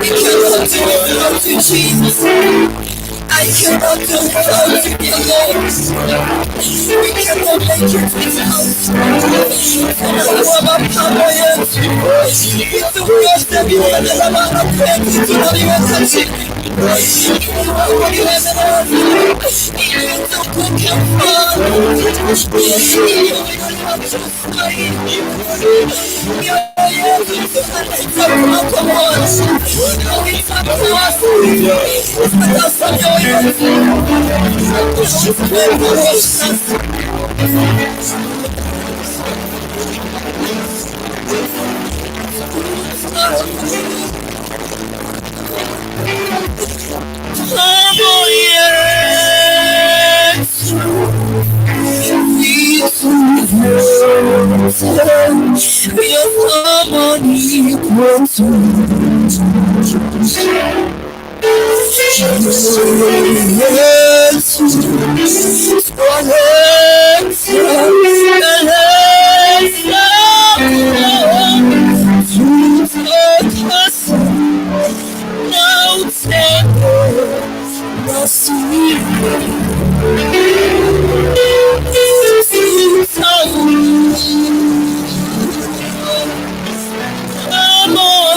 We cannot do it without you, Jesus. I cannot do it without you, dear Lord. We cannot make it without you. Come on,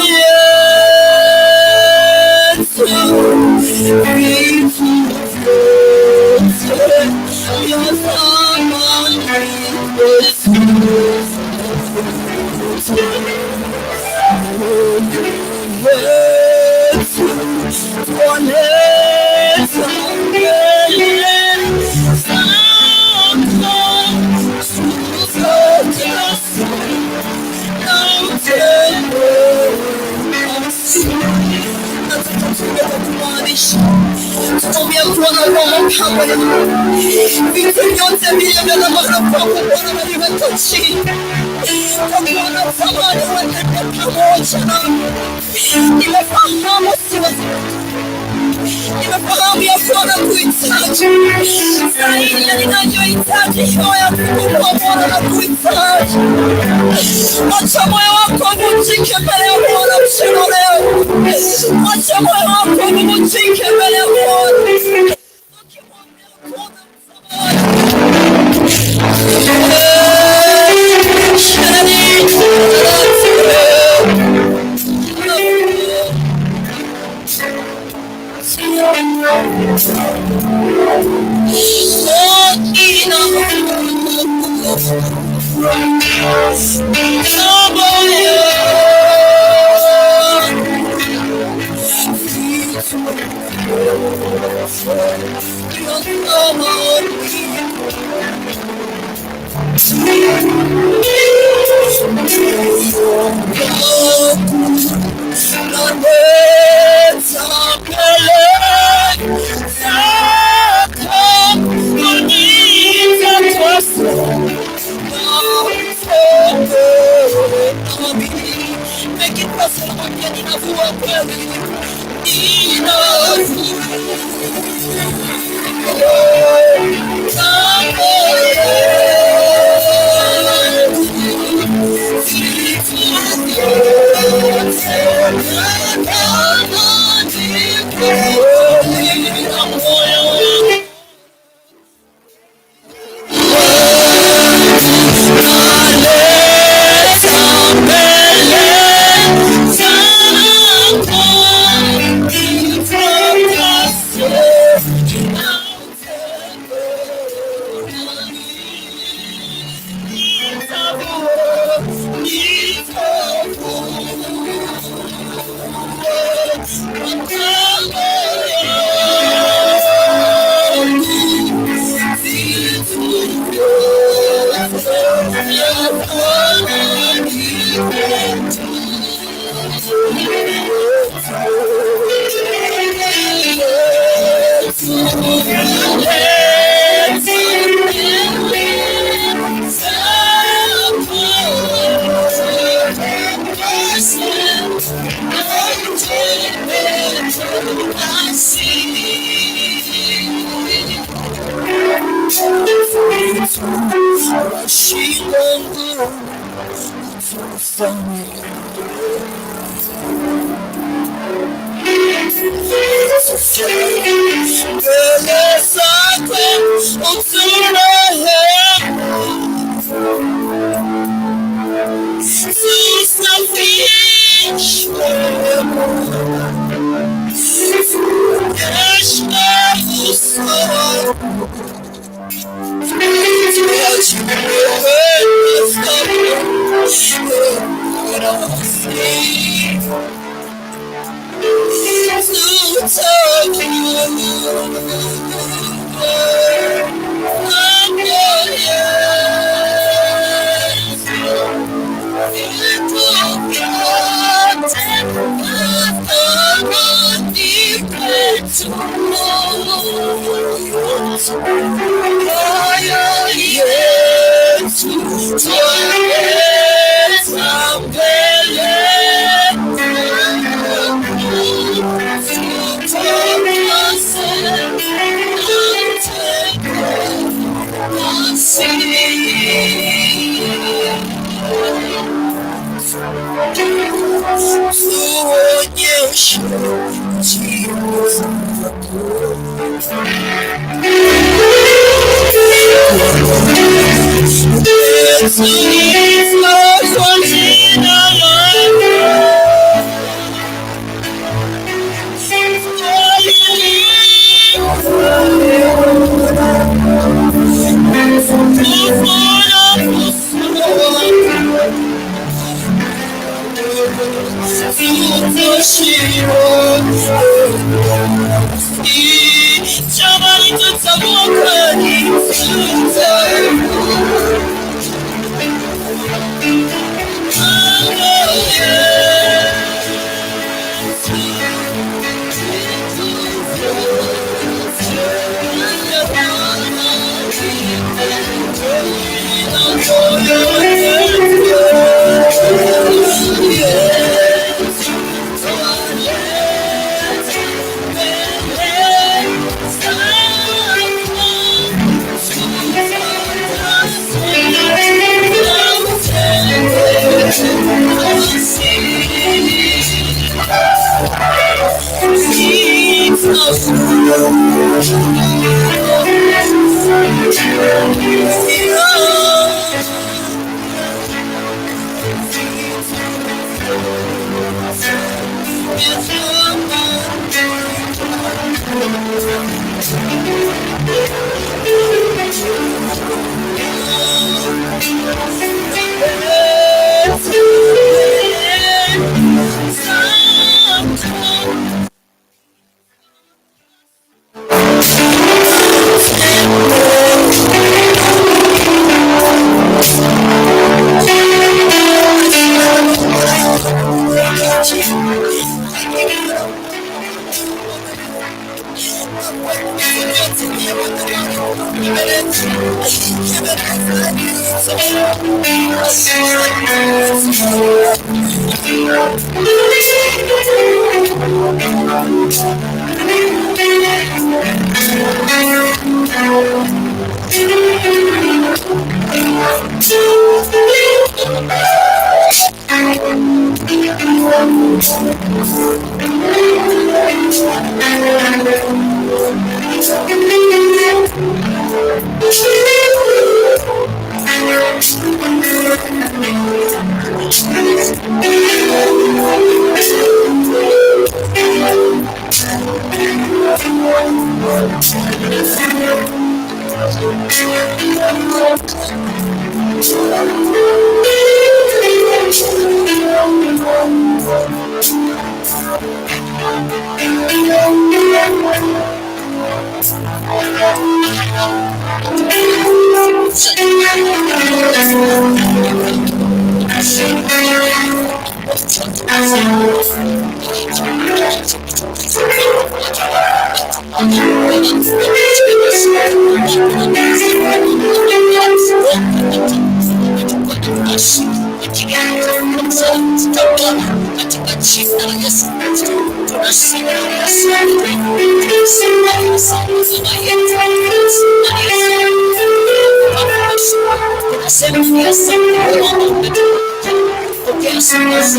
Jesus,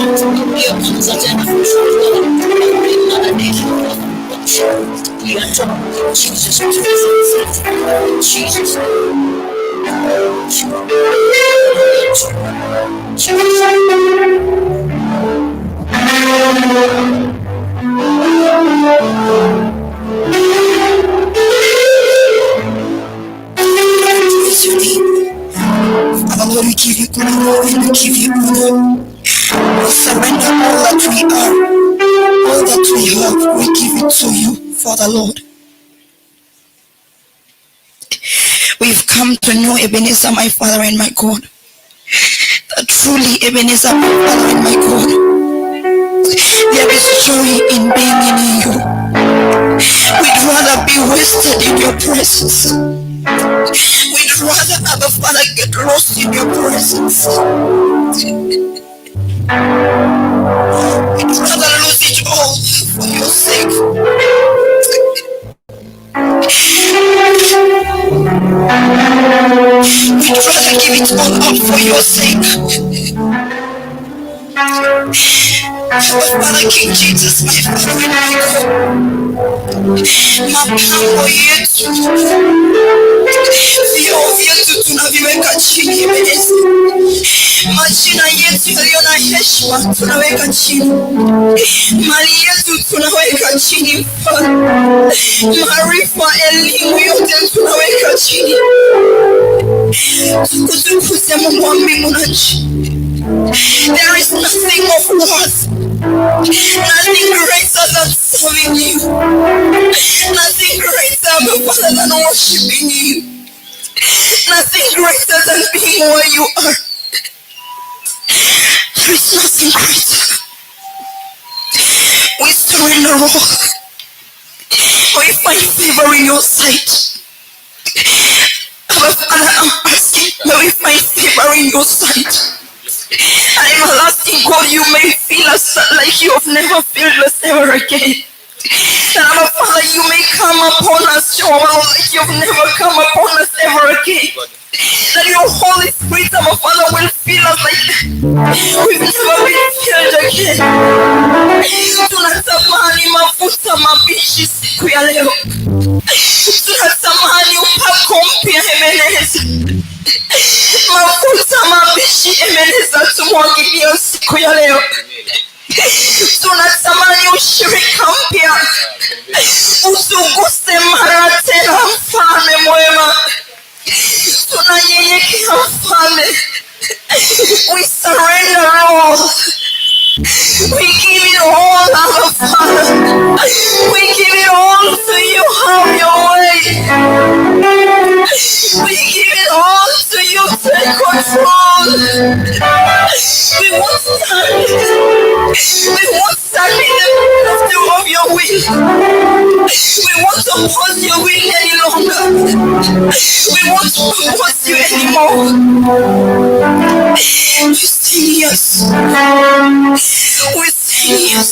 Jesus, Jesus. Your name. Father Lord, we give you glory and we give you honor. We surrender all that we are, all that we have, we give it to you, Father Lord. We've come to know, Ebenezer, my Father and my God, that truly, Ebenezer, my Father and my God, there is joy in being in you. We'd rather be wasted in your presence. We'd rather, Abba Father, get lost in your presence. We'd rather lose it all for your sake. We'd rather give it all up for your sake. Abba Father, King Jesus, my Father and my God, mapango yetu, vyeo vyetu tunaviweka chini, Ebeneza. Majina yetu yaliyo na heshima tunaweka chini, mali yetu tunaweka chini, Mfalme. Maarifa, elimu yote tunaweka chini, tukutukuze Mungu wa mbingu na nchi. There is nothing of worth, nothing greater than serving you, nothing greater, my Father, than worshiping you, nothing greater than being where you are. There is nothing greater. We surrender all. We find favor in your sight. Abba Father, I'm asking, may we find favor in your sight. And everlasting God, you may fill us like you have never filled us ever again. And Abba Father, you may come upon us, Jehovah, like you've never come upon us ever again. That your Holy Spirit, Abba Father, will fill us like we've never been filled again. Tunatamani mafuta mabichi siku ya leo. Tunatamani upako mpya, Ebeneza. Mafuta mabichi, Ebeneza, tumwagilie siku ya leo. Tunatamani ushirika mpya, utuguse mara tena, mfalme mwema. Tunanyenyekea, mfalme. We surrender all. We give it all, our Father. We give it all to you. Have your way. We give it all to you. Take control. We won't stand. We won't stand in the middle of your will. We won't oppose your will any longer. We won't oppose you anymore. We say yes. We say yes.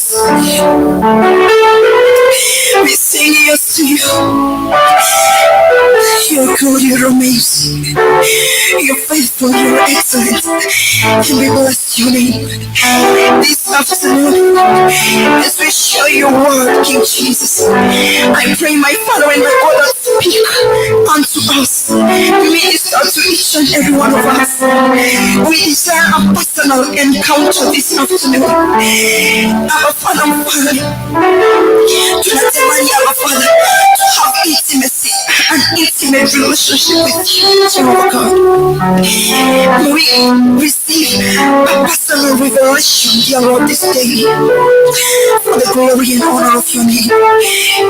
We say yes to you. You're good, you're amazing. You're faithful, you're excellent. And we bless your name. This afternoon, as we share your word, King Jesus, I pray, my Father and my God, that speak unto us, minister to each and every one of us. We desire a personal encounter this afternoon. Our Father, Father, tunatamani, our Father, to have intimacy, an intimate relationship with you, Jehovah God. May we receive a personal revelation, dear Lord, this day, for the glory and honor of your name.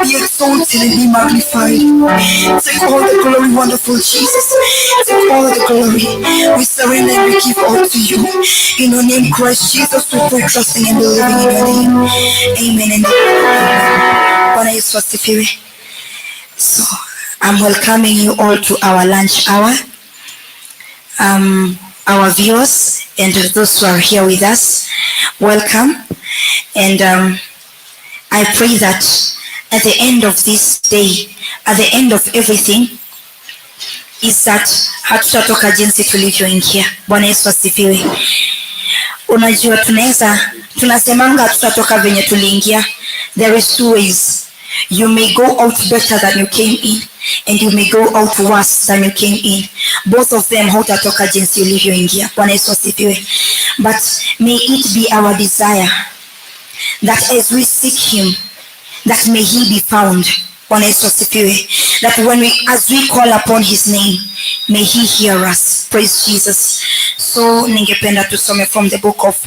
Be exalted and be magnified. Take all the glory, wonderful Jesus. Take all the glory. We surrender and we give all to you. In your name, Christ Jesus, we pray, trusting and believing in your name. Amen and amen. Bwana Yesu asifiwe. So, I'm welcoming you all to our lunch hour. Our viewers and those who are here with us, welcome. And I pray that at the end of this day, at the end of everything, is that hatutatoka jinsi tulivyoingia. Bwana Yesu asifiwe. Unajua tunaweza tunasemanga tutatoka venye tuliingia. There is two ways. You may go out better than you came in and you may go out worse than you came in. Both of them hautatoka jinsi ulivyoingia. Bwana Yesu asifiwe. But may it be our desire that as we seek him, that may he be found. Bwana Yesu asifiwe. That when we, as we call upon his name, may he hear us. Praise Jesus. So ningependa tusome from the book of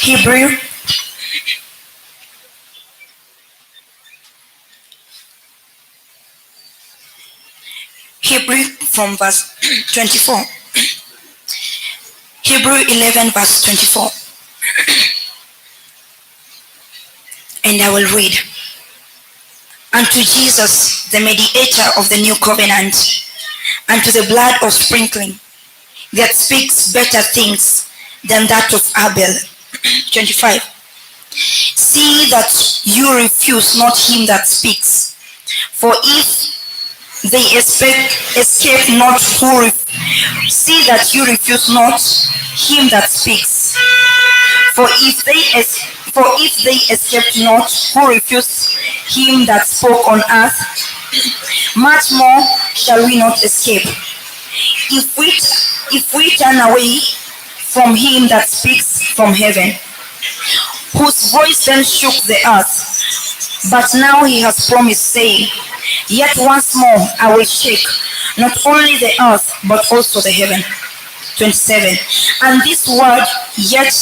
Hebrew. Hebrew from verse 24. Hebrew 11 verse 24. And I will read. Unto Jesus, the mediator of the new covenant, and to the blood of sprinkling that speaks better things than that of Abel. 25. See that you refuse not him that speaks. For if they escape not who see that you refuse not him that speaks. For if they escaped not who refused him that spoke on earth, much more shall we not escape, if we turn away from him that speaks from heaven, whose voice then shook the earth. But now he has promised, saying, yet once more I will shake not only the earth, but also the heaven. 27. And this word, yet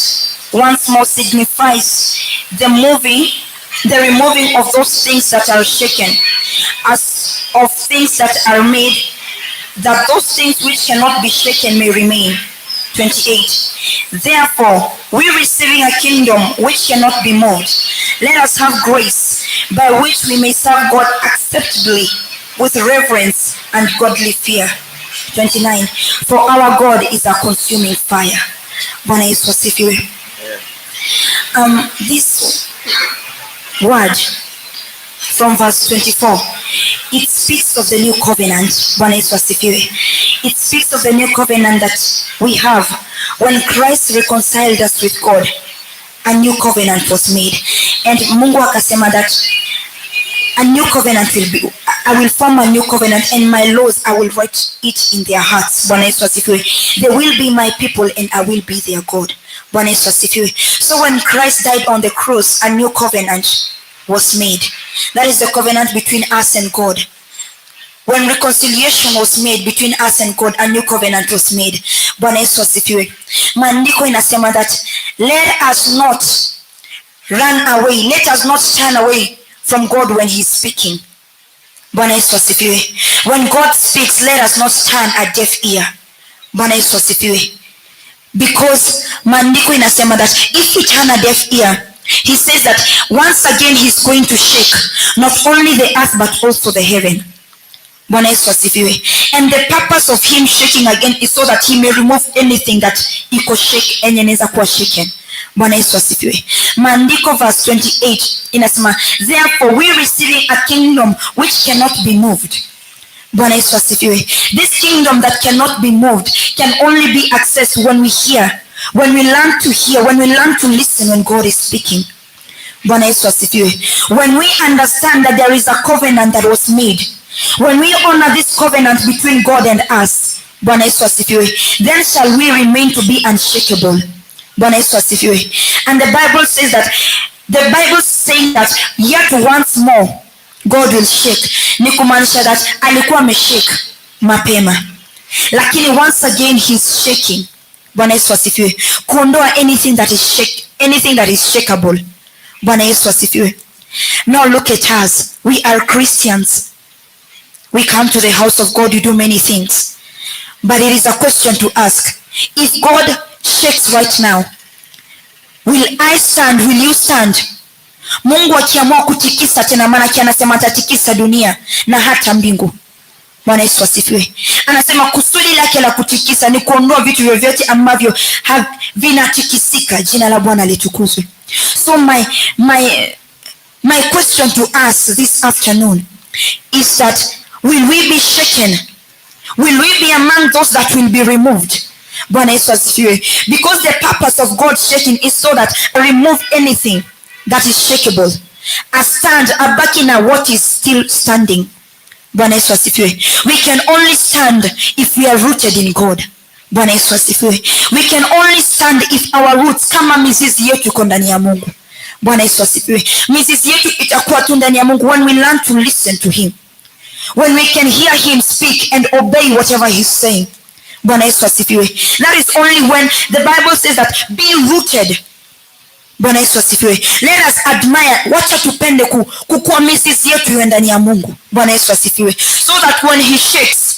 once more, signifies the removing of those things that are shaken, as of things that are made, that those things which cannot be shaken may remain. 28. Therefore, we receiving a kingdom which cannot be moved, let us have grace by which we may serve God acceptably with reverence and godly fear. 29. For our God is a consuming fire. Bwana Yesu asifiwe. This word from verse 24, it speaks of the new covenant. Bwana Yesu asifiwe. It speaks of the new covenant that we have when Christ reconciled us with God. A new covenant was made, and Mungu akasema that a new covenant will be, I will form a new covenant, and my laws I will write it in their hearts. Bwana Yesu asifiwe. They will be my people and I will be their God. Bwana Yesu asifiwe. So when Christ died on the cross, a new covenant was made. That is the covenant between us and God. When reconciliation was made between us and God, a new covenant was made. Bwana Yesu asifiwe. Maandiko inasema that let us not run away, let us not turn away from God when he's speaking. Bwana Yesu asifiwe. When God speaks, let us not turn a deaf ear. Bwana Yesu asifiwe. Because maandiko inasema that if we turn a deaf ear, he says that once again he's going to shake not only the earth but also the heaven. Bwana Yesu asifiwe. And the purpose of him shaking again is so that he may remove anything that iko shake, enye inaweza kuwa shaken. Bwana Yesu asifiwe. Maandiko verse 28 inasema, therefore we receiving a kingdom which cannot be moved. Bwana Yesu asifiwe. This kingdom that cannot be moved can only be accessed when we hear, when we learn to hear, when we learn to listen when God is speaking. Bwana Yesu asifiwe. When we understand that there is a covenant that was made, when we honor this covenant between God and us, Bwana Yesu asifiwe, then shall we remain to be unshakable. Bwana Yesu asifiwe. And the Bible says that, the Bible saying that yet once more God will shake. Ni kumaanisha that alikuwa ameshake mapema, lakini once again he's shaking. Bwana Yesu asifiwe. Kuondoa anything that is shake, anything that is shakeable. Bwana Yesu asifiwe. Now look at us. We are Christians. We come to the house of God, we do many things. But it is a question to ask. If God shakes right now, will I stand? Will you stand? Mungu akiamua kutikisa tena, maana anasema atatikisa dunia na hata mbingu. Bwana Yesu asifiwe. Anasema kusudi lake la kutikisa ni kuondoa vitu vyovyote ambavyo vinatikisika. Jina la Bwana litukuzwe. So my question to us this afternoon is that will we be shaken? Will we be among those that will be removed? Bwana Yesu asifiwe. Because the purpose of God shaking is so that remove anything that is shakeable, astand, abaki na what is still standing. Bwana Yesu asifiwe. We can only stand if we are rooted in God. Bwana Yesu asifiwe. We can only stand if our roots, kama mizizi yetu iko ndani ya Mungu. Bwana Yesu asifiwe. Mizizi yetu itakuwa tu ndani ya Mungu when we learn to listen to him, when we can hear him speak and obey whatever he's saying. Bwana Yesu asifiwe. That is only when the Bible says that be rooted. Bwana Yesu asifiwe. Let us admire, wacha tupende kukua mizizi yetu iwe ndani ya Mungu. Bwana Yesu asifiwe. So that when he shakes,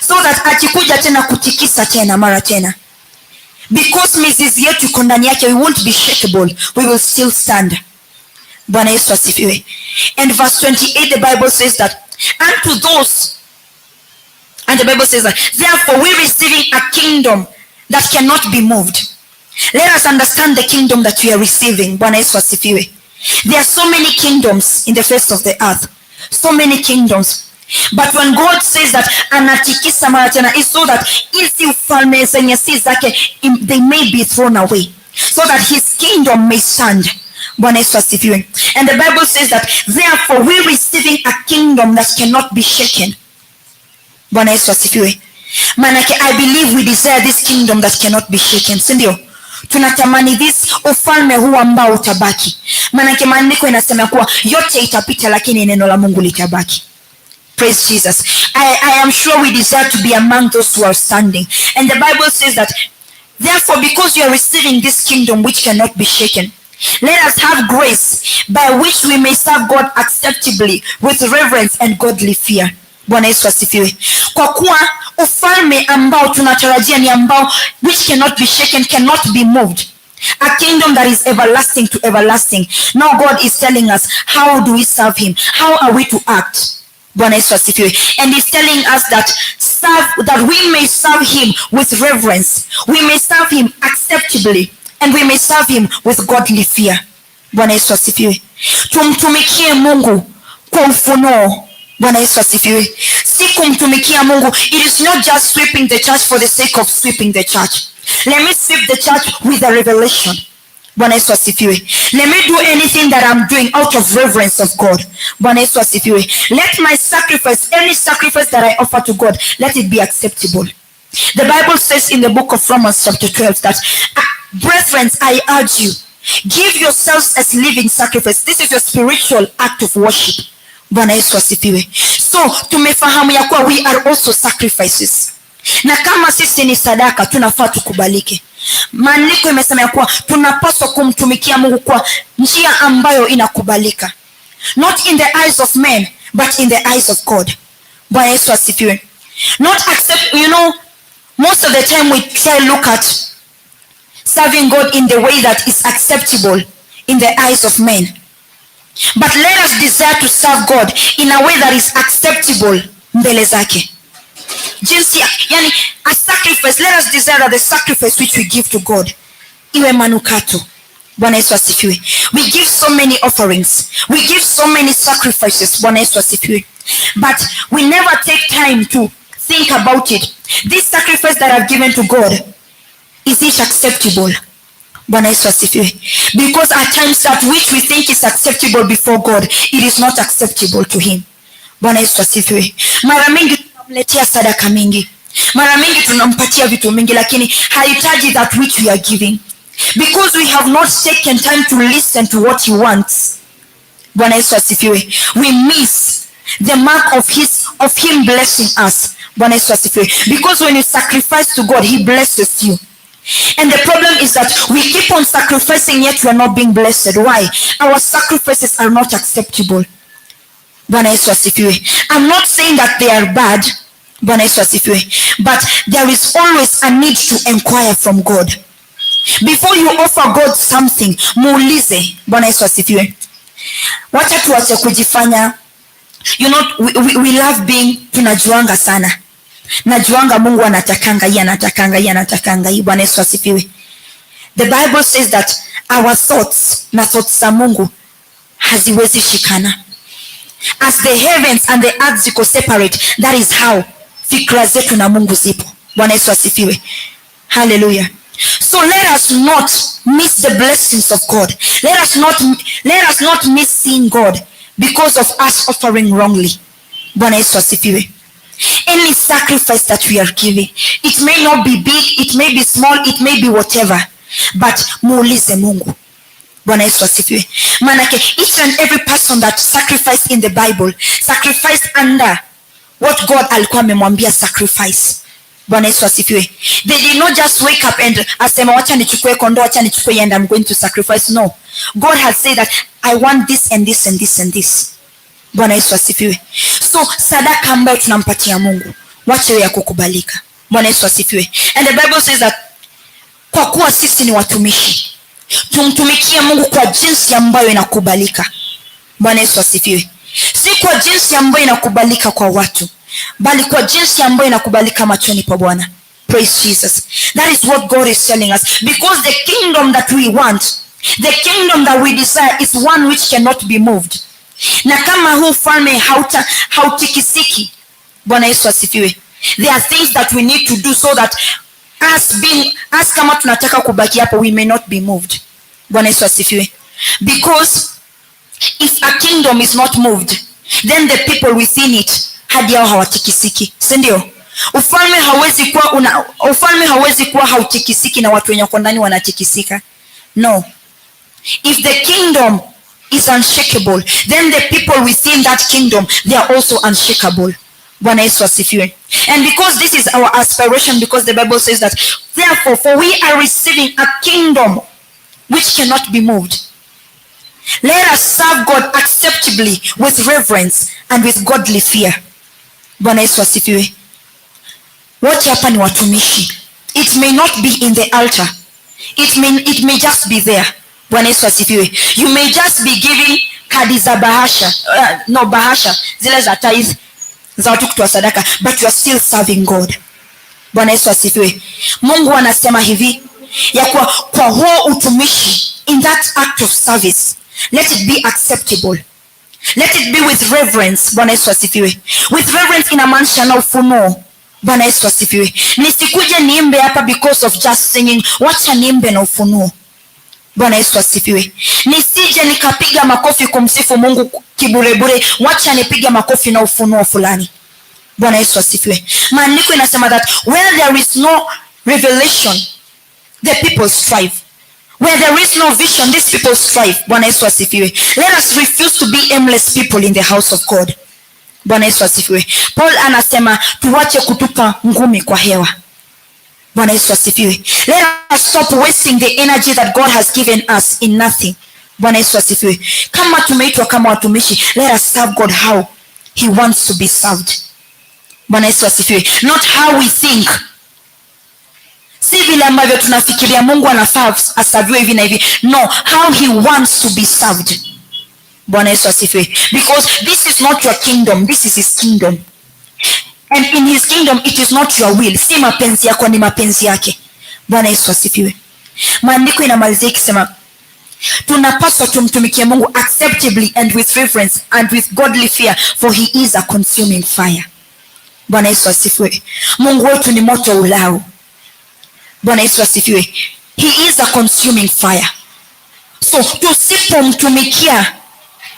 so that akikuja tena kutikisa tena mara tena, because mizizi yetu iko ndani yake, we won't be shakeable, we will still stand. Bwana Yesu asifiwe. And verse 28, the Bible says that unto those, and the Bible says that therefore we receiving a kingdom that cannot be moved. Let us understand the kingdom that we are receiving. Bwana Yesu asifiwe. There are so many kingdoms in the face of the earth, so many kingdoms. But when God says that anatikisa mara tena, is so that hizi ufalme zenye si zake, they may be thrown away, so that his kingdom may stand. Bwana Yesu asifiwe. And the Bible says that therefore we receiving a kingdom that cannot be shaken. Bwana Yesu asifiwe. Manake I believe we desire this kingdom that cannot be shaken, si ndio? Tunatamani this ufalme huu ambao utabaki, manake maandiko inasema kuwa yote itapita, lakini neno la Mungu litabaki. Praise Jesus. I am sure we desire to be among those who are standing. And the Bible says that, therefore, because you are receiving this kingdom which cannot be shaken, let us have grace by which we may serve God acceptably with reverence and godly fear. Bwana Yesu asifiwe. Kwa kuwa ufalme ambao tunatarajia ni ambao which cannot be shaken, cannot be moved. A kingdom that is everlasting to everlasting. Now God is telling us, how do we serve him? How are we to act? Bwana Yesu asifiwe. And he's telling us that we may serve him with reverence. We may serve him acceptably, and we may serve him with godly fear. Bwana Yesu asifiwe. Tumtumikie Mungu kwa ufunuo. Bwana Yesu asifiwe. Si kumtumikia Mungu, it is not just sweeping the church for the sake of sweeping the church. Let me sweep the church with a revelation. Bwana Yesu asifiwe. Let me do anything that I'm doing out of reverence of God. Bwana Yesu asifiwe. Let my sacrifice, any sacrifice that I offer to God, let it be acceptable. The Bible says in the book of Romans chapter 12 that, brethren, I urge you, give yourselves as living sacrifice. This is your spiritual act of worship. Bwana Yesu asifiwe. So tumefahamu ya kuwa we are also sacrifices, na kama sisi ni sadaka, tunafaa tukubalike. Maandiko imesema ya kuwa tunapaswa kumtumikia Mungu kwa njia ambayo inakubalika, not in the eyes of men, but in the eyes of God. Bwana Yesu asifiwe. Not accept, most of the time we try look at serving God in the way that is acceptable in the eyes of men. But let us desire to serve God in a way that is acceptable mbele zake. Jinsi yani a sacrifice, let us desire that the sacrifice which we give to God iwe manukato. Bwana Yesu asifiwe. We give so many offerings. We give so many sacrifices. Bwana Yesu asifiwe. But we never take time to think about it. This sacrifice that I've given to God, is it acceptable? Bwana Yesu asifiwe. Because at times that which we think is acceptable before God, it is not acceptable to him. Bwana Yesu asifiwe. Mara mingi tunamletea sadaka mingi, mara mingi tunampatia vitu mingi, lakini hahitaji that which we are giving, because we have not taken time to listen to what he wants. Bwana Yesu asifiwe. We miss the mark of him blessing us. Bwana Yesu asifiwe. Because when you sacrifice to God, he blesses you. And the problem is that we keep on sacrificing, yet we are not being blessed. Why? Our sacrifices are not acceptable. Bwana Yesu asifiwe. I'm not saying that they are bad. Bwana Yesu asifiwe. But there is always a need to inquire from God. Before you offer God something, muulize. Bwana Yesu asifiwe. Wacha tuache kujifanya we love being tunajuanga sana. Najuanga Mungu anatakanga hii, anatakanga hii, anatakanga hii. Bwana Yesu asifiwe. The Bible says that our thoughts na thoughts za Mungu haziwezi shikana. As the heavens and the earth ziko separate, that is how fikra zetu na Mungu zipo. Bwana Yesu asifiwe. Hallelujah. So let us not miss the blessings of God. Let us not miss seeing God because of us offering wrongly. Bwana Yesu asifiwe. Any sacrifice that we are giving, it may not be big, it may be small, it may be whatever, but muulize Mungu. Bwana Yesu asifiwe. Maanake each and every person that sacrificed in the Bible sacrificed under what God alikuwa amemwambia sacrifice. Bwana Yesu asifiwe. They did not just wake up and asema, "Wacha nichukue kondoo, wacha nichukue and I'm going to sacrifice." No, God has said that I want this and this and this and this. Bwana Yesu asifiwe. So sadaka ambayo tunampatia Mungu, wacha iwe ya kukubalika. Bwana Yesu asifiwe. And the Bible says that kwa kuwa sisi ni watumishi, tumtumikie Mungu kwa jinsi ambayo inakubalika. Bwana Yesu asifiwe. Si kwa jinsi ambayo inakubalika kwa watu, bali kwa jinsi ambayo inakubalika machoni pa Bwana. Praise Jesus. That is what God is telling us, because the kingdom that we want, the kingdom that we desire, is one which cannot be moved. Na kama huu ufalme hautikisiki, Bwana Yesu asifiwe, there are things that we need to do so that us being us, kama tunataka kubaki hapo, we may not be moved. Bwana Yesu asifiwe. Because if a kingdom is not moved, then the people within it hadi hao hawatikisiki, si ndio? Ufalme hauwezi kuwa hautikisiki na watu wenye wako ndani wanatikisika. No. If the kingdom is unshakable, then the people within that kingdom, they are also unshakable. Bwana Yesu asifiwe. And because this is our aspiration, because the Bible says that therefore, for we are receiving a kingdom which cannot be moved, let us serve God acceptably with reverence and with godly fear. Bwana Yesu asifiwe. Wote hapa ni watumishi. It may not be in the altar, it may just be there. Bwana Yesu asifiwe. You may just be giving kadi za bahasha, no, bahasha zile za tithe, za watu kutoa sadaka, but you are still serving God. Bwana Yesu asifiwe. Mungu anasema hivi ya kuwa kwa huo utumishi, in that act of service, let it be acceptable, let it be with reverence. Bwana Yesu asifiwe. With reverence inamaanisha na ufunuo. Bwana Yesu asifiwe. Nisikuje niimbe hapa because of just singing. Wacha niimbe na ufunuo. Bwana Yesu asifiwe. Nisije nikapiga makofi kumsifu Mungu kiburebure. Wacha nipige makofi na ufunuo fulani. Bwana Yesu asifiwe. Maandiko inasema that where there is no revelation, the people strive. Where there is no vision, these people strive. Bwana Yesu asifiwe. Let us refuse to be aimless people in the house of God. Bwana Yesu asifiwe. Paul anasema tuwache kutupa ngumi kwa hewa. Bwana Yesu asifiwe. Let us stop wasting the energy that God has given us in nothing. Bwana Yesu asifiwe. Kama tumeitwa kama watumishi, let us serve God how he wants to be served. Bwana Yesu asifiwe. Not how we think. Si vile ambavyo tunafikiria Mungu anafaa aserviwe hivi na hivi. No, how he wants to be served. Bwana Yesu asifiwe. Because this is not your kingdom, this is his kingdom. And in his kingdom it is not your will. Si mapenzi yako, ni mapenzi yake. Bwana Yesu asifiwe. Maandiko inamalizia ikisema tunapaswa tumtumikie Mungu acceptably and with reverence and with godly fear, for he is a consuming fire. Bwana Yesu asifiwe. Mungu wetu ni moto ulao. Bwana Yesu asifiwe. He is a consuming fire. So tusipomtumikia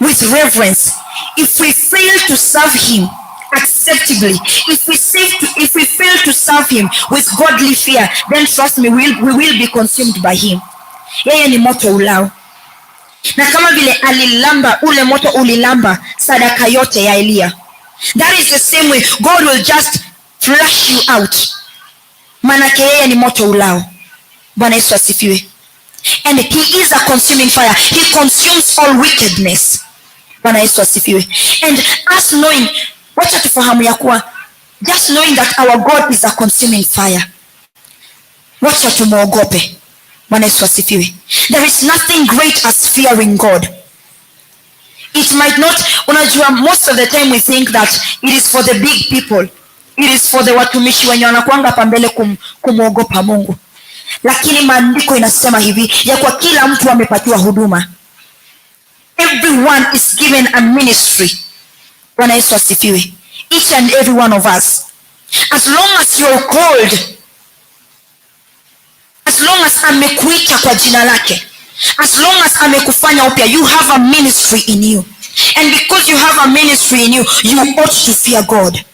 with reverence, if we fail to serve him acceptably, if we fail to serve him with godly fear, then trust me, we will be consumed by him. Yeye ni moto ulao, na kama vile alilamba, ule moto ulilamba sadaka yote ya Eliya, that is the same way God will just flush you out, manake yeye ni moto ulao. Bwana Yesu asifiwe. And he is a consuming fire. He consumes all wickedness. Bwana Yesu asifiwe. And us knowing, wacha tufahamu ya kuwa just knowing that our God is a consuming fire, wacha tumwogope. Bwana Yesu asifiwe. There is nothing great as fearing God. It might not, unajua, most of the time we think that it is for the big people, it is for the watumishi wenye wanakuanga hapa mbele kumwogopa Mungu, lakini maandiko inasema hivi ya kwa kila mtu amepatiwa huduma. Everyone is given a ministry. Bwana Yesu asifiwe. Each and every one of us, as long as you're called. As long as amekuita kwa jina lake, as long as amekufanya upya, you have a ministry in you. And because you have a ministry in you, you ought to fear God.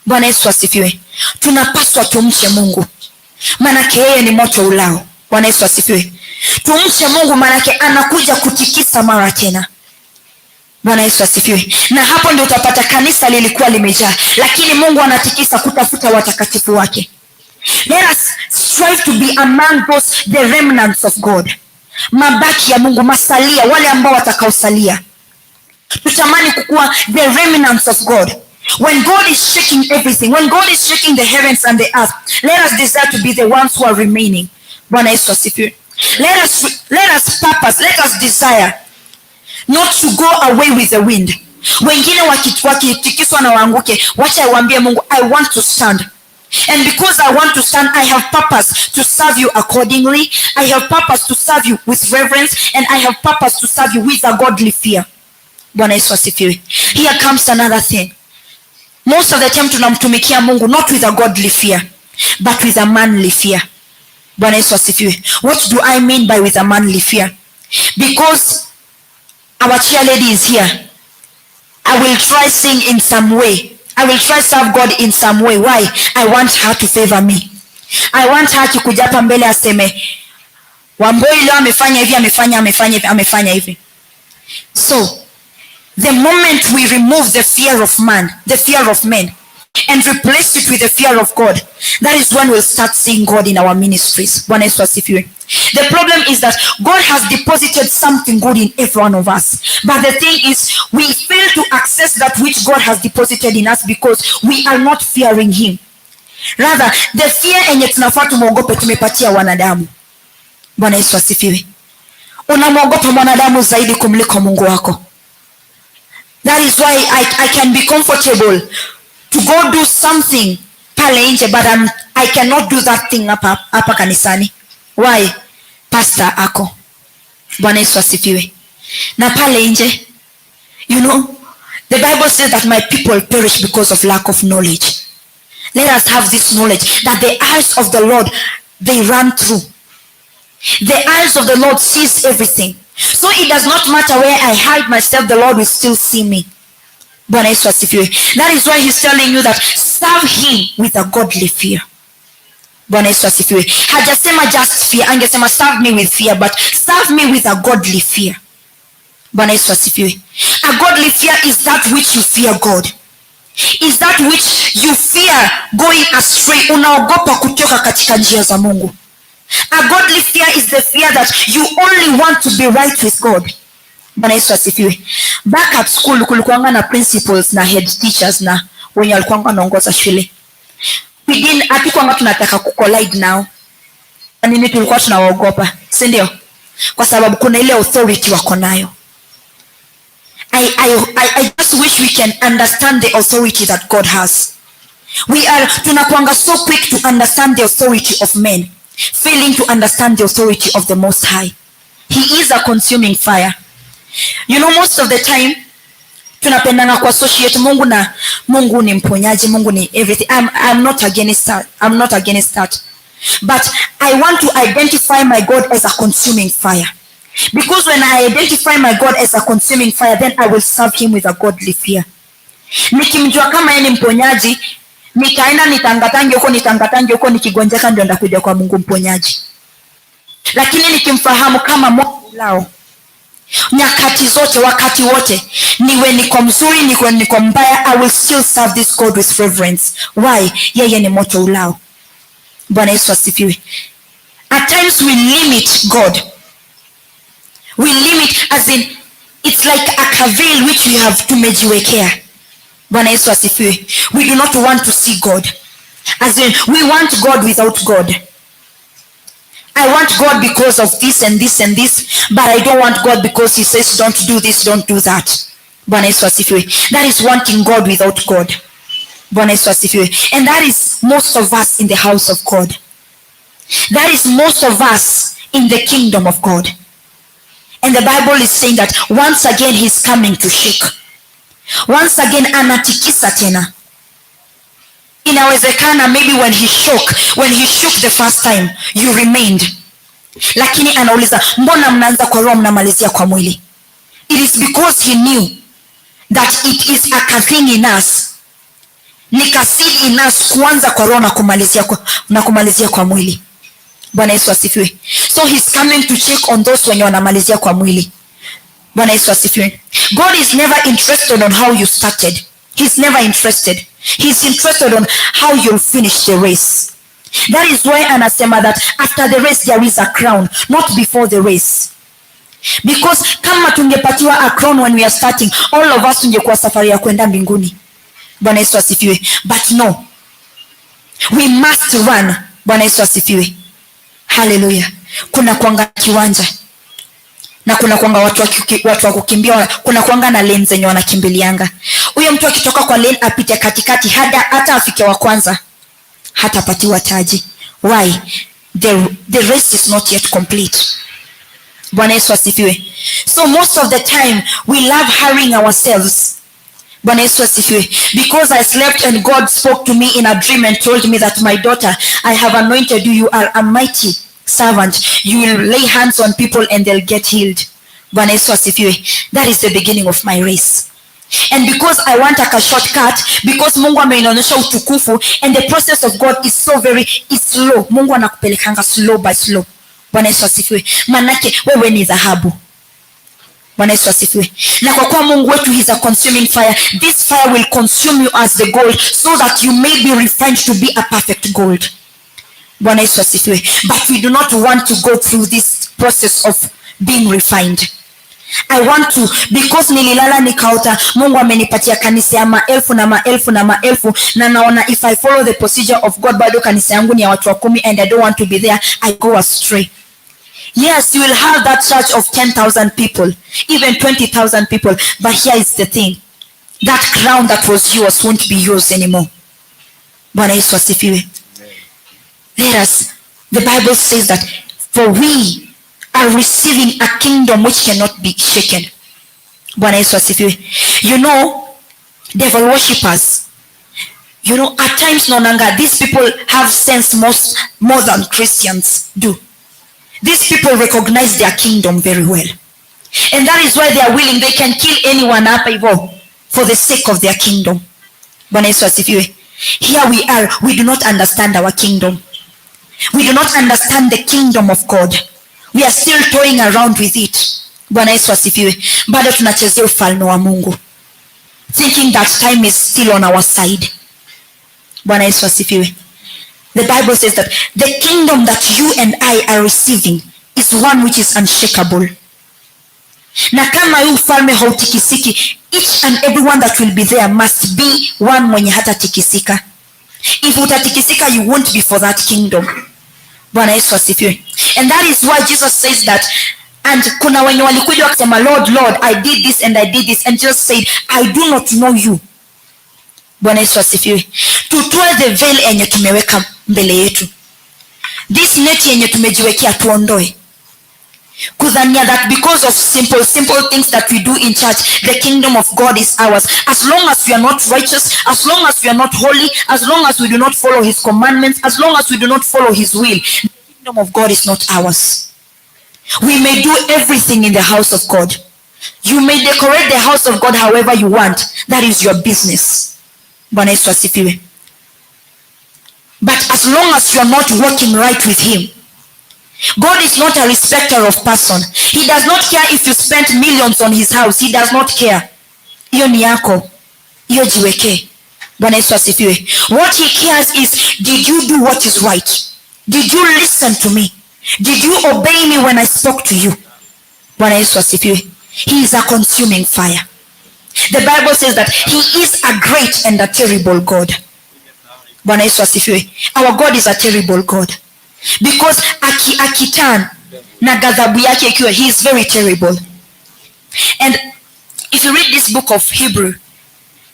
Bwana Yesu asifiwe. Tunapaswa tumche Mungu, maanake yeye ni moto ulao. Bwana Yesu asifiwe. Tumche Mungu, maanake anakuja kutikisa mara tena. Bwana Yesu asifiwe. Na hapo ndio utapata kanisa lilikuwa limejaa, lakini Mungu anatikisa kutafuta watakatifu wake. Let us strive to be among those, the remnants of God, mabaki ya Mungu, masalia, wale ambao watakaosalia. Tutamani kukuwa the remnants of God. When God is shaking everything, when God is shaking the heavens and the earth, let us desire to be the ones who are remaining. Bwana Yesu asifiwe. Let us purpose, let us desire not to go away with the wind. Wengine wakitikiswa na waanguke, wacha waambie Mungu, "I want to stand. And because I want to stand, I have purpose to serve you accordingly. I have purpose to serve you with reverence, and I have purpose to serve you with a godly fear." Bwana Yesu asifiwe. Here comes another thing. Most of the time tunamtumikia Mungu not with a godly fear, but with a manly fear. Bwana Yesu asifiwe. What do I mean by with a manly fear? Because our chair lady is here, I will try sing in some way. I will try serve God in some way. Why? I want her to favor me. I want her akikuja hapa mbele aseme, "Wamboi leo amefanya hivi, amefanya, amefanya hivi, amefanya hivi." So the moment we remove the fear of man, the fear of men, and replace it with the fear of God, that is when we'll start seeing God in our ministries. Bwana Yesu asifiwe. The problem is that God has deposited something good in every one of us. But the thing is, we fail to access that which God has deposited in us because we are not fearing him. Rather, the fear enye tunafaa tumwogope tumepatia wanadamu. Bwana Yesu asifiwe. Unamwogopa mwanadamu zaidi kumliko Mungu wako. That is why I can be comfortable to go do something pale nje, but I cannot do that thing hapa kanisani. Why? Pastor ako. Bwana Yesu asifiwe. Na pale nje, the Bible says that my people perish because of lack of knowledge. Let us have this knowledge that the eyes of the Lord, they run through. The eyes of the Lord sees everything. So it does not matter where I hide myself, the Lord will still see me. Bwana Yesu asifiwe. That is why he's telling you that serve him with a godly fear. Bwana Yesu asifiwe. Hajasema just fear, angesema serve me with fear, but serve me with a godly fear. Bwana Yesu asifiwe. A godly fear is that which you fear God. Is that which you fear going astray. Unaogopa kutoka katika njia za Mungu. A godly fear is the fear that you only want to be right with God. Bwana Yesu asifiwe. Back at school kulikuwanga na principals na head teachers na wenye walikuwa wanaongoza shule. We didn't, hatukuwanga tunataka kucollide nao. Kwa nini tulikuwa tunawaogopa? Si ndio? Kwa sababu kuna ile authority wako nayo. I just wish we can understand the authority that God has. We are tunakuanga so quick to understand the authority of men, failing to understand the authority of the Most High. He is a consuming fire. Most of the time tunapendanga kuassociate Mungu na Mungu ni mponyaji, Mungu ni everything. I'm not against that. I'm not against that. But I want to identify my God as a consuming fire. Because when I identify my God as a consuming fire, then I will serve him with a godly fear. Nikimjua kama yeye ni mponyaji, nikaenda nitangatange huko, nitangatange huko, nikigonjeka ndio ndakuja kwa Mungu mponyaji. Lakini nikimfahamu kama moto ulao nyakati zote, wakati wote, niwe niko mzuri, niwe niko mbaya, I will still serve this God with reverence. Why? Yeye ni moto ulao. Bwana Yesu asifiwe. At times we limit God. We limit, as in it's like a veil which we have tumejiwekea. Bwana Yesu asifiwe. We do not want to see God. As in we want God without God. I want God because of this and this and this, but I don't want God because he says don't do this, don't do that. Bwana Yesu asifiwe. That is wanting God without God. Bwana Yesu asifiwe. And that is most of us in the house of God. That is most of us in the kingdom of God. And the Bible is saying that once again he's coming to shake. Once again anatikisa tena. In Inawezekana maybe when he shook the first time, you remained. Lakini anauliza, "Mbona mnaanza kwa roho, mnamalizia kwa mwili?" It is because he knew that it is a thing in us, ni ka seed in us kuanza kwa roho na kumalizia kwa mwili. Bwana Yesu asifiwe. So he's coming to check on those wenye wanamalizia kwa mwili. Bwana Yesu asifiwe. God is never interested on how you started. He's never interested. He's interested on how you'll finish the race. That is why anasema that after the race there is a crown, not before the race, because kama tungepatiwa a crown when we are starting, all of us tungekuwa safari ya kwenda mbinguni. Bwana Yesu asifiwe. But no, we must run. Bwana Yesu asifiwe. Haleluya. Kuna kwanga kiwanja na kuna kwanga watu wa kukimbia. Kuna kwanga na lane zenye wanakimbilianga. Huyo mtu akitoka kwa lane apite katikati hada hata afike wa kwanza, hatapatiwa taji. Why? The race is not yet complete. Bwana Yesu asifiwe. So most of the time we love hurrying ourselves. Bwana Yesu asifiwe. Because I slept and God spoke to me in a dream and told me that, "My daughter, I have anointed you. You are a mighty servant. You will lay hands on people and they'll get healed." Bwana Yesu asifiwe. That is the beginning of my race. And because I want a shortcut, because Mungu amenionyesha utukufu, and the process of God is so very is slow. Mungu anakupelekanga slow by slow. Bwana Yesu asifiwe. Manake wewe ni dhahabu. Bwana Yesu asifiwe. Na kwa kuwa Mungu wetu, he's a consuming fire, this fire will consume you as the gold so that you may be refined to be a perfect gold. Bwana Yesu asifiwe. But we do not want to go through this process of being refined. I want to, because nililala nikaota Mungu amenipatia kanisa ya maelfu na maelfu na maelfu, na naona if I follow the procedure of God, bado kanisa yangu ni ya watu wa 10 and I don't want to be there. I go astray. Yes, you will have that church of 10,000 people, even 20,000 people, but here is the thing: that crown that was yours won't be yours anymore. Bwana Yesu asifiwe. Let us the Bible says that for we are receiving a kingdom which cannot be shaken. Bwana Yesu asifiwe. Devil worshippers, at times naonanga these people have sense most more than Christians do. These people recognize their kingdom very well, and that is why they are willing, they can kill anyone hapa hivo for the sake of their kingdom. Bwana Yesu asifiwe. Here we are, we do not understand our kingdom. We do not understand the kingdom of God. We are still toying around with it. Bwana Yesu asifiwe. Bado tunachezea ufalme wa Mungu, thinking that time is still on our side. Bwana Yesu asifiwe. The Bible says that the kingdom that you and I are receiving is one which is unshakable. Na kama huu ufalme hautikisiki, each and everyone that will be there must be one mwenye hatatikisika. If utatikisika, you won't be for that kingdom. Bwana Yesu asifiwe. And that is why Jesus says that, and kuna wenye walikuja wakisema, "Lord, Lord, I did this and I did this," and Jesus said, "I do not know you." Bwana Yesu asifiwe. Tutoe the veil yenye tumeweka mbele yetu, this net yenye tumejiwekea tuondoe, kudhania that because of simple simple things that we do in church, the kingdom of God is ours. As long as we are not righteous, as long as we are not holy, as long as we do not follow his commandments, as long as we do not follow his will, the kingdom of God is not ours. We may do everything in the house of God. You may decorate the house of God however you want. That is your business. Bwana Yesu asifiwe. But as long as you are not working right with him, God is not a respecter of person. He does not care if you spent millions on his house. He does not care. Hiyo ni yako, hiyo jiwekee. Bwana Yesu asifiwe. What he cares is, did you do what is right? Did you listen to me? Did you obey me when I spoke to you? Bwana Yesu asifiwe. He is a consuming fire. The Bible says that he is a great and a terrible God. Bwana Yesu asifiwe. Our God is a terrible God, because akiturn na ghadhabu yake ikiwa, he is very terrible. And if you read this book of Hebrew,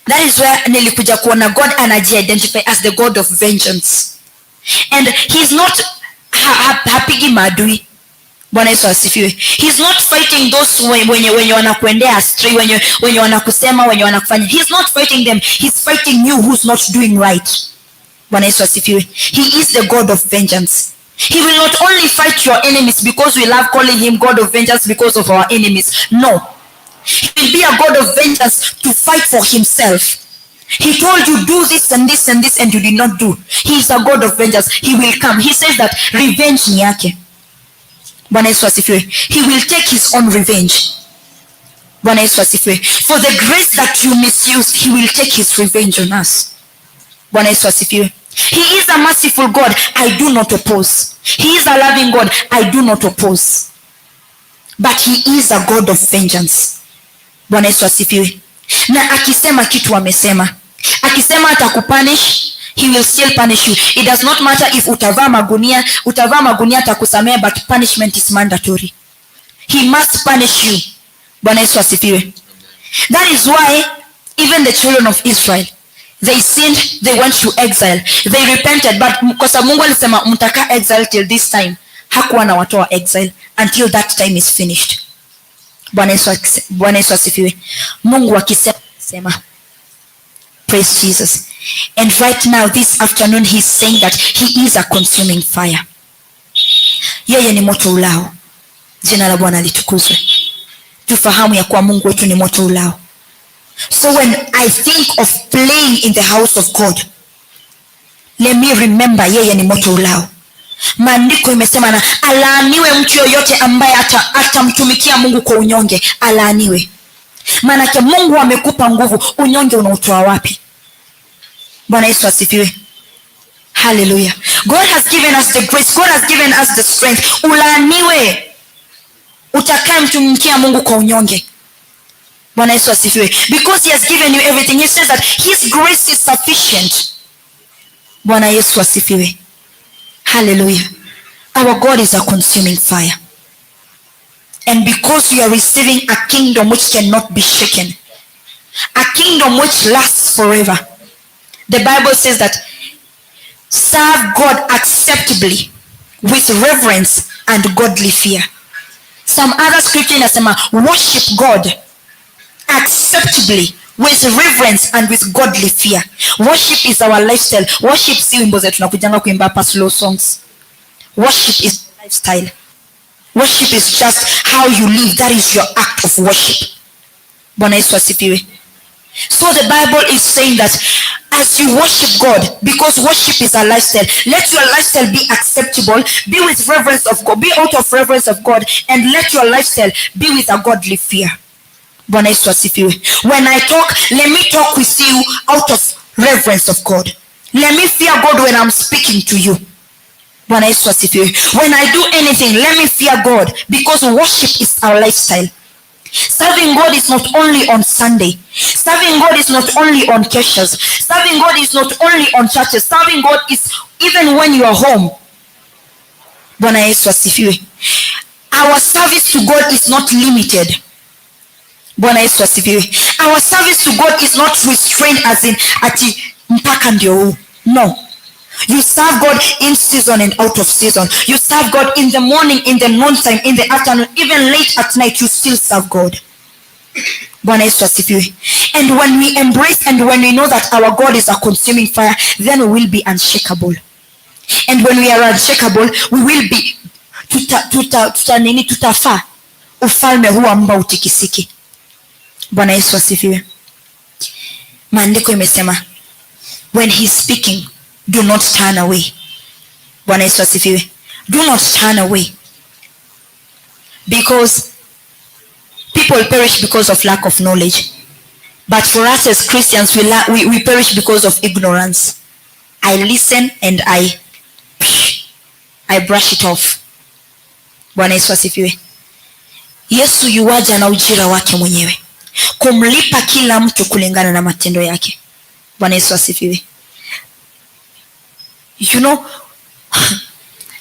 that is where nilikuja kuona God anaji-identify as the God of vengeance, and he is not hapigi maadui. Bwana Yesu asifiwe. He's not fighting those wenye wanakuendea astray, wenye wanakusema, wenye wanakufanya. He's not fighting them. He's fighting you who's not doing right. Bwana Yesu asifiwe. He is the God of vengeance. He will not only fight your enemies, because we love calling him God of vengeance because of our enemies. No, he will be a God of vengeance to fight for himself. He told you, "Do this and this and this," and you did not do. He is a God of vengeance. He will come. He says that revenge ni yake. Bwana Yesu asifiwe. He will take his own revenge. Bwana Yesu asifiwe. For the grace that you misuse, he will take his revenge on us. Bwana Yesu asifiwe. He is a merciful God. I do not oppose. He is a loving God. I do not oppose. But he is a God of vengeance. Bwana Yesu asifiwe. Na akisema kitu, amesema. Akisema atakupunish, he will still punish you. It does not matter if utavaa magunia, utavaa magunia, atakusamea, but punishment is mandatory. He must punish you. Bwana Yesu asifiwe. That is why even the children of Israel, they sinned, they went to exile, they repented, but kwa sababu Mungu alisema, "Mtakaa exile till this time," hakuwa anawatoa exile until that time is finished. Bwana Yesu asifiwe. Mungu akisema, sema. Praise Jesus. And right now, this afternoon, he's saying that he is a consuming fire. Yeye ni moto ulao. Jina la Bwana litukuzwe. Tufahamu ya kuwa Mungu wetu ni moto ulao. So when I think of playing in the house of God, let me remember yeye ni moto ulao. Maandiko imesema, na alaaniwe mtu yoyote ambaye atamtumikia Mungu kwa unyonge, alaaniwe. Maanake Mungu amekupa nguvu, unyonge unautoa wapi? Bwana Yesu asifiwe. Hallelujah. God has given us the grace. God has given us the strength. Ulaaniwe utakayemtumikia Mungu kwa unyonge. Bwana Yesu asifiwe. Because he has given you everything. He says that his grace is sufficient. Bwana Yesu asifiwe. Hallelujah. Our God is a consuming fire. And because we are receiving a kingdom which cannot be shaken, a kingdom which lasts forever, the Bible says that serve God acceptably with reverence and godly fear. Some other scripture inasema, worship God acceptably with reverence and with godly fear. Worship is our lifestyle. Worship si wimbo zetu tunakujanga kuimba hapa, slow songs. Worship is lifestyle. Worship is just how you live. That is your act of worship. Bwana Yesu asifiwe. So the Bible is saying that as you worship God, because worship is a lifestyle, let your lifestyle be acceptable, be with reverence of God, be out of reverence of God, and let your lifestyle be with a godly fear. Bwana Yesu asifiwe. When I talk, let me talk with you out of reverence of God. Let me fear God when I'm speaking to you. Bwana Yesu asifiwe. When I do anything, let me fear God, because worship is our lifestyle. Serving God is not only on Sunday. Serving God is not only on keshas. Serving God is not only on churches. Serving God is even when you are home. Bwana Yesu asifiwe. Our service to God is not limited. Bwana Yesu asifiwe. Our service to God is not restrained, as in ati mpaka ndio huu. No. You serve God in season and out of season. You serve God in the morning, in the noontime, in the afternoon, even late at night, you still serve God. Bwana Yesu asifiwe. And when we embrace and when we know that our God is a consuming fire, then we will be unshakable. And when we are unshakable, we will be tuta nini, tutafaa ufalme huu ambao hutikisiki. Bwana Yesu asifiwe. Maandiko imesema, when he's speaking, do not turn away. Bwana Yesu asifiwe. Do not turn away, because people perish because of lack of knowledge, but for us as Christians, we perish because of ignorance. I listen and I brush it off. Bwana Yesu asifiwe. Yesu yuwaja na ujira wake mwenyewe kumlipa kila mtu kulingana na matendo yake. Bwana Yesu asifiwe.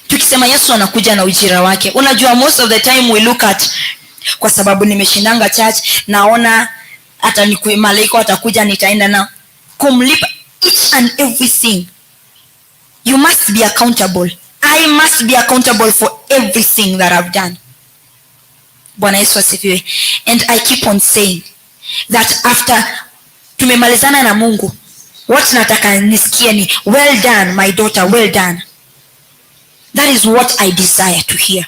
Tukisema Yesu anakuja na ujira wake, unajua, most of the time we look at, kwa sababu nimeshindanga church, naona hata malaika watakuja, nitaenda na kumlipa each and everything. You must be accountable. I must be accountable for everything that I've done. Bwana Yesu asifiwe. And I keep on saying that after tumemalizana na Mungu, What nataka nisikie ni well done my daughter, well done. That is what I desire to hear.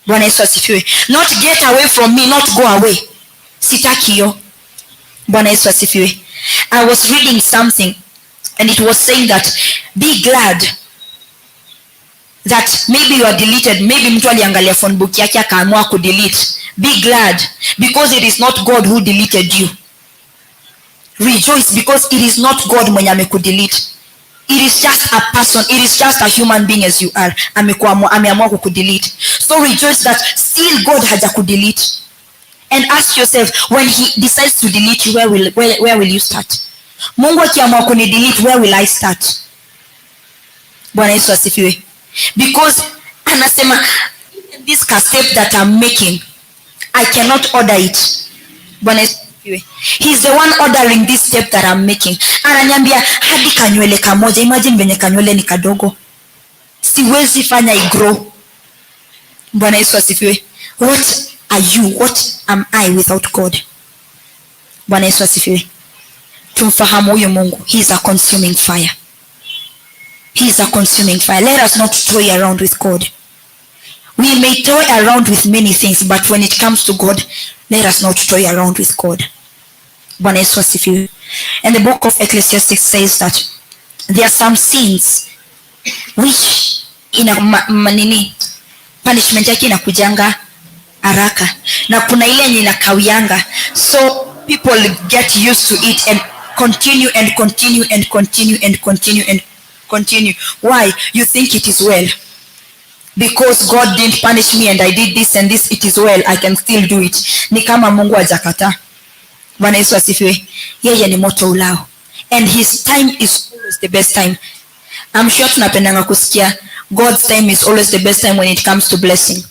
Bwana Yesu asifiwe. Not get away from me, not go away. Sitaki hiyo. Bwana Yesu asifiwe. I was reading something and it was saying that be glad that maybe you are deleted. Maybe mtu aliangalia phone book yake akaamua kudelete. Be glad because it is not God who deleted you. Rejoice because it is not God mwenye amekudelete. It is just a person, it is just a human being as you are. Ameamua kukudelete. So rejoice that still God hajakudelete. And ask yourself, when he decides to delete you, where will you start? Mungu akiamua kunidelete, where will I start? Bwana Yesu asifiwe. Because anasema, this step that I'm making, I cannot order it. Bwana Yesu asifiwe. He's the one ordering this step that I'm making. Ananiambia hadi kanywele kamoja. Imagine venye kanywele ni kadogo, siwezi fanya igrow. Bwana Yesu asifiwe. What are you? What am I without God? Bwana Yesu asifiwe. Tumfahamu huyu Mungu. He is a consuming fire. He is a consuming fire. Let us not toy around with God. We may toy around with many things, but when it comes to God, let us not toy around with God. Bwana Yesu asifiwe. And the book of Ecclesiastes says that there are some sins which ina manini, punishment yake inakujanga haraka, na kuna ile yenye inakawianga, so people get used to it and continue and continue and continue and continue and continue. Why? You think it is well. Because God didn't punish me and I did this and this, it is well, I can still do it. Ni kama Mungu hajakataa. Bwana Yesu asifiwe. Yeye ni moto ulao. And his time is always the best time. I'm sure tunapendanga kusikia God's time is always the best time when it comes to blessing.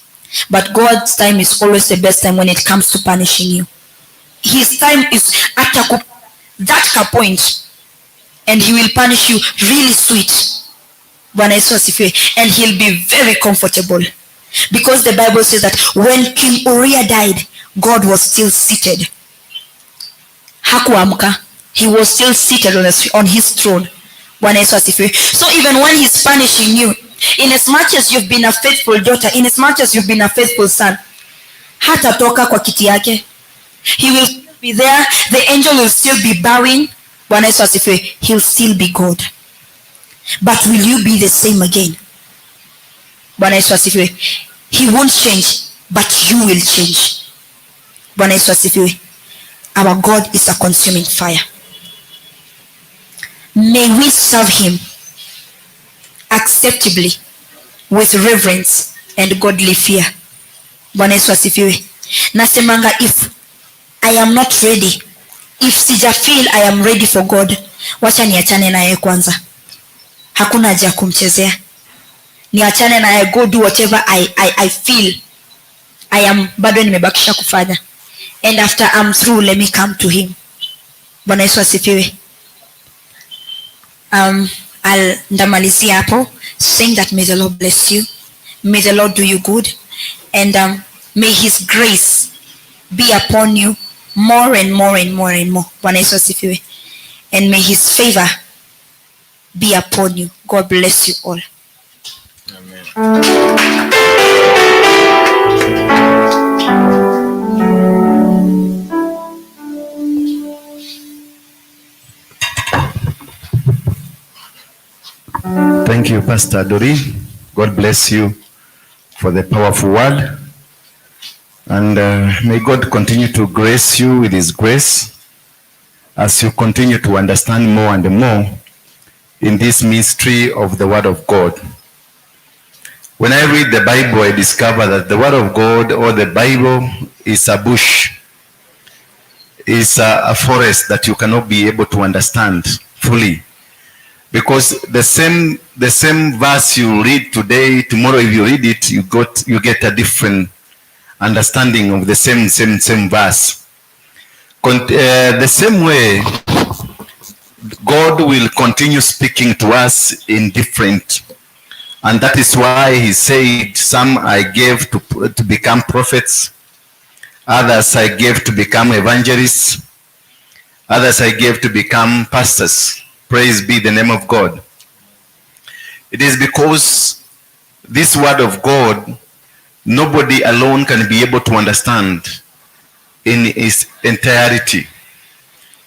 But God's time is always the best time when it comes to punishing you. His time is at that point, and he will punish you really sweet. Bwana Yesu asifiwe. And he'll be very comfortable. Because the Bible says that when King Uriah died, God was still seated. Hakuamka. He was still seated on his throne. Bwana Yesu asifiwe. So even when he's punishing you, in as much as you've been a faithful daughter, in as much as you've been a faithful son, hatatoka kwa kiti yake. He will still be there. The angel will still be bowing. Bwana Yesu asifiwe. He'll still be God. But will you be the same again? Bwana Yesu asifiwe. He won't change, but you will change. Bwana Yesu asifiwe. Our God is a consuming fire. May we serve him acceptably with reverence and godly fear. Bwana Yesu asifiwe. Nasemanga, if I am not ready, if sija feel I am ready for God, wacha niachane naye kwanza. Hakuna haja ya kumchezea. Niachane naye, go do whatever I feel I am bado nimebakisha kufanya. And after I'm through, let me come to him. Bwana Yesu asifiwe. I'll ndamalizia hapo saying that may the Lord bless you. May the Lord do you good. And may his grace be upon you more and more and more and more. Bwana Yesu asifiwe. And may his favor be upon you. God bless you all. Amen. Thank you, Pastor Dori. God bless you for the powerful word. And may God continue to grace you with his grace as you continue to understand more and more in this mystery of the word of God. When I read the Bible, I discover that the word of God or the Bible is a bush, is a forest that you cannot be able to understand fully. Because the same verse you read today, tomorrow if you read it, you get a different understanding of the same verse. The same way, God will continue speaking to us in different, and that is why he said, some I gave to become prophets, others I gave to become evangelists, others I gave to become pastors. Praise be the name of God. It is because this word of God, nobody alone can be able to understand in its entirety.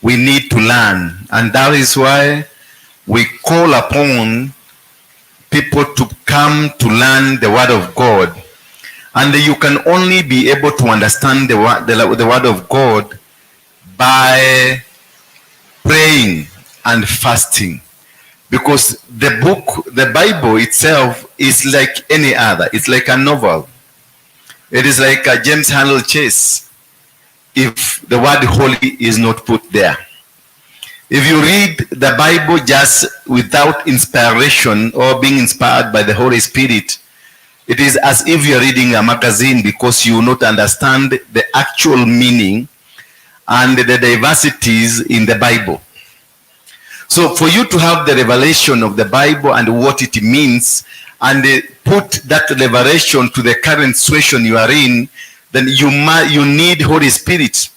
We need to learn, and that is why we call upon people to come to learn the word of God. And you can only be able to understand the word of God by praying and fasting. Because the book, the Bible itself, is like any other. It's like a novel. It is like a James Handel Chase, if the word holy is not put there. If you read the Bible just without inspiration or being inspired by the Holy Spirit, it is as if you're reading a magazine, because you will not understand the actual meaning and the diversities in the Bible. So for you to have the revelation of the Bible and what it means, and put that revelation to the current situation you are in, then you need Holy Spirit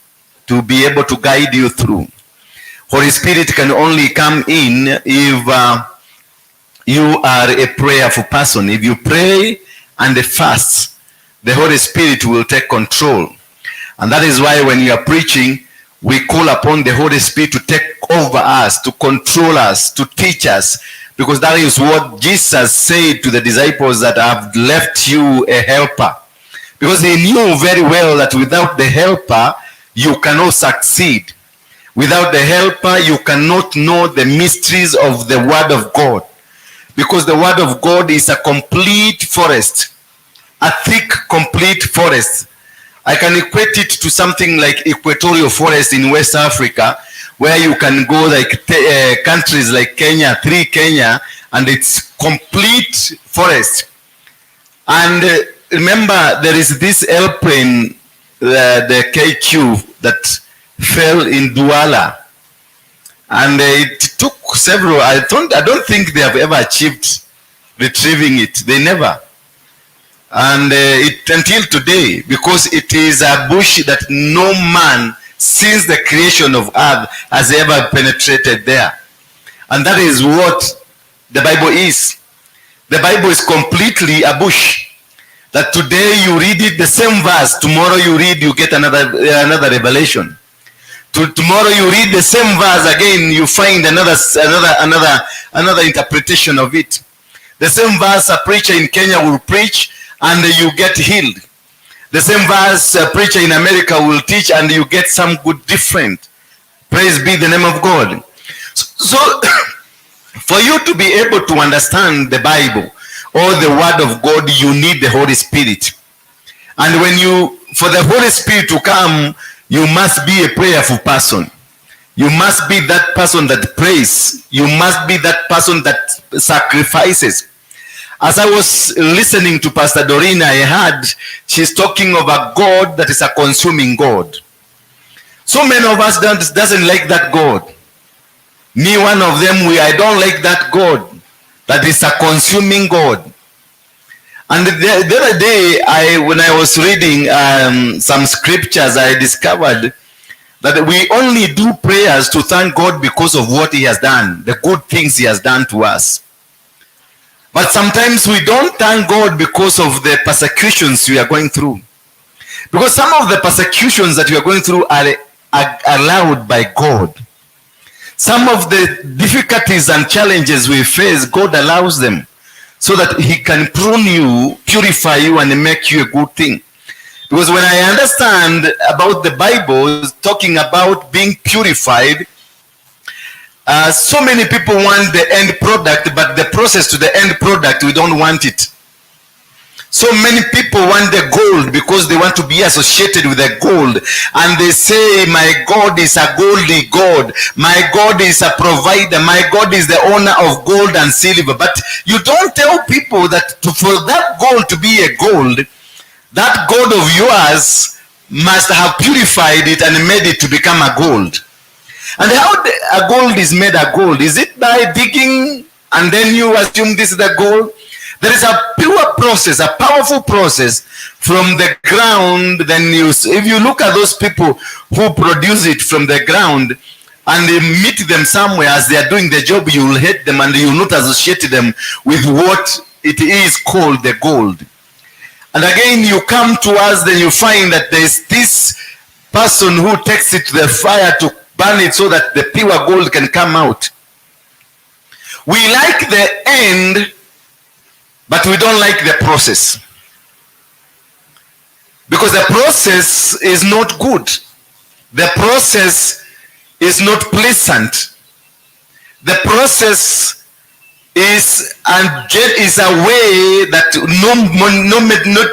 to be able to guide you through. Holy Spirit can only come in if you are a prayerful person. If you pray and fast, the Holy Spirit will take control. And that is why when you are preaching, we call upon the Holy Spirit to take over us, to control us, to teach us, because that is what Jesus said to the disciples, that I have left you a helper. Because he knew very well that without the helper, you cannot succeed. Without the helper, you cannot know the mysteries of the Word of God. Because the Word of God is a complete forest, a thick, complete forest. I can equate it to something like equatorial forest in West Africa, where you can go like countries like Kenya, 3 Kenya, and it's complete forest. And remember, there is this airplane, the KQ, that fell in Douala, and it took several. I don't think they have ever achieved retrieving it. They never. And it until today, because it is a bush that no man since the creation of earth has ever penetrated there. And that is what the Bible is. The Bible is completely a bush. That today you read it, the same verse, tomorrow you read, you get another revelation. Tomorrow you read the same verse again, you find another interpretation of it. The same verse a preacher in Kenya will preach and you get healed. The same verse a preacher in America will teach and you get some good different. Praise be the name of God. So for you to be able to understand the Bible or the Word of God, you need the Holy Spirit. And for the Holy Spirit to come, you must be a prayerful person. You must be that person that prays. You must be that person that sacrifices. As I was listening to Pastor Doreen, I heard she's talking of a God that is a consuming God. So many of us doesn't like that God. Me, one of them, I don't like that God that is a consuming God. And the other day, when I was reading some scriptures, I discovered that we only do prayers to thank God because of what he has done, the good things he has done to us. But sometimes we don't thank God because of the persecutions we are going through. Because some of the persecutions that we are going through are allowed by God. Some of the difficulties and challenges we face, God allows them so that he can prune you, purify you, and make you a good thing. Because when I understand about the Bible talking about being purified, so many people want the end product, but the process to the end product, we don't want it. So many people want the gold because they want to be associated with the gold. And they say, my God is a goldy God. My God is a provider. My God is the owner of gold and silver. But you don't tell people that for that gold to be a gold, that God of yours must have purified it and made it to become a gold. And how a gold is made a gold? Is it by digging and then you assume this is the gold? There is a pure process, a powerful process from the ground. Then if you look at those people who produce it from the ground, and you meet them somewhere as they are doing the job, you will hate them and you will not associate them with what it is called the gold. And again, you come to us, then you find that there is this person who takes it to the fire to burn it so that the pure gold can come out. We like the end, but we don't like the process. Because the process is not good. The process is not pleasant. The process is a way that no, no,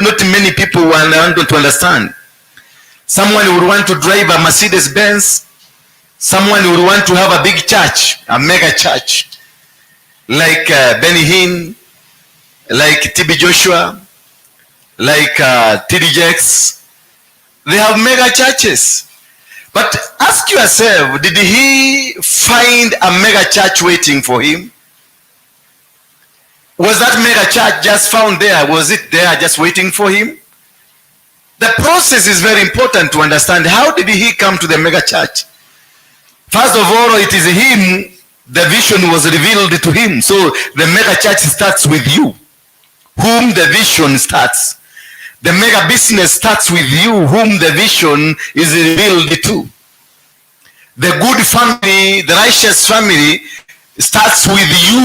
not many people want to understand. Someone would want to drive a Mercedes Benz. Someone would want to have a big church, a mega church, like Benny Hinn, like TB Joshua, like TD Jakes. They have mega churches. But ask yourself, did he find a mega church waiting for him? Was that mega church just found there? Was it there just waiting for him? The process is very important to understand. How did he come to the mega church? First of all, it is him, the vision was revealed to him. So the mega church starts with you, whom the vision starts. The mega business starts with you, whom the vision is revealed to. The good family, the righteous family, starts with you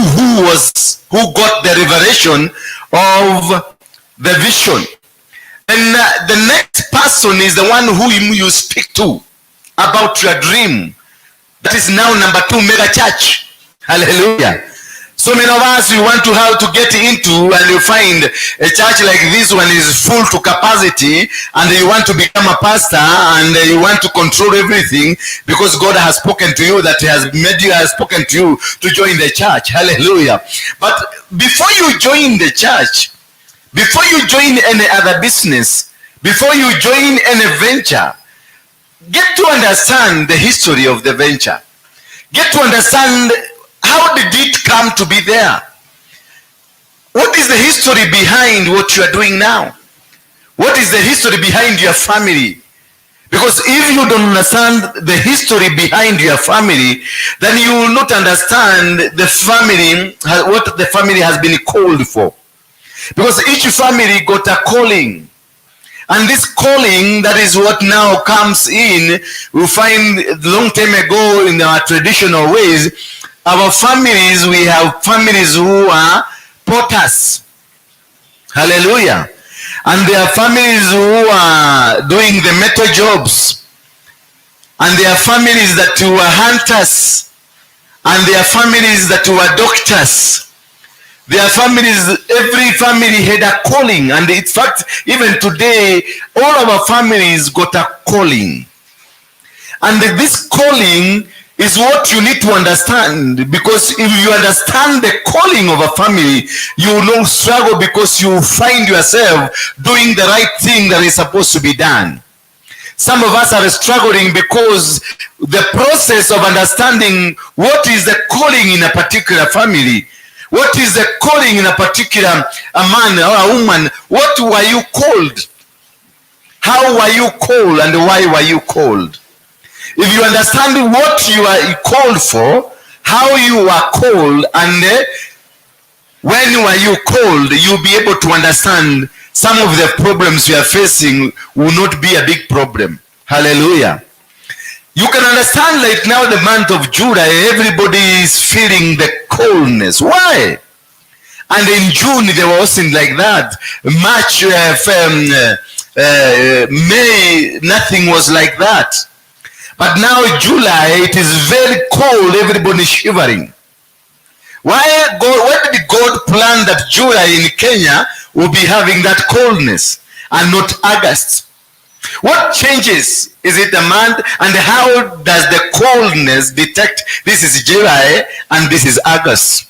who got the revelation of the vision. And the next person is the one who you speak to about your dream. That is now number 2 mega church. Hallelujah. So many of us, we want to how to get into, and you find a church like this one is full to capacity, and you want to become a pastor, and you want to control everything because God has spoken to you, that he has made you, has spoken to you to join the church. Hallelujah. But before you join the church, before you join any other business, before you join any venture, get to understand the history of the venture. Get to understand, how did it come to be there? What is the history behind what you are doing now? What is the history behind your family? Because if you don't understand the history behind your family, then you will not understand the family, what the family has been called for. Because each family got a calling. And this calling, that is what now comes in. We find long time ago in our traditional ways, our families, we have families who are potters. Hallelujah. And there are families who are doing the metal jobs. And there are families that were hunters. And there are families that were doctors. There are families, every family had a calling. And in fact, even today, all our families got a calling. And this calling is what you need to understand, because if you understand the calling of a family, you will not struggle, because you find yourself doing the right thing that is supposed to be done. Some of us are struggling because the process of understanding what is the calling in a particular family, what is the calling in a particular a man or a woman, what were you called? How were you called, and why were you called? If you understand what you are called for, how you are called, and when were you called, you'll be able to understand some of the problems you are facing will not be a big problem. Hallelujah. You can understand like now the month of July, everybody is feeling the coldness. Why? And in June, they were also like that. March, May, nothing was like that. But now July, it is very cold. Everybody is shivering. Why did God plan that July in Kenya will be having that coldness and not August? What changes? Is it the month? And how does the coldness detect this is July and this is August?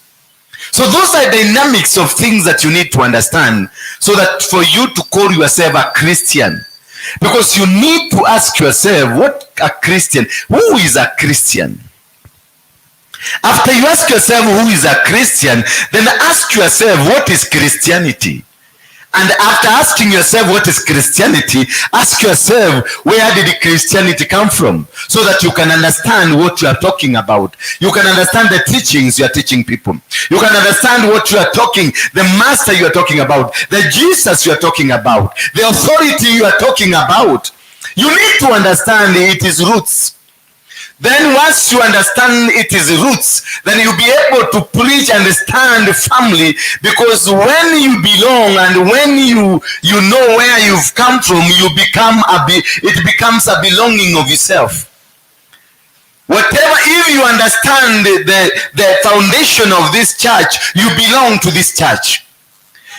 So those are dynamics of things that you need to understand, so that for you to call yourself a Christian. Because you need to ask yourself, what a Christian? Who is a Christian? After you ask yourself who is a Christian, then ask yourself, what is Christianity? And after asking yourself what is Christianity, ask yourself where did Christianity come from, so that you can understand what you are talking about. You can understand the teachings you are teaching people. You can understand what you are talking, the master you are talking about, the Jesus you are talking about, the authority you are talking about. You need to understand its roots. Then once you understand its roots, then you'll be able to preach and stand firmly, because when you belong and when you know where you've come from, it becomes a belonging of yourself. Whatever, if you understand the foundation of this church, you belong to this church.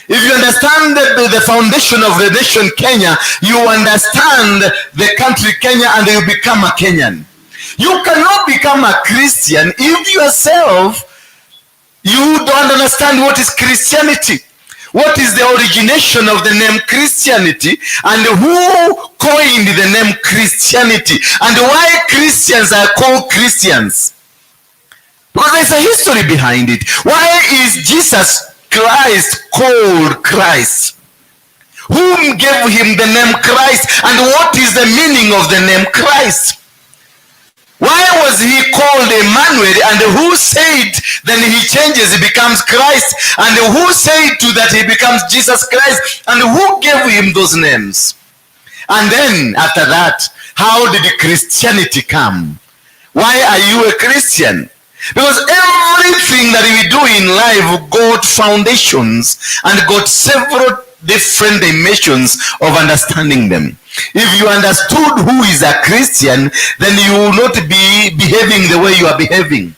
If you understand the foundation of the nation Kenya, you understand the country Kenya and you become a Kenyan. You cannot become a Christian if yourself you don't understand what is Christianity. What is the origination of the name Christianity, and who coined the name Christianity, and why Christians are called Christians? Because there's a history behind it. Why is Jesus Christ called Christ? Whom gave him the name Christ, and what is the meaning of the name Christ? Why was he called Emmanuel, and who said then he changes, he becomes Christ, and who said to that he becomes Jesus Christ, and who gave him those names? And then after that, how did Christianity come? Why are you a Christian? Because everything that we do in life got foundations and got several different dimensions of understanding them. If you understood who is a Christian, then you will not be behaving the way you are behaving.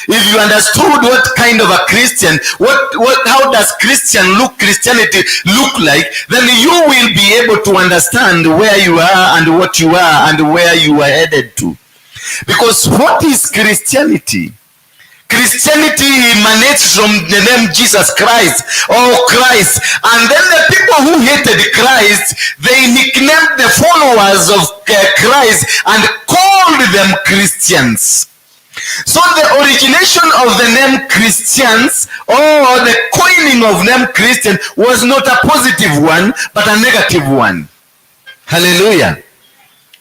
If you understood what kind of a Christian, how does Christianity look like, then you will be able to understand where you are and what you are and where you are headed to. Because what is Christianity? Christianity emanates from the name Jesus Christ or Christ. And then the people who hated Christ, they nicknamed the followers of Christ and called them Christians. So the origination of the name Christians, or the coining of name Christian, was not a positive one, but a negative one. Hallelujah.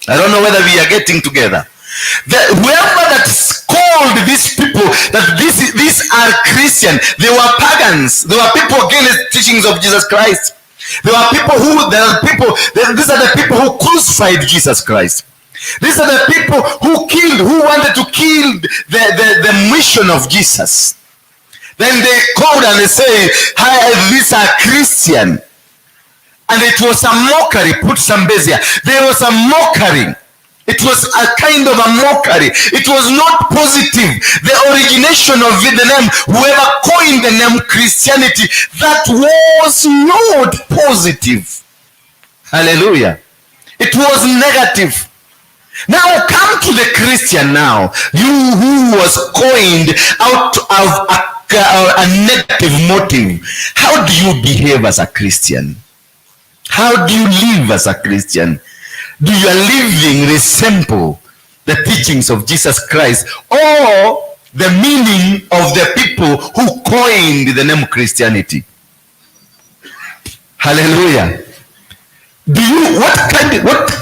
I don't know whether we are getting together. Whoever that called these people that these are Christian, they were pagans. They were people against the teachings of Jesus Christ. There were people who, there are people, these are the people who crucified Jesus Christ. These are the people who killed, who wanted to kill the mission of Jesus. Then they called and they say, hi, these are Christian. And it was a mockery. Put some base here. There was a mockery. It was a kind of a mockery. It was not positive. The origination of the name, whoever coined the name Christianity, that was not positive. Hallelujah. It was negative. Now come to the Christian now. You who was coined out of a negative motive. How do you behave as a Christian? How do you live as a Christian? Do your living resemble the teachings of Jesus Christ or the meaning of the people who coined the name Christianity? Hallelujah. What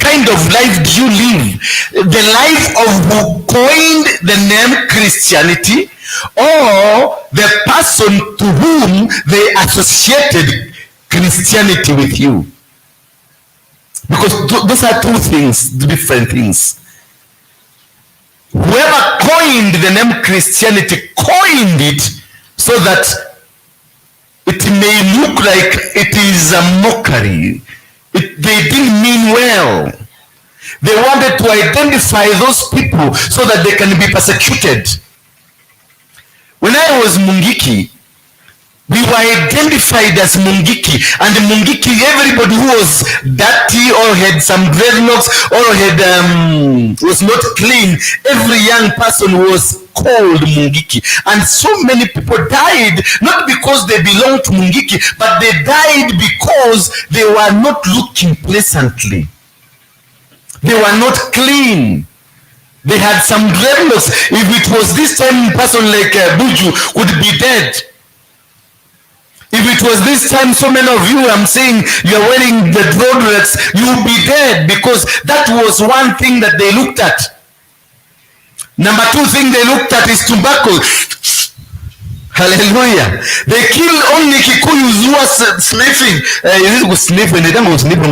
kind of life do you live? The life of who coined the name Christianity, or the person to whom they associated Christianity with you? Because those are two things, different things. Whoever coined the name Christianity coined it so that it may look like it is a mockery. They didn't mean well. They wanted to identify those people so that they can be persecuted. When I was Mungiki, we were identified as Mungiki, and Mungiki, everybody who was dirty or had some dreadlocks or was not clean, every young person was called Mungiki. And so many people died, not because they belonged to Mungiki, but they died because they were not looking pleasantly. They were not clean. They had some dreadlocks. If it was this time, person like Buju would be dead. If it was this time, so many of you, I'm saying, you're wearing the dreadlocks, you'll be dead, because that was one thing that they looked at. Number two thing they looked at is tobacco. Hallelujah. They killed only Kikuyus who are sniffing. Is it sniffing? They don't sniff,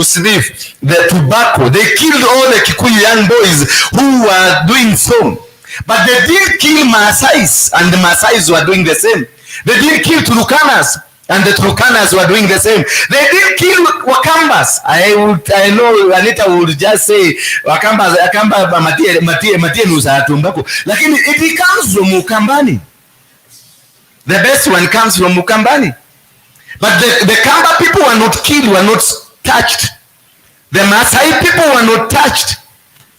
sniff the tobacco. They killed all the Kikuyu young boys who were doing so. But they did kill Maasais, and the Maasais were doing the same. They did kill Turkanas, and the Turkanas were doing the same. They did kill Wakambas. I know Anita would just say Wakambas, Wakamba matie matie matie nusa tumbako. Lakini it comes from Ukambani. The best one comes from Ukambani. But the Kamba people were not killed, were not touched. The Maasai people were not touched.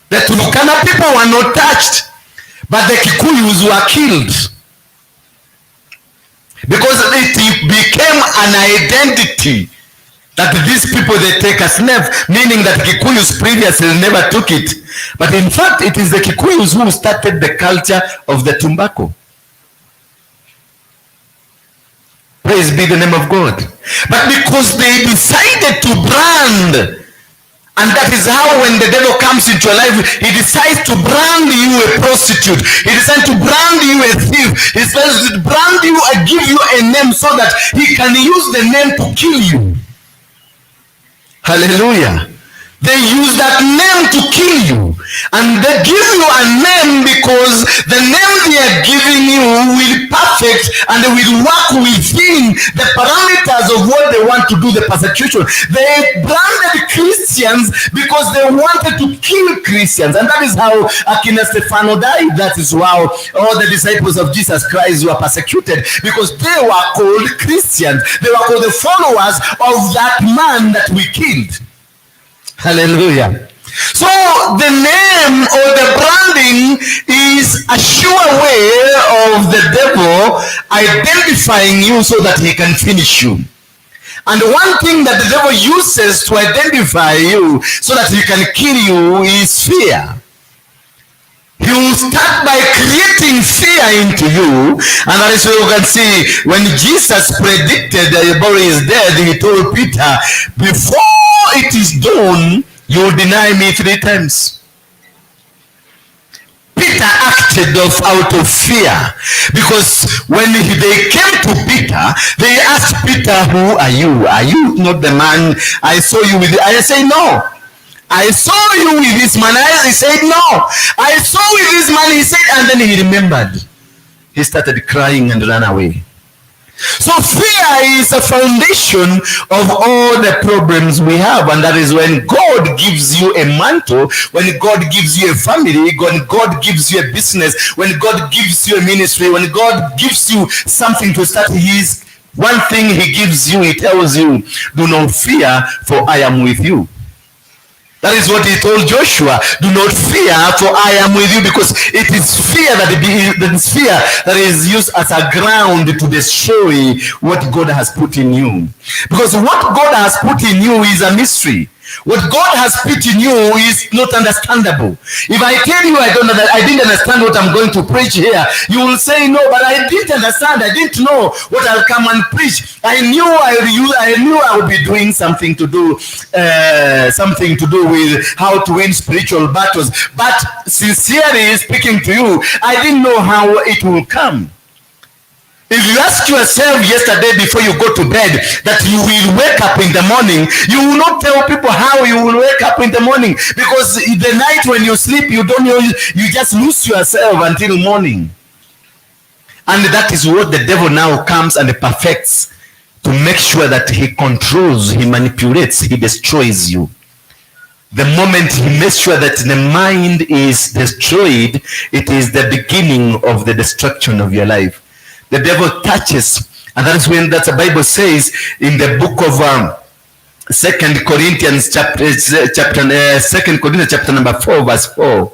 The Turkana people were not touched. But the Kikuyus were killed. Because it became an identity that these people, they take a snuff, meaning that Kikuyus previously never took it. But in fact, it is the Kikuyus who started the culture of the tobacco. Praise be the name of God. But because they decided to brand, and that is how when the devil comes into your life, he decides to brand you a prostitute. He decides to brand you a thief. He decides to brand you and give you a name so that he can use the name to kill you. Hallelujah. They use that name to kill you. And they give you a name because the name they are giving you will perfect and they will work within the parameters of what they want to do, the persecution. They branded Christians because they wanted to kill Christians. And that is how Akina Stefano died. That is how all the disciples of Jesus Christ were persecuted, because they were called Christians. They were called the followers of that man that we killed. Hallelujah. So the name or the branding is a sure way of the devil identifying you so that he can finish you. And one thing that the devil uses to identify you so that he can kill you is fear. He will start by creating fear into you. And that is why you can see when Jesus predicted that your body is dead, he told Peter, before it is done, you will deny me 3 times. Peter acted out of fear, because when they came to Peter, they asked Peter, who are you? Are you not the man I saw you with? I say, no. I saw you with this man. He said, no. I saw with this man. He said, and then he remembered. He started crying and ran away. So fear is a foundation of all the problems we have. And that is when God gives you a mantle, when God gives you a family, when God gives you a business, when God gives you a ministry, when God gives you something to start, his one thing he gives you, he tells you, do not fear, for I am with you. That is what he told Joshua. Do not fear, for I am with you, because it is fear that is fear that is used as a ground to destroy what God has put in you. Because what God has put in you is a mystery. What God has put in you is not understandable. If I tell you I didn't understand what I'm going to preach here, you will say no, but I didn't understand. I didn't know what I'll come and preach. I knew I would be doing something to do with how to win spiritual battles. But sincerely speaking to you, I didn't know how it will come. If you ask yourself yesterday before you go to bed that you will wake up in the morning, you will not tell people how you will wake up in the morning, because the night when you sleep, you don't know, you just lose yourself until morning. And that is what the devil now comes and perfects to make sure that he controls, he manipulates, he destroys you. The moment he makes sure that the mind is destroyed, it is the beginning of the destruction of your life. The devil touches, and that is when that the Bible says in the book of 2 Corinthians chapter 2 Corinthians chapter number 4 verse 4.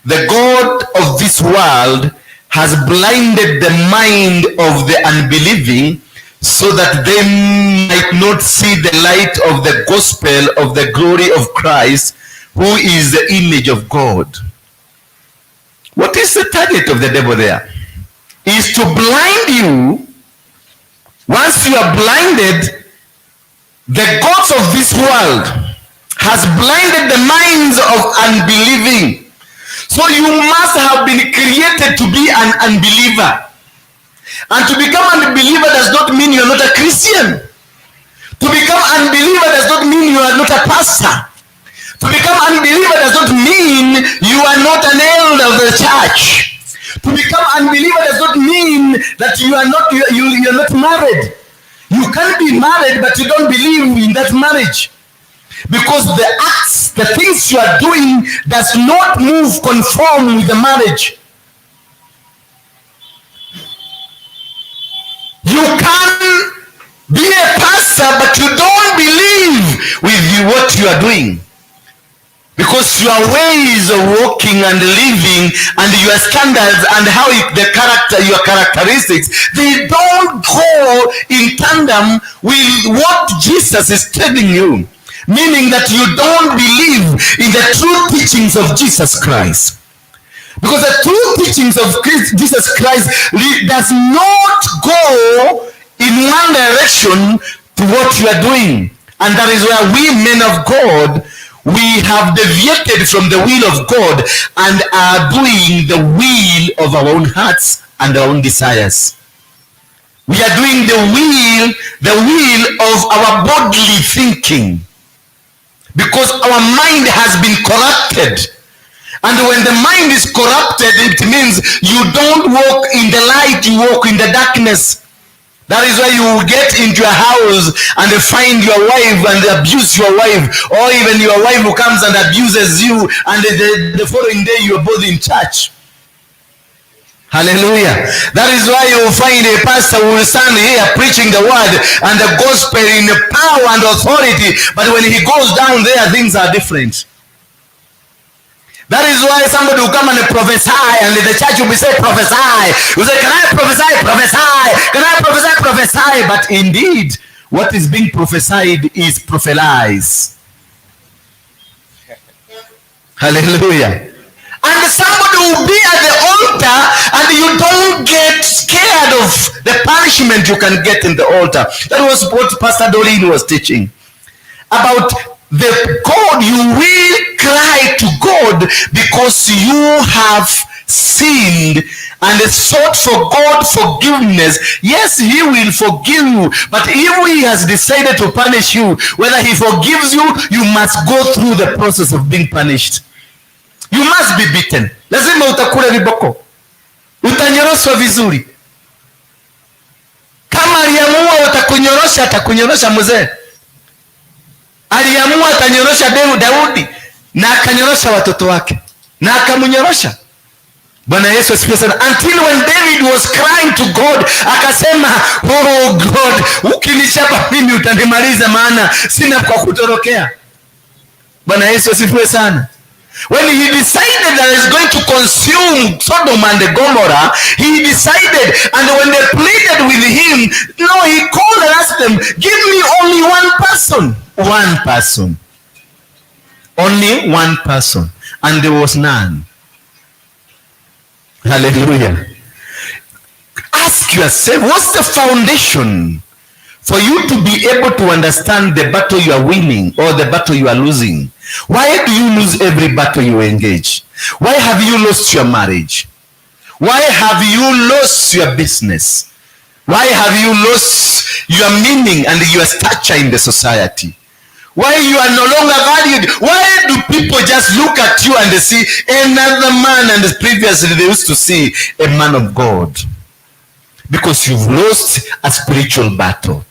The God of this world has blinded the mind of the unbelieving so that they might not see the light of the gospel of the glory of Christ, who is the image of God. What is the target of the devil there? Is to blind you Once you are blinded, the gods of this world has blinded the minds of unbelieving. So you must have been created to be an unbeliever. And to become an unbeliever does not mean you are not a Christian. To become unbeliever does not mean you are not a pastor. To become unbeliever does not mean you are not an elder of the church. To become unbeliever does not mean that you are not you are not married. You can be married, but you don't believe in that marriage. Because the acts, the things you are doing does not move conform with the marriage. You can be a pastor, but you don't believe with you what you are doing. Because your ways of walking and living and your standards and how you, the character, your characteristics, they don't go in tandem with what Jesus is telling you. Meaning that you don't believe in the true teachings of Jesus Christ. Because the true teachings of Christ, Jesus Christ does not go in one direction to what you are doing. And that is where we men of God, we have deviated from the will of God and are doing the will of our own hearts and our own desires. We are doing the will of our bodily thinking. Because our mind has been corrupted. And when the mind is corrupted, it means you don't walk in the light, you walk in the darkness. That is why you will get into your house and find your wife and abuse your wife, or even your wife who comes and abuses you, and the following day you are both in church. Hallelujah. That is why you will find a pastor who will stand here preaching the word and the gospel in the power and authority, but when he goes down there, things are different. That is why somebody will come and prophesy, and the church will be saying, prophesy. You say, can I prophesy? Prophesy. Can I prophesy? Prophesy. But indeed, what is being prophesied is prophelize. Hallelujah. And somebody will be at the altar, and you don't get scared of the punishment you can get in the altar. That was what Pastor Doreen was teaching. About the God, you will cry to God because you have sinned and sought for God forgiveness. Yes, he will forgive you, but if he has decided to punish you, whether he forgives you, you must go through the process of being punished. You must be beaten. Lazima utakula viboko, utanyoroshwa vizuri. Kama aliamua utakunyorosha, atakunyorosha mzee. Aliamua atanyorosha Daudi na akanyorosha watoto wake na akamnyorosha. Bwana Yesu asifiwe sana. Until when David was crying to God, akasema, oh God, ukinichapa mimi utanimaliza, maana sina kwa kutorokea. Bwana Yesu asifiwe sana. When he decided that he's going to consume Sodom and Gomorrah, he decided, and when they pleaded with him, no, he called and asked them, give me only one person. One person. Only one person. And there was none. Hallelujah. Ask yourself, what's the foundation for you to be able to understand the battle you are winning or the battle you are losing? Why do you lose every battle you engage? Why have you lost your marriage? Why have you lost your business? Why have you lost your meaning and your stature in the society? Why you are no longer valued? Why do people just look at you and they see another man, and previously they used to see a man of God? Because you've lost a spiritual battle.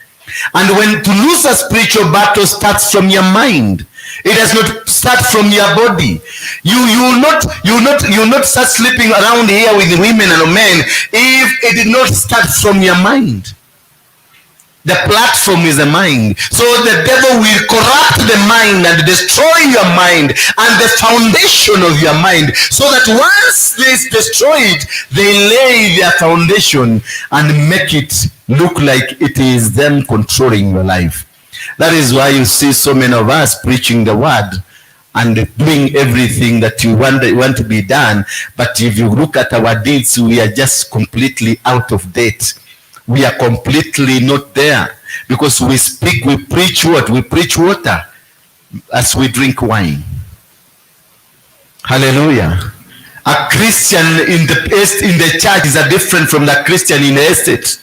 And when to lose a spiritual battle starts from your mind. It does not start from your body. You will not start sleeping around here with women and men if it did not start from your mind. The platform is the mind. So the devil will corrupt the mind and destroy your mind and the foundation of your mind, so that once this is destroyed, they lay their foundation and make it look like it is them controlling your life. That is why you see so many of us preaching the word and doing everything that you want to be done. But if you look at our deeds, we are just completely out of date. We are completely not there because we speak, we preach what? We preach water as we drink wine. Hallelujah. A Christian in the church is a different from the Christian in the estate.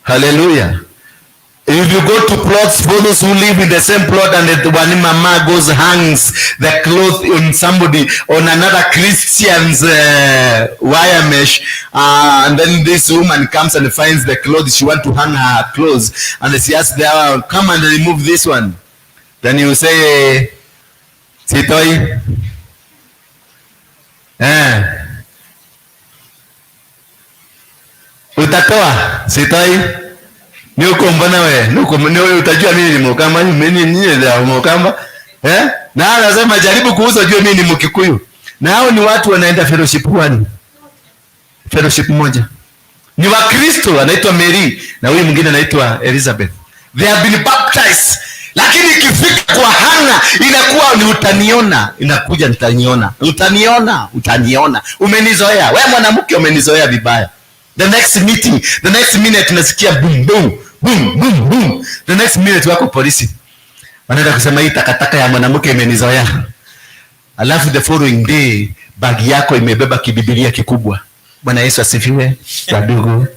Hallelujah. If you go to plots, for those who live in the same plot, and the one mama goes hangs the cloth on somebody, on another Christian's wire mesh, and then this woman comes and finds the clothes, she wants to hang her clothes, and she asks the come and remove this one. Then you say, Sitoi. Eh. Utatoa, sitoi. Ni uko mbona we? Ni uko ni utajua mimi ni Mkamba, mimi ni Mkamba. Eh? Na anasema jaribu kuuza ujue mimi ni Mkikuyu. Na hao ni watu wanaenda fellowship one. Fellowship moja. Ni Wakristo, anaitwa Mary na huyu mwingine anaitwa Elizabeth. They have been baptized. Lakini ikifika kwa hanga inakuwa ni utaniona, inakuja nitaniona. Utaniona, utaniona. Umenizoea. Wewe mwanamke umenizoea vibaya. The next meeting, the next minute unasikia boom boom boom boom boom. The next minute wako polisi. Wanaenda kusema hii takataka ya mwanamke imenizoea. Alafu the following day bagi yako imebeba kibibilia kikubwa. Bwana Yesu asifiwe. Wadugu.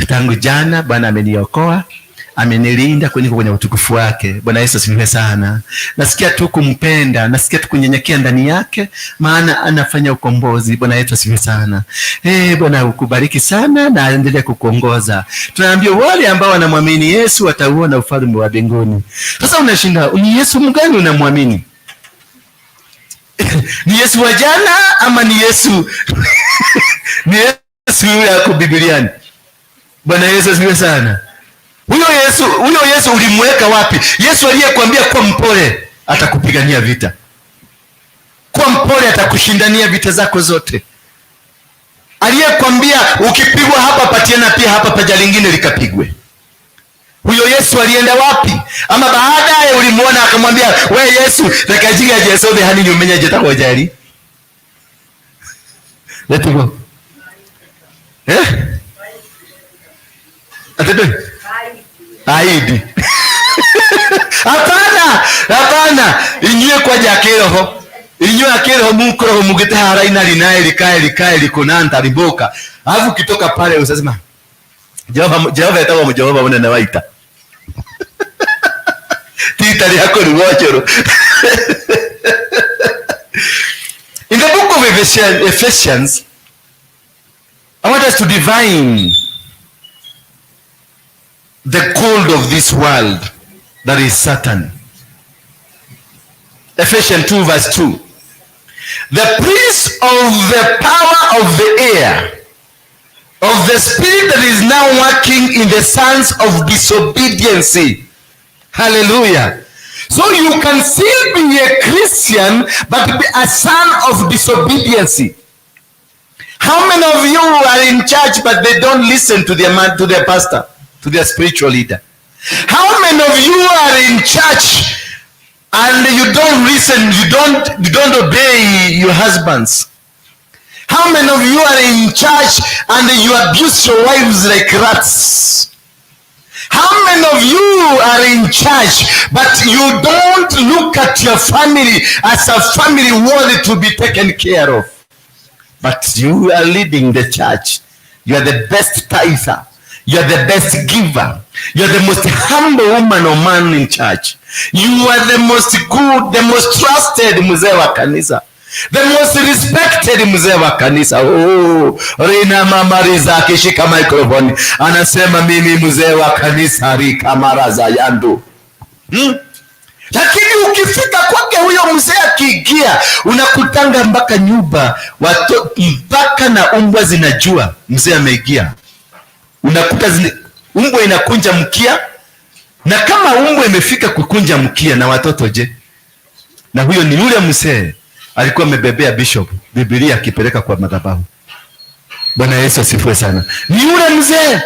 Tangu jana Bwana ameniokoa, amenilinda kwenye utukufu wake. Bwana Yesu asifiwe sana. Nasikia tu kumpenda, nasikia tu kunyenyekea ndani yake, maana anafanya ukombozi. Bwana Yesu asifiwe sana. Bwana akubariki sana na aendelee kukuongoza. Tunaambiwa wale ambao wanamwamini Yesu watauona ufalme wa mbinguni. Sasa unashinda, ni Yesu mgani unamwamini? Ni Yesu wa jana ama ni Yesu ni Yesu yule yako Bibliani? Bwana Yesu asifiwe sana. Huyo Yesu ulimweka wapi? Yesu aliyekwambia kuwa mpole atakupigania vita. Kuwa mpole atakushindania vita zako zote. Aliyekwambia ukipigwa hapa patiana pia hapa paja lingine likapigwe. Huyo Yesu alienda wapi? Ama baadaye ulimuona akamwambia we Yesu rekajiga Jesu the hani nyumenya jeta jari. Let go. Eh? Atende? Aidi. Hapana, hapana. Inyue kwa jakiroho. Inyue akiroho mukroho mugite haraina linae likae likae likunanta liboka. Alafu kitoka pale usasema Jehova Jehova etawa Jehova munene waita. Tita lyako liwachoro. In the book of Ephesians, I want us to divine the cold of this world, that is Satan. Ephesians 2 verse 2. The prince of the power of the air, of the spirit that is now working in the sons of disobedience. Hallelujah. So you can still be a Christian, but be a son of disobedience. How many of you are in church, but they don't listen to their man, to their pastor, to their spiritual leader? How many of you are in church and you don't listen, you don't obey your husbands? How many of you are in church and you abuse your wives like rats? How many of you are in church but you don't look at your family as a family worthy to be taken care of? But you are leading the church. You are the best tither. You are the best giver. You are the most humble woman or man in church. You are the most good, the most trusted mzee wa kanisa. The most respected mzee wa kanisa. Oh, Rina mama Riza akishika microphone anasema mimi mzee wa kanisa rika maraza yandu. Lakini ukifika kwake huyo mzee akiingia, unakutanga mpaka nyumba, watu mpaka na umbwa zinajua mzee ameingia. Unakuta umbwa inakunja mkia, na kama umbwa imefika kukunja mkia na watoto je? Na huyo ni yule mzee alikuwa amebebea bishop Biblia akipeleka kwa madhabahu. Bwana Yesu asifiwe sana. Ni yule mzee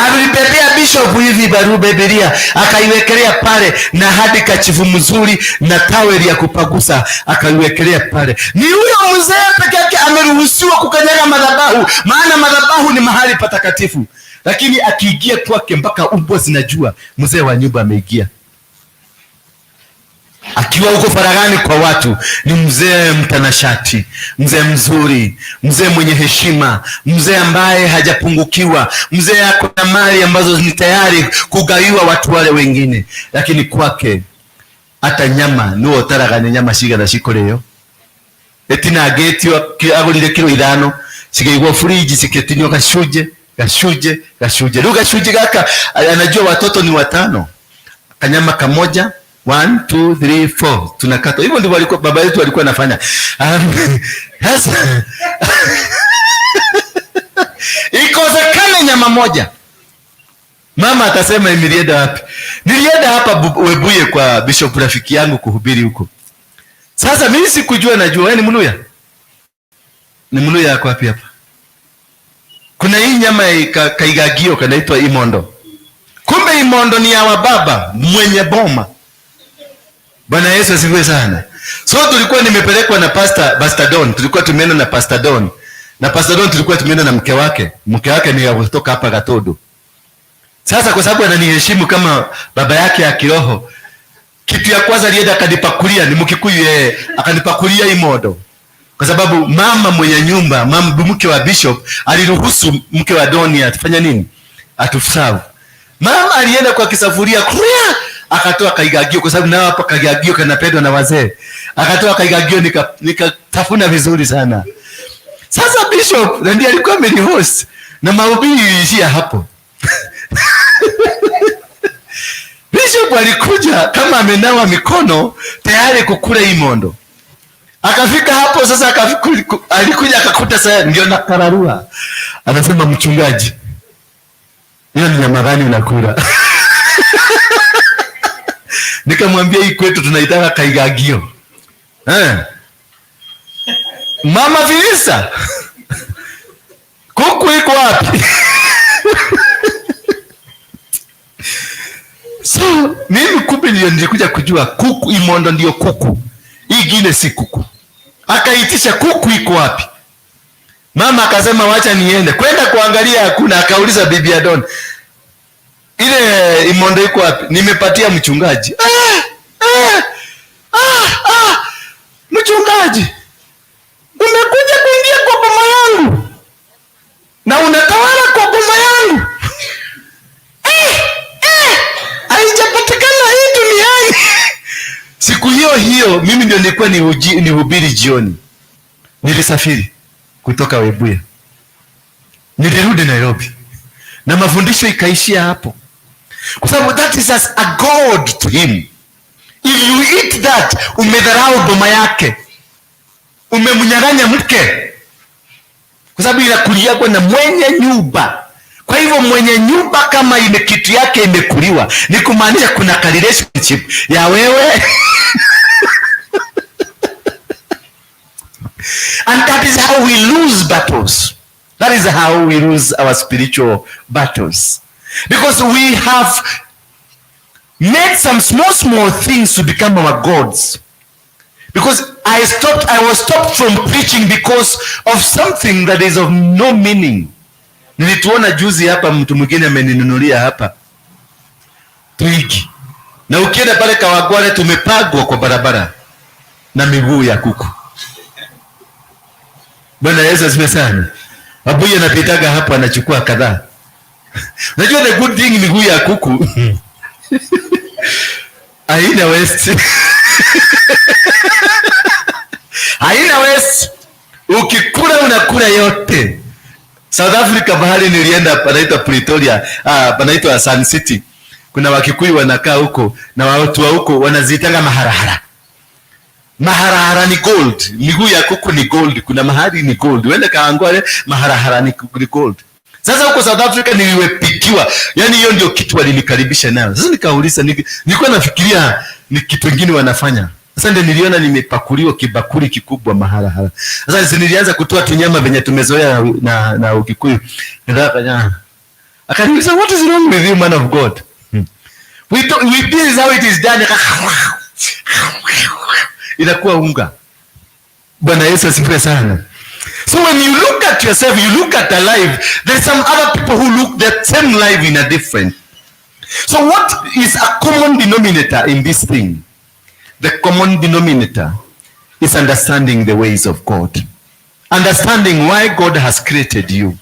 Alibebea bishop hivi barua Biblia, akaiwekelea pale na hadi kachifu mzuri na taweli ya kupagusa akaiwekelea pale. Ni huyo mzee peke yake ameruhusiwa kukanyaga madhabahu, maana madhabahu ni mahali patakatifu. Lakini akiingia kwake mpaka umbwa zinajua mzee wa nyumba ameingia. Akiwa huko faraghani kwa watu ni mzee mtanashati, mzee mzuri, mzee mwenye heshima, mzee ambaye hajapungukiwa, mzee ako na mali ambazo ni tayari kugawiwa watu wale wengine. Lakini kwake hata nyama nuo taragane nyama cigana cikoreo etinagĩtio agũrire kilo 5 cikaigwo friji cikitinio gacunje gacunje gacunje. Rĩu gacunje gaka anajua watoto ni 5, kanyama kamoja 1 2 3 4 tunakata. Hivyo ndivyo alikuwa baba yetu alikuwa anafanya. Sasa ikosekane nyama moja, mama atasema nilienda wapi? Nilienda hapa Webuye kwa bishop rafiki yangu kuhubiri huko. Sasa mimi sikujua, najua wewe ni Mluya. Ni Mluya yako wapi hapa? Kuna hii nyama ya kaigagio kanaitwa imondo. Kumbe imondo ni ya wababa mwenye boma. Bwana Yesu asifiwe sana. So tulikuwa nimepelekwa na Pastor Don, tulikuwa tumeenda na Pastor Don. Na Pastor Don tulikuwa tumeenda na mke wake. Mke wake ni kutoka hapa Gatodo. Sasa kwa sababu ananiheshimu kama baba yake ya kiroho, kitu ya kwanza alienda akanipakulia, ni Mkikuyu yeye, akanipakulia imondo. Kwa sababu mama mwenye nyumba, mama mke wa bishop aliruhusu mke wa Don atufanye nini? Atuserve. Mama alienda kwa kisafuria, kuria, akatoa kaigagio, kwa sababu nao hapa kaigagio kanapendwa na wazee. Akatoa kaigagio nikatafuna vizuri sana. Sasa bishop ndiye alikuwa amenihost na mahubiri iliishia hapo. Bishop alikuja kama amenawa mikono tayari kukula imondo. Akafika hapo sasa, alikuja akakuta sasa ndio nakararua. Anasema mchungaji, hiyo ni nyama gani unakula? Nikamwambia hii kwetu tunaitaka kaigagio. Mama Filisa, kuku iko wapi? So mimi kumbe ndio nilikuja kujua kuku imondo ndio kuku. Hii ingine si kuku. Akaitisha kuku iko wapi? Mama akasema wacha niende. Kwenda kuangalia hakuna, akauliza bibi ya Don, ile imondo iko wapi? Nimepatia mchungaji. Mchungaji, umekuja kuingia kwa boma yangu na unatawala kwa boma yangu. Haijapatikana hii duniani. Siku hiyo hiyo mimi ndio nilikuwa nihubiri jioni. Nilisafiri kutoka Webuye, nilirudi Nairobi na mafundisho ikaishia hapo, kwa sababu that is as a god to him. If you eat that, umedharau boma yake, umemnyang'anya mke, kwa sababu inakuliagwa na mwenye nyumba. Kwa hivyo mwenye nyumba kama ime kitu yake imekuliwa, ni kumaanisha kuna relationship ya wewe. And that is how we lose battles. That is how we lose our spiritual battles. Because we have made some small, small things to become our gods. Because I was stopped from preaching because of something that is of no meaning. Nilituona juzi hapa mtu mwingine ameninunulia hapa twigi. Na ukienda pale Kawangware tumepagwa kwa barabara na miguu ya kuku. Bwana Yesu asifiwe sana. Abuya anapitaga hapo anachukua kadhaa. Unajua the good thing miguu ya kuku haina waste. Haina waste. Ukikula unakula yote. South Africa bahari nilienda panaitwa Pretoria, panaitwa Sun City. Kuna Wakikuyu wanakaa huko na watu wa huko wanaziitanga maharahara. Maharahara ni gold. Miguu ya kuku ni gold. Kuna mahali ni gold. Uende Kawangware, maharahara ni gold. Sasa huko South Africa niliwepikiwa. Yaani hiyo ndio kitu walinikaribisha nayo. Sasa nikauliza, nilikuwa nafikiria ni kitu kingine wanafanya. Sasa ndio niliona nimepakuliwa kibakuli kikubwa maharahara. Sasa nilianza kutoa tunyama venye tumezoea na Ukikuyu. Nataka nyama. Akaniuliza, "What is wrong with you, man of God? We don't, we, this is how it is done." Inakuwa unga. Bwana Yesu asifiwe sana. So when you look at yourself, you look at the life, there's some other people who look that same life in a different. So what is a common denominator in this thing? The common denominator is understanding the ways of God. Understanding why God has created you.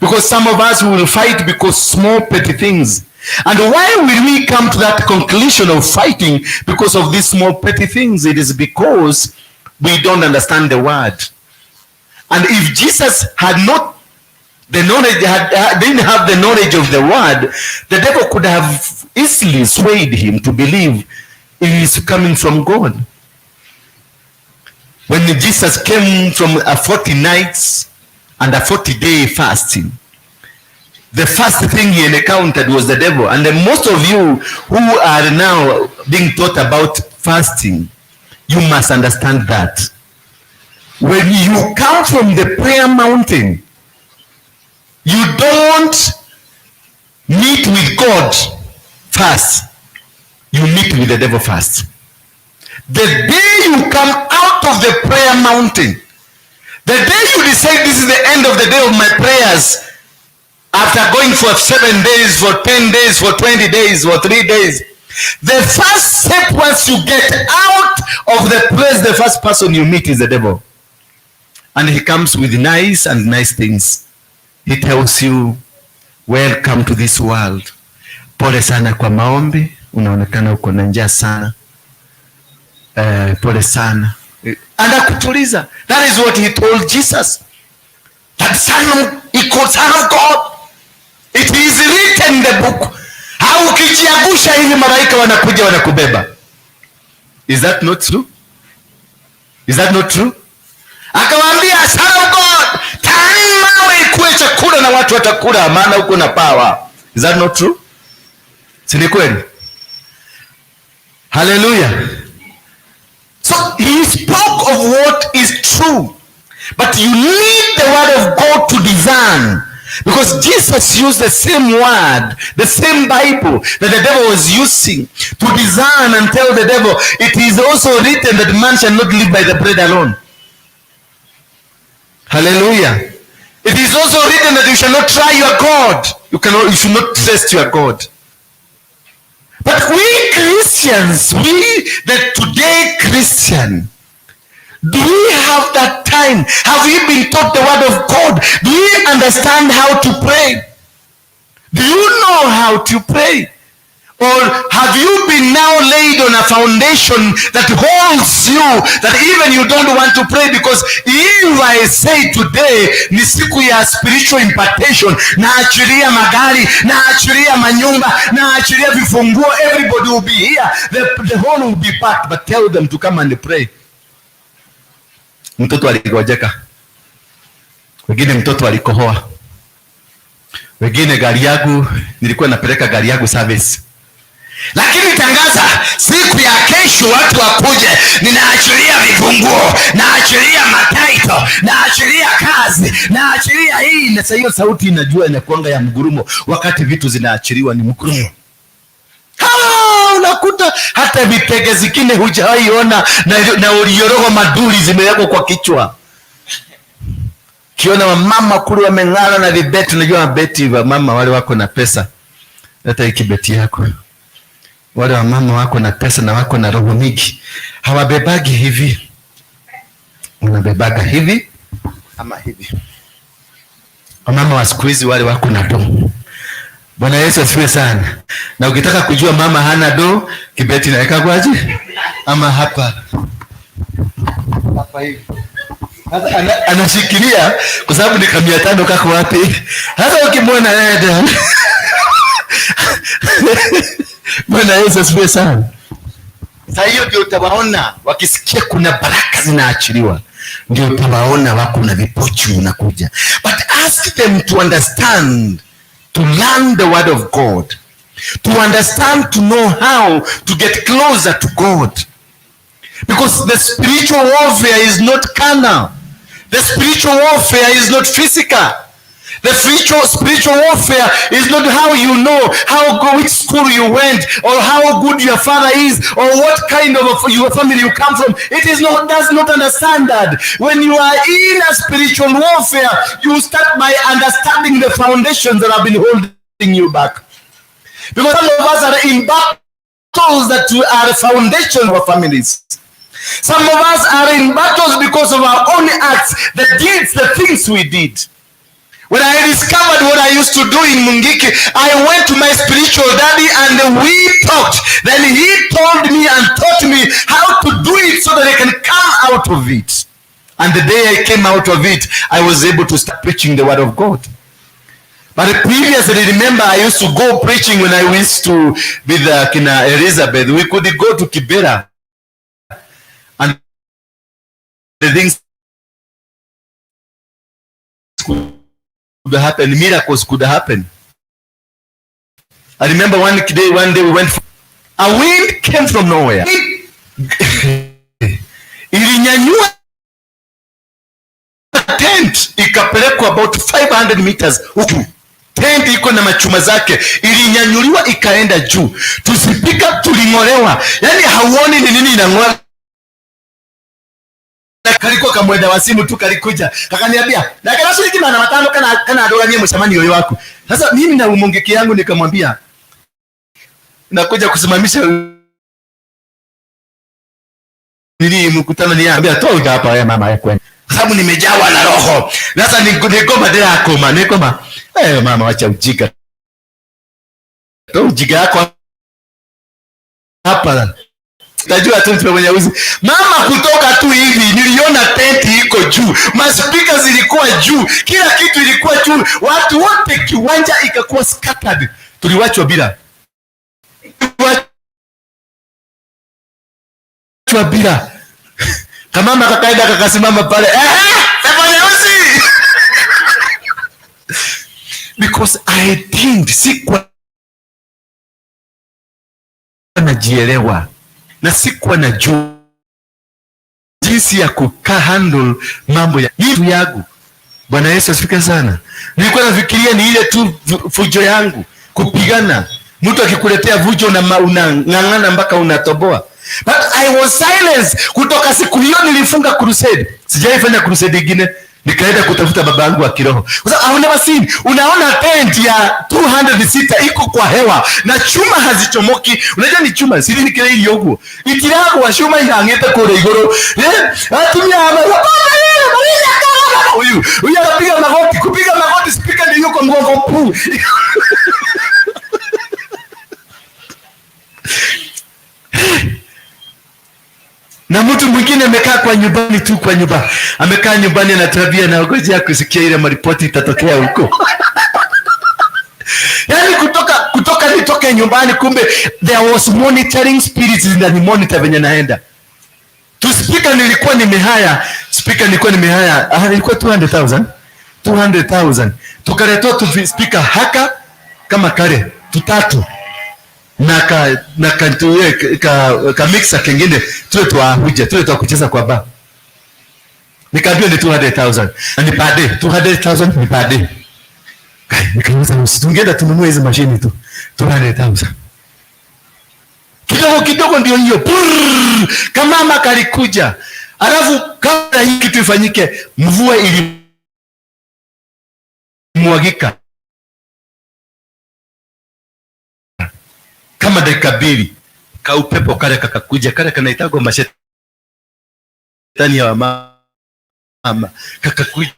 Because some of us will fight because small petty things. And why will we come to that conclusion of fighting because of these small petty things? It is because we don't understand the word. And if Jesus had not the knowledge, didn't have the knowledge of the word, the devil could have easily swayed him to believe he is coming from God. When Jesus came from a 40 nights and a 40-day fasting, the first thing he encountered was the devil. And then most of you who are now being taught about fasting, you must understand that. When you come from the prayer mountain, you don't meet with God first. You meet with the devil first. The day you come out of the prayer mountain, the day you decide this is the end of the day of my prayers, after going for 7 days, for 10 days, for 20 days, for 3 days, the first step, once you get out of the place, the first person you meet is the devil. And he comes with nice and nice things. He tells you, "Welcome to this world. Pole sana kwa maombi, unaonekana uko na njaa sana. Pole sana." Anakutuliza. That is what he told Jesus. That son, he called son of God. It is written in the book. Au ukijiangusha hivi, malaika wanakuja wanakubeba. Is that not true? Is that not true? Akawaambia, "Son of God, turn mawe ikuwe chakula na watu watakula, maana uko na power." Is that not true? Si ni kweli? Hallelujah. So he spoke of what is true. But you need the word of God to discern. Because Jesus used the same word, the same Bible that the devil was using to discern and tell the devil, "It is also written that man shall not live by the bread alone." Hallelujah. It is also written that you shall not try your God. You cannot, you should not test your God. But we Christians, we the today Christian, do we have that time? Have we been taught the word of God? Do we understand how to pray? Do you know how to pray? Or have you been now laid on a foundation that holds you, that even you don't want to pray? Because if I say today ni siku ya spiritual impartation, naachilia magari, naachilia manyumba, naachilia vifunguo, everybody will be here, the hall will be packed, but tell them to come and pray. Mtoto aligonjeka, wengine mtoto alikohoa, wengine gari yangu, nilikuwa napeleka gari yangu service, lakini tangaza siku ya kesho watu wakuje, ninaachilia vifunguo, naachilia matitle, naachilia kazi, naachilia hii. Na sasa hiyo sauti inajua inakuanga ya mgurumo, wakati vitu zinaachiliwa ni mgurumo. Ah, unakuta hata vitege zingine hujawahi ona na uliorogo maduri zimewekwa kwa kichwa. Kiona wamama kule wameng'ara na vibeti, unajua mabeti wa mama wale wako na pesa. Hata hiki beti yako, wale wamama wako na pesa na wako na roho mingi hawabebagi hivi, wanabebaga hivi ama hivi. Wamama wa siku hizi wale wako na do. Bwana Yesu asifiwe sana. Na ukitaka kujua mama hana do, kibeti naweka kwaje? Ama hapa hapa hivi. Sasa anashikilia kwa sababu ni kamia tano kako wapi? Hata ukimwona yeye. Bwana Yesu asifiwe sana. Sasa hiyo ndio utawaona wakisikia kuna baraka zinaachiliwa, ndio utawaona wako na vipochi unakuja. But ask them to understand, to learn the word of God, to understand, to know how to get closer to God. Because the spiritual warfare is not carnal. The spiritual warfare is not physical. The spiritual warfare is not how you know how go, which school you went, or how good your father is, or what kind of your family you come from. It is not, does not understand that. When you are in a spiritual warfare, you start by understanding the foundations that have been holding you back. Because some of us are in battles that are the foundation of our families. Some of us are in battles because of our own acts, the deeds, the things we did. When I discovered what I used to do in Mungiki, I went to my spiritual daddy and we talked. Then he told me and taught me how to do it so that I can come out of it. And the day I came out of it, I was able to start preaching the word of God. But previously, remember, I used to go preaching when I used to be the Kina Elizabeth. We could go to Kibera and the things could happen, miracles could happen. I remember one day we went, a wind came from nowhere. Ilinyanyua tent ikapelekwa about 500 meters huku. Tent iko na machuma zake, ilinyanyuliwa ikaenda juu. Tusipika tuling'olewa, yaani hauoni ni nini inang'oa. Kalikuwa kamwenda wasimu tu kalikuja kakaniambia na shilingi 500 kana ndũgamie mũcemanio ũyũ waku. Sasa mimi na umongeki yangu nikamwambia nakuja kusimamisha nini mkutano, niambia toa hapa wewe mama yako, kwa sababu nimejawa na roho. Sasa nigoma ndirakoma nikoma, eh mama, wacha ujinga, toa ujinga yako hapa. Najua tu mtu mwenye uzi. Mama kutoka tu hivi niliona tenti iko juu, maspika zilikuwa juu, kila kitu ilikuwa juu, watu wote, kiwanja ikakuwa scattered. Tuliwachwa bila, tuliwachwa bila. Kamama kakaenda kakasimama pale, pepo nyeusi. Because I think sikuwa najielewa na sikuwa najua jinsi ya kuka handle mambo ya vitu yangu. Bwana Yesu asifiwe sana. Nilikuwa nafikiria ni ile tu fujo yangu kupigana. Mtu akikuletea vujo unang'ang'ana mpaka unatoboa. But I was silenced. Kutoka siku hiyo nilifunga crusade. Sijaifanya crusade ingine. Nikaenda kutafuta baba yangu wa kiroho. Kwa sababu I've never seen. Unaona tent ya 200 iko kwa hewa na chuma hazichomoki. Unajua ni chuma, siri ni kile iliyogo. Itiragwa chuma ihang'ete kule iguru. Atumia hapa. Huyu, huyu anapiga magoti, kupiga magoti speaker ndio yuko mgongo pu. Na mtu mwingine amekaa kwa nyumbani tu, kwa nyumba. Amekaa nyumbani anatabia na ngojea kusikia ile maripoti itatokea huko. Yaani kutoka nitoke nyumbani, kumbe there was monitoring spirits zinani monitor venye naenda. Tu speaker nilikuwa nimehaya, speaker nilikuwa nimehaya, ilikuwa 200,000. 200,000. Tukaletwa tu speaker haka kama kale tutatu. Na ka mixer kengine tuwe twa huja, tuwe twa kucheza kwa bar. Nikaambiwa ni 200,000. Na ni per day, 200,000 ni per day. Kai, nikauliza usitungeenda tununue hizi mashini tu 200,000. Kidogo kidogo ndio hiyo. Prrr, kama mama kalikuja. Alafu kabla hii kitu ifanyike, mvua ilimwagika kama dakika mbili. Kaupepo kale kakakuja, kale kanaitagwa mashetani ya mama, kakakuja.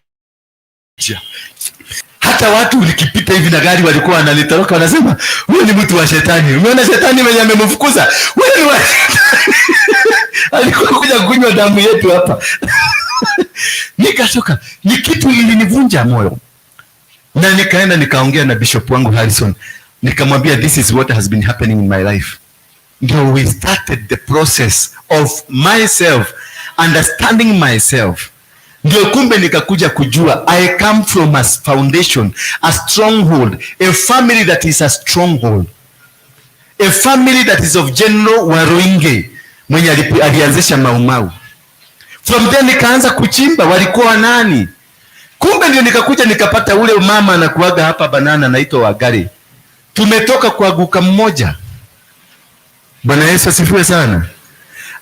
Hata watu nikipita hivi na gari walikuwa wananitoroka, wanasema huyu ni mtu wa shetani. Umeona shetani mwenye amemfukuza? Huyu ni wa shetani. Alikuwa kuja kunywa damu yetu hapa. Nikatoka, ni kitu ilinivunja moyo. Na nikaenda nikaongea na bishop wangu Harrison. Nikamwambia this is what has been happening in my life. Ndio we started the process of myself understanding myself. Ndio kumbe nikakuja kujua I come from a foundation, a stronghold, a family that is a stronghold. A family that is of General Waruinge mwenye alianzisha Mau Mau. From there nikaanza kuchimba walikuwa nani? Kumbe ndio nikakuja nikapata ule mama anakuaga hapa banana anaitwa Wagari. Tumetoka kwa guka mmoja. Bwana Yesu asifiwe sana.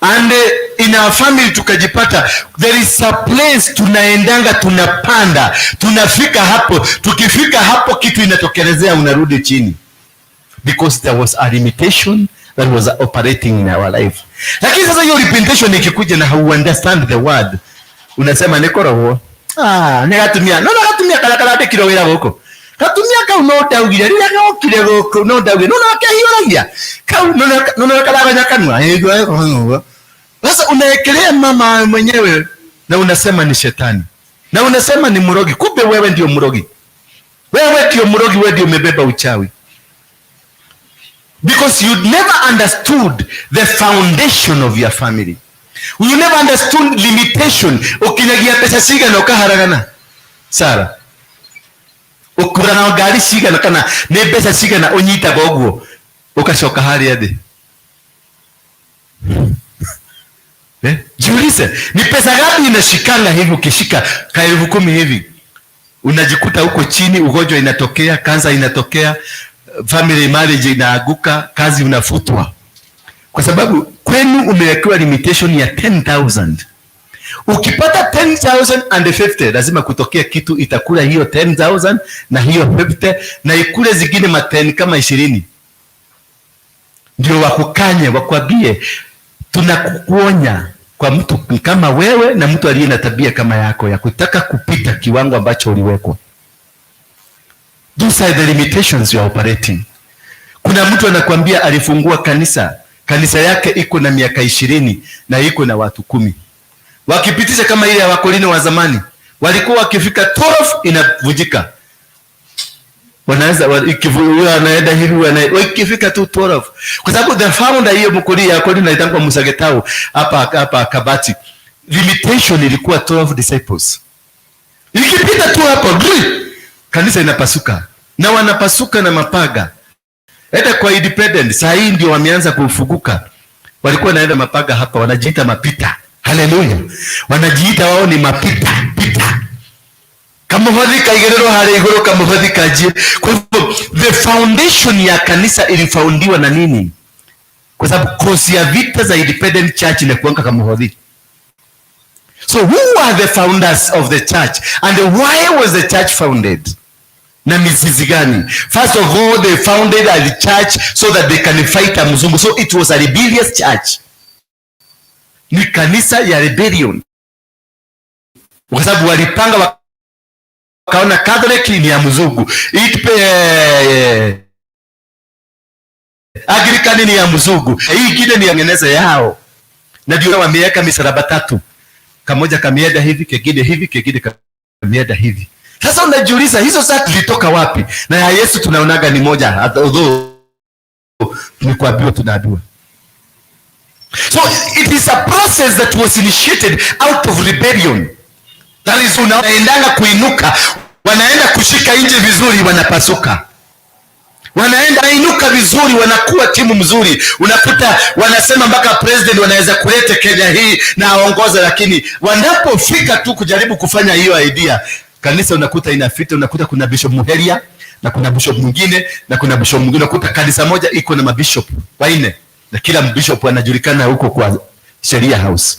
And in our family tukajipata there is a place tunaendanga, tunapanda, tunafika hapo. Tukifika hapo kitu inatokelezea, unarudi chini, because there was a limitation that was operating in our life. Lakini sasa hiyo limitation ikikuja na hau understand the word, unasema nĩ korogwo, ah, nĩ gatumia no gatumia kara karandĩkirwo wĩra gũkũ, gatumia kau no ndaugire rĩrĩa gokire gũkũ, no ndaugire no nakehiũragia kau no no karaganya kanua. Sasa unaekelea mama mwenyewe na unasema ni shetani na unasema ni mrogi, kumbe wewe ndio mrogi, wewe ndio mrogi, wewe ndio umebeba uchawi, because you never understood the foundation of your family. You never understood limitation. Ukinyagia mbeca cigana ukaharagana, Sara, ukuraga ngari cigana kana nĩ mbeca cigana ũnyitaga ũguo ũgacoka harĩa thĩ. Eh? Jiulize, ni pesa gapi inashikana hivi? Ukishika ka 10,000 hivi unajikuta huko chini, ugonjwa inatokea, kansa inatokea, family marriage inaaguka, kazi unafutwa, kwa sababu kwenu umewekewa limitation ya 10,000. Ukipata 10,050 lazima kutokea kitu itakula hiyo 10,000 na hiyo 50 na ikule zingine ma 10 kama 20, ndio wakukanye, wakwambie tunakuonya kwa mtu kama wewe na mtu aliye na tabia kama yako ya kutaka kupita kiwango ambacho uliwekwa. Those are the limitations you are operating. Kuna mtu anakuambia alifungua kanisa, kanisa yake iko na miaka 20 na iko na watu 10. Wakipitisha kama ile ya Wakorino wa zamani, walikuwa wakifika 12 inavujika. Wanaweza huyo anaenda hivi, ikifika tu 12, kwa sababu the founder hiyo mkuri ya Korino inaitwa Musagetau hapa hapa Kabati, limitation ilikuwa 12 disciples. Ikipita tu hapo kanisa inapasuka, na wanapasuka na mapaga. Enda kwa independent, saa hii ndio wameanza kufuguka. Walikuwa naenda mapaga hapa, wanajiita mapita. Haleluya, wanajiita wao ni mapita pita. Kamuhothi kaigĩrĩrwo harĩa igũrũ, kamuhothi kanjie. Kwa hivyo the foundation ya kanisa ilifoundiwa na nini? Kwa sababu kosi ya vita za independent church inakuanga kamuhothi. So who are the founders of the church and why was the church founded? Na mizizi gani? First of all, they founded a church so that they can fight a mzungu. So it was a rebellious church. Ni kanisa ya rebellion, kwa sababu walipanga wakaona Catholic ni ya mzungu, Anglican ni ya mzungu, hii ingine ni ya ngeneza yao, na ndio wameweka misalaba tatu, kamoja kamienda hivi, kengine hivi, kengine kamienda hivi. Sasa unajiuliza hizo sasa zilitoka wapi? Na ya Yesu tunaonaga ni moja, although ni kuambiwa tunaambiwa. So it is a process that was initiated out of rebellion. That is, unaendanga kuinuka, wanaenda kushika nje vizuri, wanapasuka. Wanaenda inuka vizuri, wanakuwa timu mzuri, unakuta wanasema mpaka president wanaweza kuleta Kenya hii na aongoze, lakini wanapofika tu kujaribu kufanya hiyo idea, kanisa unakuta inafita, unakuta kuna Bishop Muheria na kuna bishop mwingine na kuna bishop mwingine, unakuta kanisa moja iko na mabishop wanne na kila bishop anajulikana huko kwa Sheria House.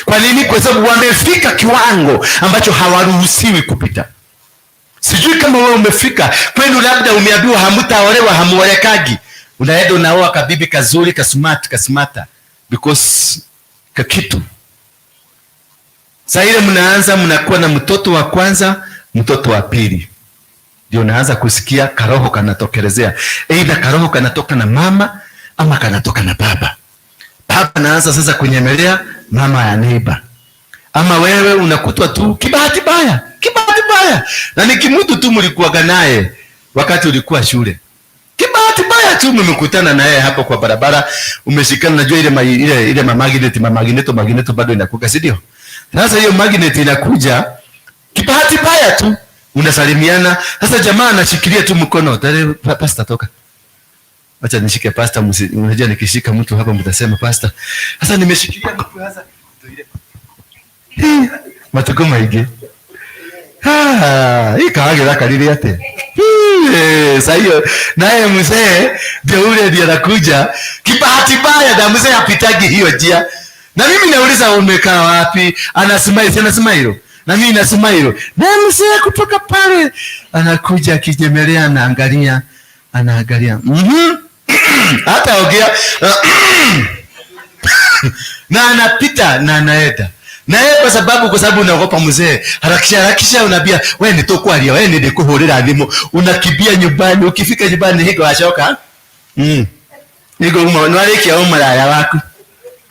Kwa nini? Kwa sababu wamefika kiwango ambacho hawaruhusiwi kupita. Sijui kama wewe umefika kwenu, labda umeambiwa hamtaolewa, hamuolekagi, unaenda unaoa kabibi kazuri kasmart kasmata because kakitu. Sasa ile mnaanza mnakuwa na mtoto wa kwanza, mtoto wa pili, ndio unaanza kusikia karoho kanatokelezea, either karoho kanatoka na mama ama kanatoka na baba. Baba anaanza sasa kunyemelea mama ya neighbor, ama wewe unakutwa tu kibahati baya, kibahati baya, na ni kimutu tu mlikuwaga naye wakati ulikuwa shule, kibahati baya tu mmekutana naye hapo kwa barabara, umeshikana, najua ile ile mamagneto magneto bado inakuja, si ndio? Sasa hiyo magnet inakuja kibahati baya tu, unasalimiana. Sasa jamaa anashikilia tu mkono, tare pastor toka. Acha nishike pastor, unajua nikishika mtu hapa mtasema pastor. Sasa nimeshikilia mtu sasa ndio ile. Matuko maige. Ah, hii kawagä atä. Sasa hiyo naye mzee ndio ule ndiye anakuja kibahati mbaya, na mzee hapitagi hiyo njia, na mimi nauliza umekaa wapi? Anasema si anasema hilo, na mimi nasema hilo, na mzee kutoka pale anakuja akijemelea, anaangalia, anaangalia, hata ongea na anapita na anaenda na yeye kwa sababu unaogopa mzee, harakisha harakisha, unaambia wewe ni tukwaria, wewe ni ndikuhurira thimu, unakimbia nyumbani. Ukifika nyumbani higo acoka higo uma nwarikia umaraya waku.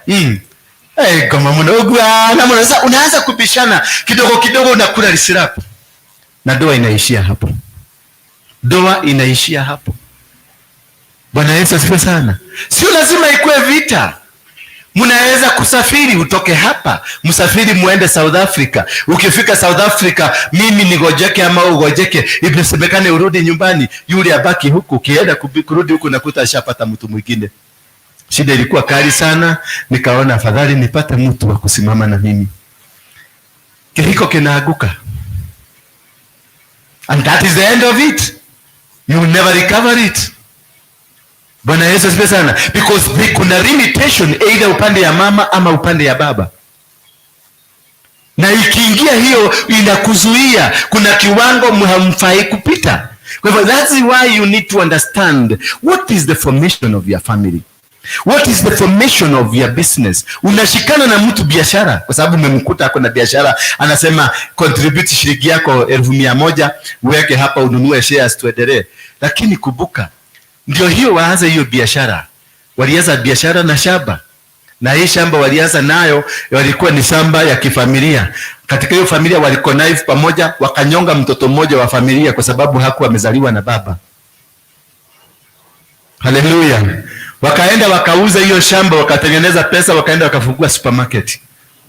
Eh, ngoma muno uguana muno. Sasa unaanza kubishana kidogo kidogo, unakula risirapu na ndoa inaishia hapo, ndoa inaishia hapo. Bwana Yesu asifiwe sana. Sio lazima ikuwe vita. Mnaweza kusafiri utoke hapa, msafiri muende South Africa. Ukifika South Africa, mimi nigojeke ama ugojeke, imesemekane urudi nyumbani, yule abaki huku. Ukienda kurudi huku nakuta ashapata mtu mwingine. Shida ilikuwa kali sana, nikaona afadhali nipate mtu wa kusimama na mimi. Kihiko kinaanguka, and that is the end of it. You will never recover it. Bwana Yesu asifiwe sana, because kuna limitation either upande ya mama ama upande ya baba, na ikiingia hiyo inakuzuia, kuna kiwango hamfai kupita. Kwa hivyo that's why you need to understand what is the formation of your family. What is the formation of your business? Unashikana na mtu biashara kwa sababu umemkuta ako na biashara, anasema contribute shilingi yako 100,000 uweke hapa ununue shares tuendelee. Lakini kumbuka, ndio hiyo waanze hiyo biashara. Walianza biashara na shamba, na hii shamba walianza nayo walikuwa ni shamba ya kifamilia. Katika hiyo familia waliconnive pamoja, wakanyonga mtoto mmoja wa familia kwa sababu hakuwa amezaliwa na baba. Haleluya! Wakaenda wakauza hiyo shamba, wakatengeneza pesa, wakaenda wakafungua supermarket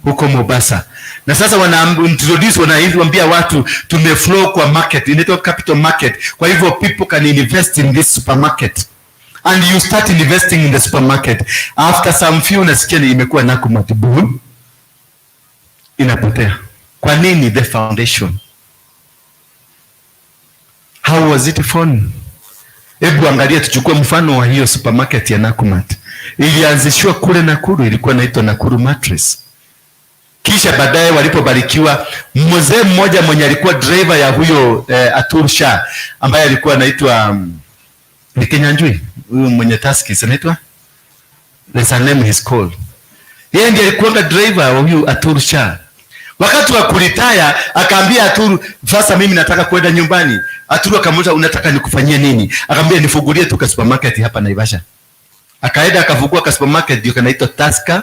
huko Mombasa. Na sasa wana introduce, wanaambia watu tumeflow kwa market, inaitwa capital market. Kwa hivyo people can invest in this supermarket. And you start investing in the supermarket. After some few unasikia ni imekuwa Nakumatt, boom, inapotea. Kwa nini? The foundation. How was it formed? Hebu angalia, tuchukue mfano wa hiyo supermarket ya Nakumatt. Ilianzishwa kule Nakuru, ilikuwa inaitwa Nakuru Mattress. Kisha baadaye walipobarikiwa, mzee mmoja mwenye alikuwa driver ya huyo Atul Shah ambaye alikuwa anaitwa ni Kenyanjui, huyu mwenye Tuskys anaitwa, there's a name he's called. Yeye ndiye alikuwa driver wa huyu Atul Shah. Wakati wa kuretire akaambia Atul, sasa mimi nataka kwenda nyumbani. Atul akamuuliza unataka nikufanyie nini? Akamwambia nifungulie tu ka supermarket hapa Naivasha. Akaenda akafungua ka supermarket ndio kanaitwa Tusker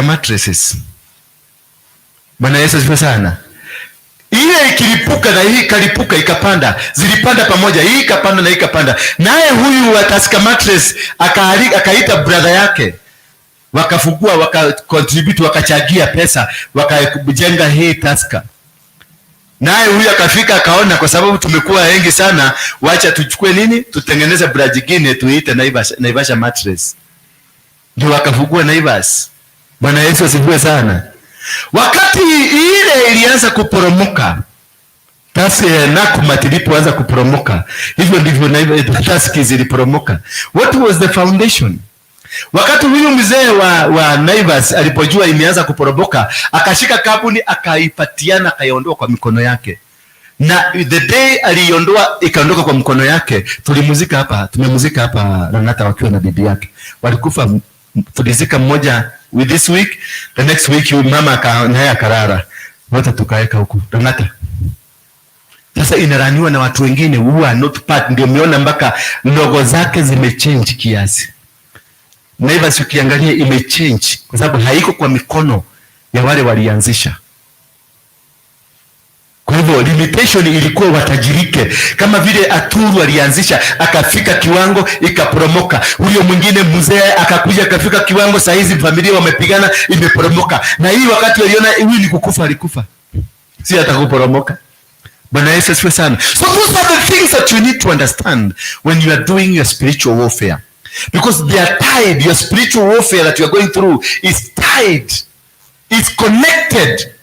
Mattresses. Bwana Yesu asifiwe sana. Ile ikilipuka na hii ikalipuka ikapanda, zilipanda pamoja, hii ikapanda na hii ikapanda. Naye huyu wa Tusker Mattress akaita brother yake, wakafungua, waka contribute, wakachangia pesa, wakajenga hii Tusker. Naye huyu akafika akaona, kwa sababu tumekuwa wengi sana, wacha tuchukue nini, tutengeneze branch nyingine tuiite Naivasha, Naivasha Mattress. Ndio wakafungua Naivas. Bwana Yesu asifiwe sana. Wakati ile ilianza kuporomoka, Nakumatt ilipoanza kuporomoka, hivyo ndivyo Tuskys ziliporomoka. What was the foundation? Wakati huyu mzee wa Naivas alipojua imeanza kuporomoka, akashika kampuni akaipatiana, akaiondoa kwa mikono yake, na the day aliiondoa ikaondoka kwa mkono yake, tulimuzika hapa, tumemuzika hapa Lang'ata wakiwa na bibi yake, walikufa. Tulizika mmoja with this week, the next week huyu mama naye akalala, wote tukaweka huku Lang'ata. Sasa inaruniwa na watu wengine who are not part, ndio umeona mpaka logo zake zimechange kiasi. Naivas ukiangalia imechange kwa sababu haiko kwa mikono ya wale walianzisha. Kwa hivyo limitation ilikuwa watajirike, kama vile Aturu alianzisha akafika kiwango ikaporomoka, huyo mwingine mzee akakuja akafika kiwango, saa hizi familia wamepigana, imeporomoka. Na hii wakati waliona huyu ni kukufa, alikufa, si hata kuporomoka. Bwana Yesu asifiwe sana. So those are the things that you need to understand when you are doing your spiritual warfare, because they are tied. Your spiritual warfare that you are going through is tied, it's connected.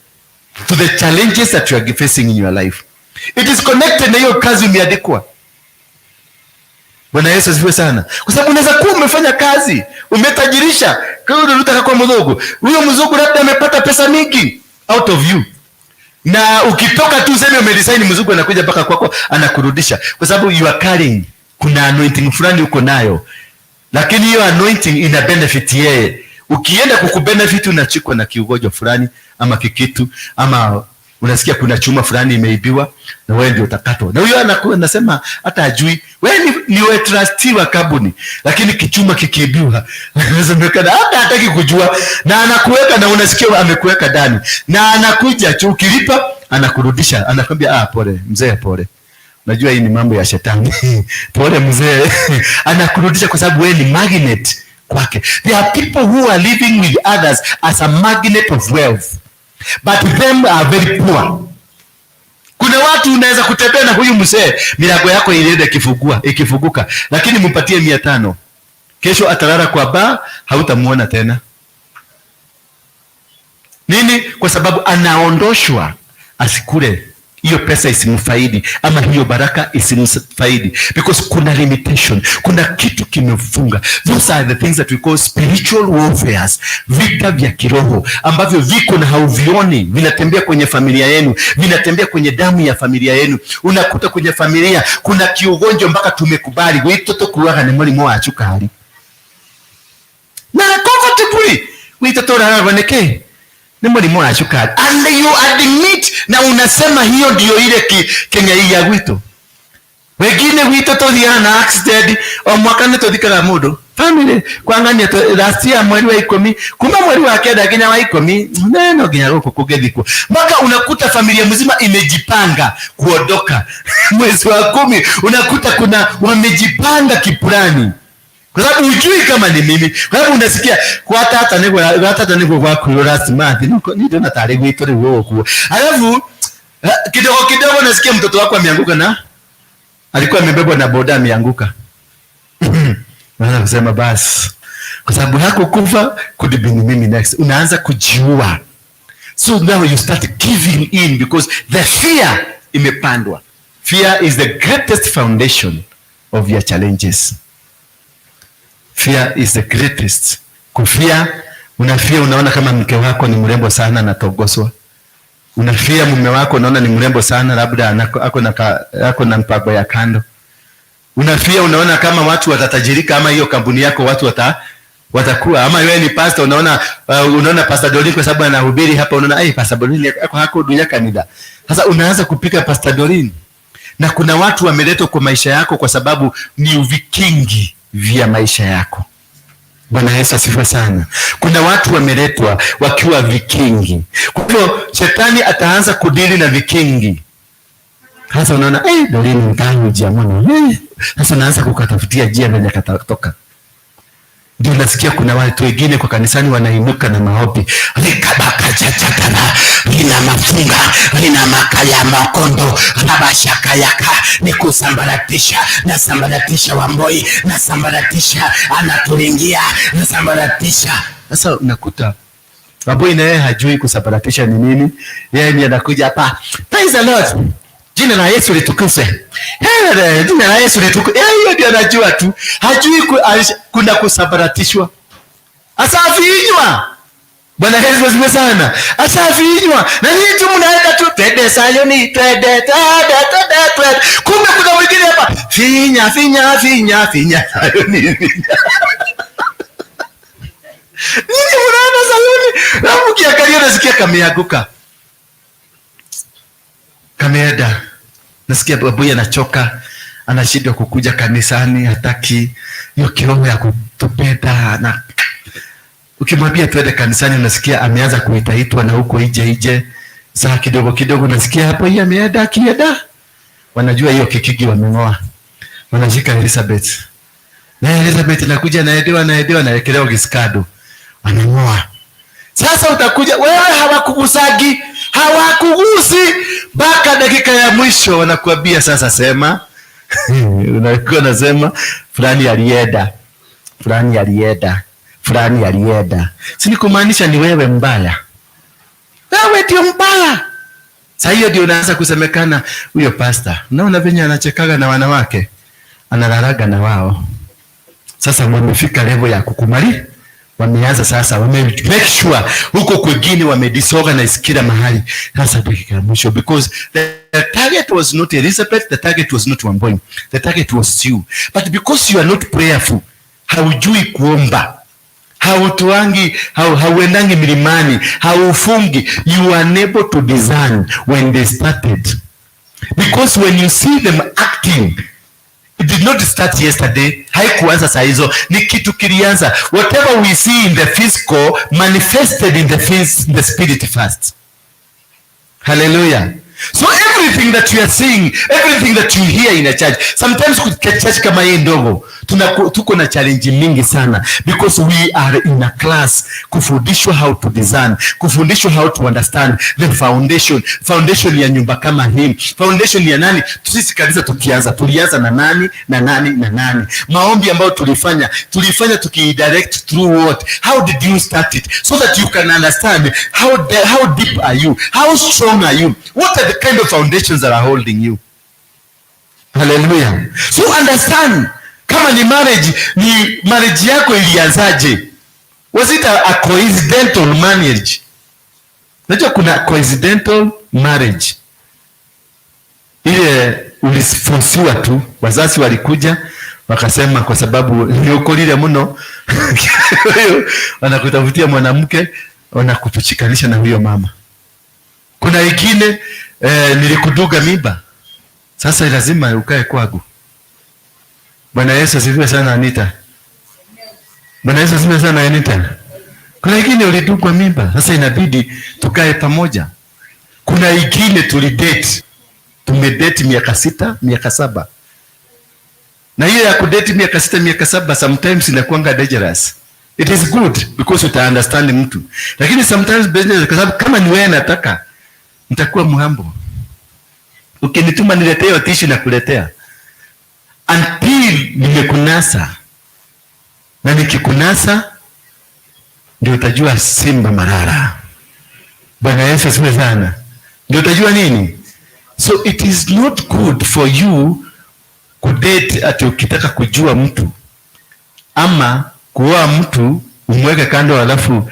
to the challenges that you are facing in your life. It is connected na hiyo kazi umeandikwa. Bwana Yesu asifiwe sana. Kwa sababu unaweza kuwa umefanya kazi, umetajirisha, kwa hiyo unataka kwa mzungu. Huyo mzungu labda amepata pesa mingi out of you. Na ukitoka tu useme umeresign, mzungu anakuja mpaka kwako anakurudisha, kwa sababu you are carrying, kuna anointing fulani uko nayo, lakini hiyo anointing ina benefit yeye. Ukienda kukubenefit unachikwa na kiugonjwa fulani ama kikitu, ama unasikia kuna chuma fulani imeibiwa na wewe ndio utakatwa. Na huyo anakuwa anasema hata ajui wewe ni we trustee wa kampuni, lakini kichuma kikiibiwa anasemekana hata hataki kujua, na anakuweka na unasikia amekuweka ndani, na anakuja tu ukilipa anakurudisha, anakwambia ah, pole mzee, pole. Najua hii ni mambo ya shetani. Pole mzee. Anakurudisha kwa sababu wewe ni magnet kwake. There are people who are living with others as a magnet of wealth, but them are very poor. Kuna watu unaweza kutembea na huyu mzee, milango yako ilienda ikifunguka, lakini mpatie 500, kesho atalala kwa baa, hautamuona tena. Nini? Kwa sababu anaondoshwa asikule hiyo pesa, isimfaidi ama hiyo baraka isimfaidi, because kuna limitation, kuna kitu kimefunga. Those are the things that we call spiritual warfares, vita vya kiroho ambavyo viko na hauvioni, vinatembea kwenye familia yenu, vinatembea kwenye damu ya familia yenu. Unakuta kwenye familia kuna kiugonjwa mpaka tumekubali gwitoto kuwaga ni mũrimũ wa cukari na comfortably gwitoto ũraragwo nĩ ni mũrimũ wa cukari, and you admit, na unasema hiyo ndio ile keng'ei ya gwitũ. Wengine gwitũ tũthiaga na accident o mwaka, nĩ tũthikaga mũndũ family kwangania last year mweri wa 10, kuma mweri wa 9 nginya wa 10, neno nginya gũkũ kũngĩthikwo, mpaka unakuta familia mzima imejipanga kuondoka mwezi wa 10, unakuta kuna wamejipanga kiplani, kwa sababu hujui kama ni mimi, kwa sababu unasikia kwa tata niguo, kwa tata niguo gwakuirwo last month, niko ni ndona tarĩ gwitũ rĩu gũgũkuo. Alafu kidogo kidogo nasikia mtoto wako ameanguka, na alikuwa amebebwa na boda, ameanguka. Unaanza kusema basi, kwa sababu hakukufa, could be mimi next. Unaanza kujiua. So now you start giving in because the fear imepandwa. Fear is the greatest foundation of your challenges. Fear is the greatest. Kufia, unafia unaona kama mke wako ni mrembo sana anatogoswa. Unafia mume wako unaona ni mrembo sana, labda ako na mpango ya kando. Unafia unaona kama watu watatajirika, ama hiyo kampuni yako watu watakuwa, ama wewe ni pastor unaona, unaona Pastor Dolin kwa sababu anahubiri hapa, unaona ai, Pastor Dolin ako hako dunia kanida. Sasa unaanza kupika Pastor Dolin. Na kuna watu wameletwa kwa maisha yako kwa sababu ni uvikingi vya maisha yako. Bwana Yesu asifiwe sana. Kuna watu wameletwa wakiwa vikingi. Kwa hivyo shetani ataanza kudili na vikingi. Sasa unaona Dolin mtangu mwana. Sasa unaanza kukatafutia njia venye katatoka. Ndio nasikia kuna watu wengine kwa kanisani wanainuka na maombi. Rikabakachachatara, lina mafunga, lina makaya makondo, rabashakayaka, ni kusambaratisha, nasambaratisha Wamboi, nasambaratisha, anaturingia, nasambaratisha. Sasa unakuta Wamboi na yeye hajui kusambaratisha ni nini. Yeye ndiye anakuja hapa. Praise the Lord. Jina la Yesu litukuzwe. Hey, jina la Yesu litukuzwe. Hiyo ndio anajua tu. Hajui kuna kusambaratishwa. Asafinywa. Bwana Yesu asifiwe sana. Asafinywa. Na nyinyi tu mnaenda tu twende Sayuni, twende, twende, twende, twende. Kumbe kuna mwingine hapa. Finya, finya, finya, finya Sayuni, finya. Nyinyi mnaenda Sayuni. Na mkiangalia nasikia kameanguka. Kameenda. Nasikia babu anachoka, anashindwa kukuja kanisani, hataki hiyo kiroho ya kutupenda. Na ukimwambia twende kanisani, unasikia ameanza kuitaitwa na huko ije ije. Saa kidogo kidogo nasikia hapo yeye ameenda, akienda. Wanajua hiyo kikigi wamengoa. Wanashika Elizabeth. Na Elizabeth anakuja anaedewa, anaedewa, anaekelewa kisikado. Wanangoa. Sasa utakuja wewe, hawakugusagi, hawakugusi mpaka dakika ya mwisho wanakuambia sasa sema. Unakuwa unasema fulani alienda, fulani alienda, fulani alienda. Si ni kumaanisha ni wewe mbaya. Wewe ndio mbaya. Sasa hiyo ndio unaanza kusemekana huyo pastor. Unaona venye anachekaga na wanawake, analalaga na wao. Sasa wamefika level ya kukumali. Wameanza sasa, wame make sure huko kwingine wame disorganize kila mahali. Sasa dakika ya mwisho, because the target was not Elizabeth, the target was not Wamboi, the target was you. But because you are not prayerful, haujui kuomba, hautuangi, hauendangi milimani, haufungi, you are unable to discern when they started. Because when you see them acting, it did not start yesterday. Haikuanza saa hizo, ni kitu kilianza. Whatever we see in the physical manifested in the spirit first. Hallelujah. So everything that you are seeing, everything that you hear in a church, sometimes church kama hii ndogo, tuko na challenge mingi sana because we are in a class kufundishwa how to design, kufundishwa how to understand the foundation, foundation ya nyumba kama hii, foundation ya nani. Sisi kanisa tukianza, tulianza na nani na nani na nani. Maombi ambayo tulifanya, tulifanya tukidirect through what? How did you start it? So that you can understand how deep are you? How strong are you? What are the kind of foundations that are holding you? Hallelujah. So understand, kama ni marriage, ni marriage yako ilianzaje? Was it a coincidental marriage? Unajua kuna coincidental marriage. Ile uliforciwa tu, wazazi walikuja wakasema kwa sababu niokolile mno wanakutafutia mwanamke, wanakushikanisha na huyo mama. Kuna ingine nilikuduga mimba, sasa lazima ukae kwangu. Bwana Yesu asifiwe sana Anita. Bwana Yesu asifiwe sana Anita. Kuna ingine ulidugwa mimba, sasa inabidi tukae pamoja. Kuna ingine tulidate, tumedate miaka 6, miaka 7. Na hiyo ya kudate miaka 6, miaka 7 sometimes inakuanga dangerous. It is good because uta understand mtu. Lakini sometimes business, kwa sababu kama ni wewe nataka nitakuwa mhambo. Ukinituma niletee hiyo tissue na kuletea. Until nimekunasa. Na nikikunasa ndio utajua simba marara. Bwana Yesu asifiwe sana. Ndio utajua nini? So it is not good for you kudate ati ukitaka kujua mtu ama kuoa mtu umweke kando, alafu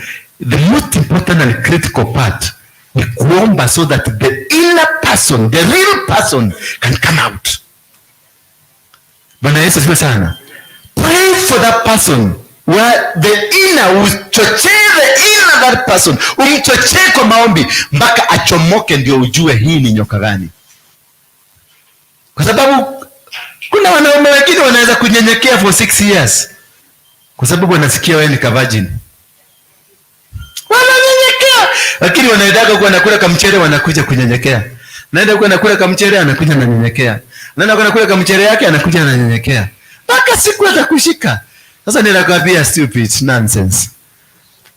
the most important and critical part ni kuomba so that the inner person, the real person can come out. Bwana Yesu asifiwe sana. Pray for that person where the inner, uchochee the inner that person, umchochee kwa maombi mpaka achomoke, ndio ujue hii ni nyoka gani. Kwa sababu kuna wanaume wengine wanaweza kunyenyekea for 6 years kwa sababu wanasikia wewe ni virgin, wananyenyekea, lakini wanaendaga kwa nakula kamchere, wanakuja kunyenyekea. Naenda kwa nakula kamchere, anakuja ananyenyekea. Naenda kwa nakula kamchere yake, anakuja ananyenyekea mpaka siku atakushika. Sasa ninakwambia stupid nonsense.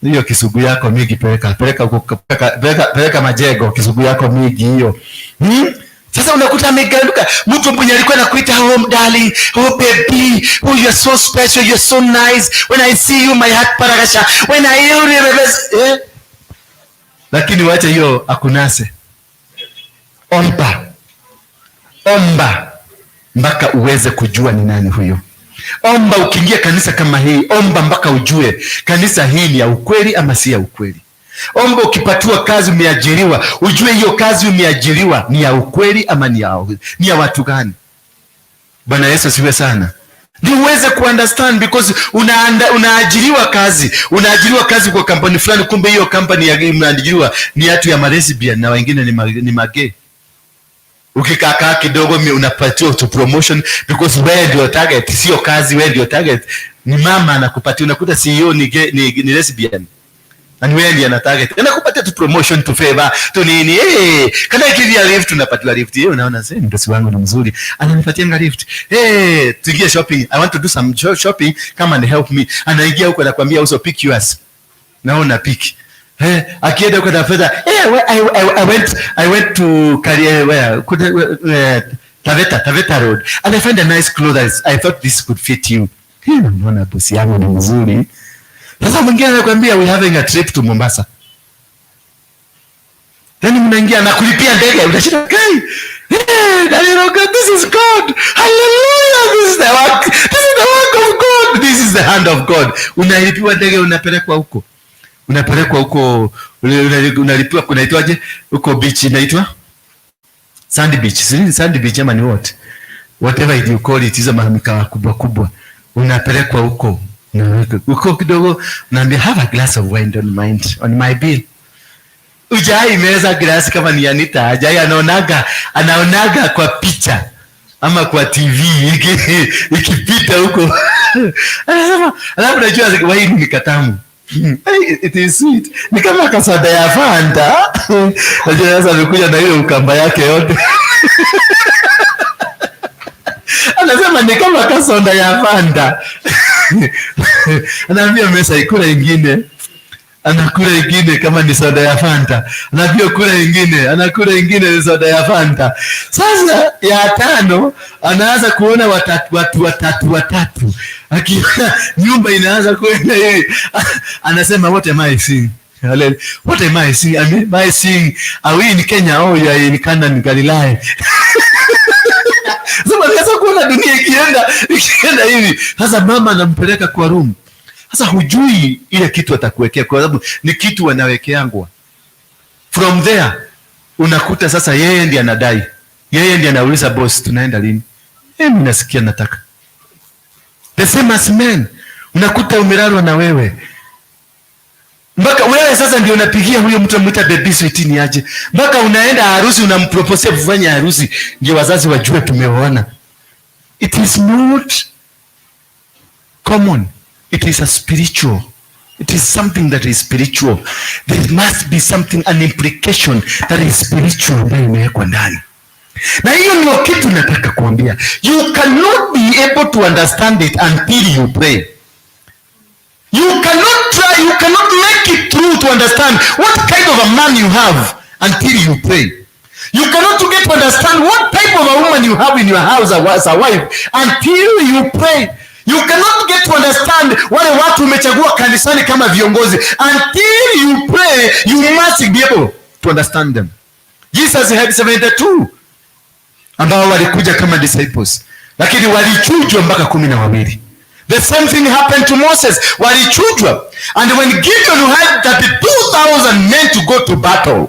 Hiyo kisugu yako mingi peleka, peleka huko, peleka, peleka, peleka majego kisugu yako mingi hiyo. Sasa unakuta ameganduka mtu mwenye alikuwa anakuita oh darling, oh baby, oh you are so special, you are so nice. When I see you my heart paragasha. When I hear you, eh? Lakini wacha hiyo akunase. Omba. Omba mpaka uweze kujua ni nani huyo. Omba ukiingia kanisa kama hii, omba mpaka ujue kanisa hii ni ya ukweli ama si ya ukweli. Omba ukipatiwa kazi umeajiriwa, ujue hiyo kazi umeajiriwa ni ya ukweli ama ni ya watu gani. Bwana Yesu asifiwe sana. Ndio uweze kuunderstand because unaajiriwa kazi, unaajiriwa kazi kwa kampuni fulani, kumbe hiyo kampani ya umeajiriwa ni watu ya malesbian na wengine ni magay. Ukikaa kidogo unapatiwa to promotion because wewe ndio target, sio kazi, wewe ndio target. Ni mama anakupatia, unakuta CEO ni gay, ni lesbian. Na ni wewe ndiye ana target. Anakupatia tu promotion to favor, tu nini? Can I give you a lift? Unapatiwa lift. Unaona sasa mdosi wangu ni mzuri. Ananipatia lift. Tuingie shopping. I want to do some shopping. Come and help me. Anaingia huko anakuambia also pick yours. Naona pick. Akienda huko na fedha. Well, I went to Career where could Taveta Road, and I find a nice clothes. I thought this could fit you. Unaona bosi yangu ni mzuri. Sasa mwingine anakuambia we having a trip to Mombasa. Then mnaingia na kulipia ndege, unashinda kai. Hey, Daniel, God, this is God. Hallelujah. This is the work. This is the work of God. This is the hand of God. Unalipiwa ndege, unapelekwa huko. Unapelekwa huko, unalipiwa, kunaitwaje? Huko beach inaitwa? Sandy Beach. Si Sandy Beach ama ni what? Whatever you call it, hizo mahamika kubwa kubwa. Unapelekwa huko. Huko kidogo unaambia, "Have a glass of wine, don't mind on my bill." Ujai meza glasi kama ni Anita, hajai, anaonaga kwa picha ama kwa TV ikipita huko. Anasema, alafu najua wine ni katamu. It is sweet. Ni kama kasoda ya Fanta. Najua sasa amekuja na hiyo ukamba yake yote. Anasema ni kama kasoda ya Fanta. Anaambia mesa ikula ingine. Anakula ingine kama ni soda ya Fanta. Anaambia kula ingine, anakula ingine ni soda ya Fanta. Sasa ya tano anaanza kuona watatu, watu watatu watatu. Akiona nyumba inaanza kwenda hivi. Anasema, "What am I seeing? Hallelujah. What am I seeing? Am I seeing, are we in Kenya? Oh, you are in Canaan, Galilee." Sasa anaanza kuona dunia ikienda hivi. Sasa mama anampeleka kwa room. Sasa hujui ile kitu atakuwekea kwa sababu ni kitu wanawekeangwa. From there unakuta sasa yeye ndiye anadai. Yeye ndiye anauliza boss, "Tunaenda lini? Mimi nasikia nataka." The same as men. Unakuta umelalwa na wewe. Mpaka wewe sasa ndio unapigia huyo mtu, amuita, "Baby, sweet, ni aje?" Mpaka unaenda harusi, unampropose kufanya harusi ndio wazazi wajue tumeoana. It is not common. It is a spiritual. It is something that is spiritual. There must be something, an implication that is spiritual ambayo imewekwa ndani. Na hiyo ndio kitu nataka kuambia. You cannot be able to understand it until you pray. You cannot try, you cannot make it through to understand what kind of a man you have until you pray. You cannot get to understand what type of a woman you have in your house as a wife until you pray. You cannot get to understand wale watu umechagua kanisani kama viongozi until you pray. You must be able to understand them. Jesus had 72 ambao walikuja kama disciples, lakini walichujwa mpaka 12. The same thing happened to Moses. Walichujwa. And when Gideon had 32,000 men to go to battle,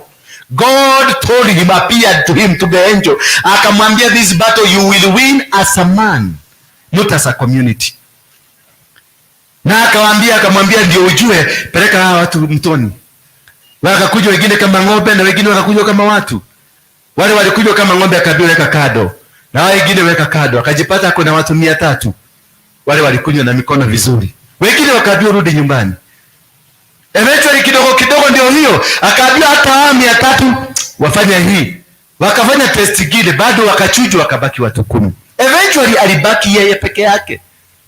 God told him, appeared to him, to the angel, akamwambia, "This battle you will win as a man, not as a community." Na akamwambia, ndio ujue, peleka hawa watu mtoni. Wakakuja wengine kama ng'ombe na wengine wakakuja kama watu. Wale walikuja kama ng'ombe akaambiwa weka kado, na wale wengine weka kado, akajipata kuna watu 300. Wale walikunywa na mikono vizuri, wengine wakaambiwa rudi nyumbani. Eventually kidogo kidogo ndio hiyo, akaambiwa hata hao 300 wafanya hii, wakafanya test ingine, bado wakachujwa, wakabaki watu 10. Eventually alibaki yeye peke yake.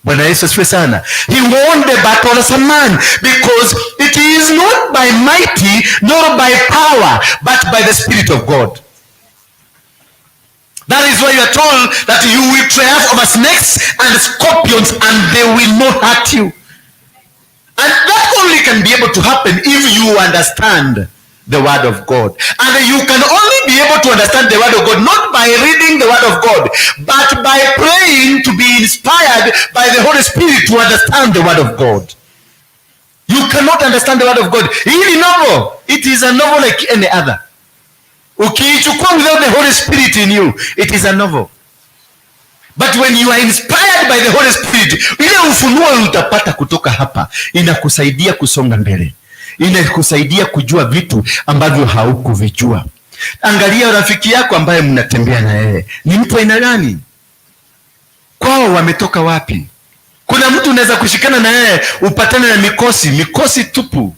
Bwana Yesu asifiwe sana. He won the battle as a man because it is not by mighty nor by power but by the Spirit of God. That is why you are told that you will triumph over snakes and scorpions and they will not hurt you. And that only can be able to happen if you understand the word of God. And you can only be able to understand the word of God not by reading the word of God, but by praying to be inspired by the Holy Spirit to understand the word of God. You cannot understand the word of God. Hii ni novel. It is a novel like any other. Ukiichukua without the Holy Spirit in you, it is a novel. But when you are inspired by the Holy Spirit, ile ufunuo utapata kutoka hapa inakusaidia kusonga mbele, inakusaidia kujua vitu ambavyo haukuvijua. Angalia rafiki yako ambaye mnatembea na yeye, ni mtu aina gani? Kwao wametoka wapi? Kuna mtu unaweza kushikana na yeye upatane na mikosi, mikosi tupu,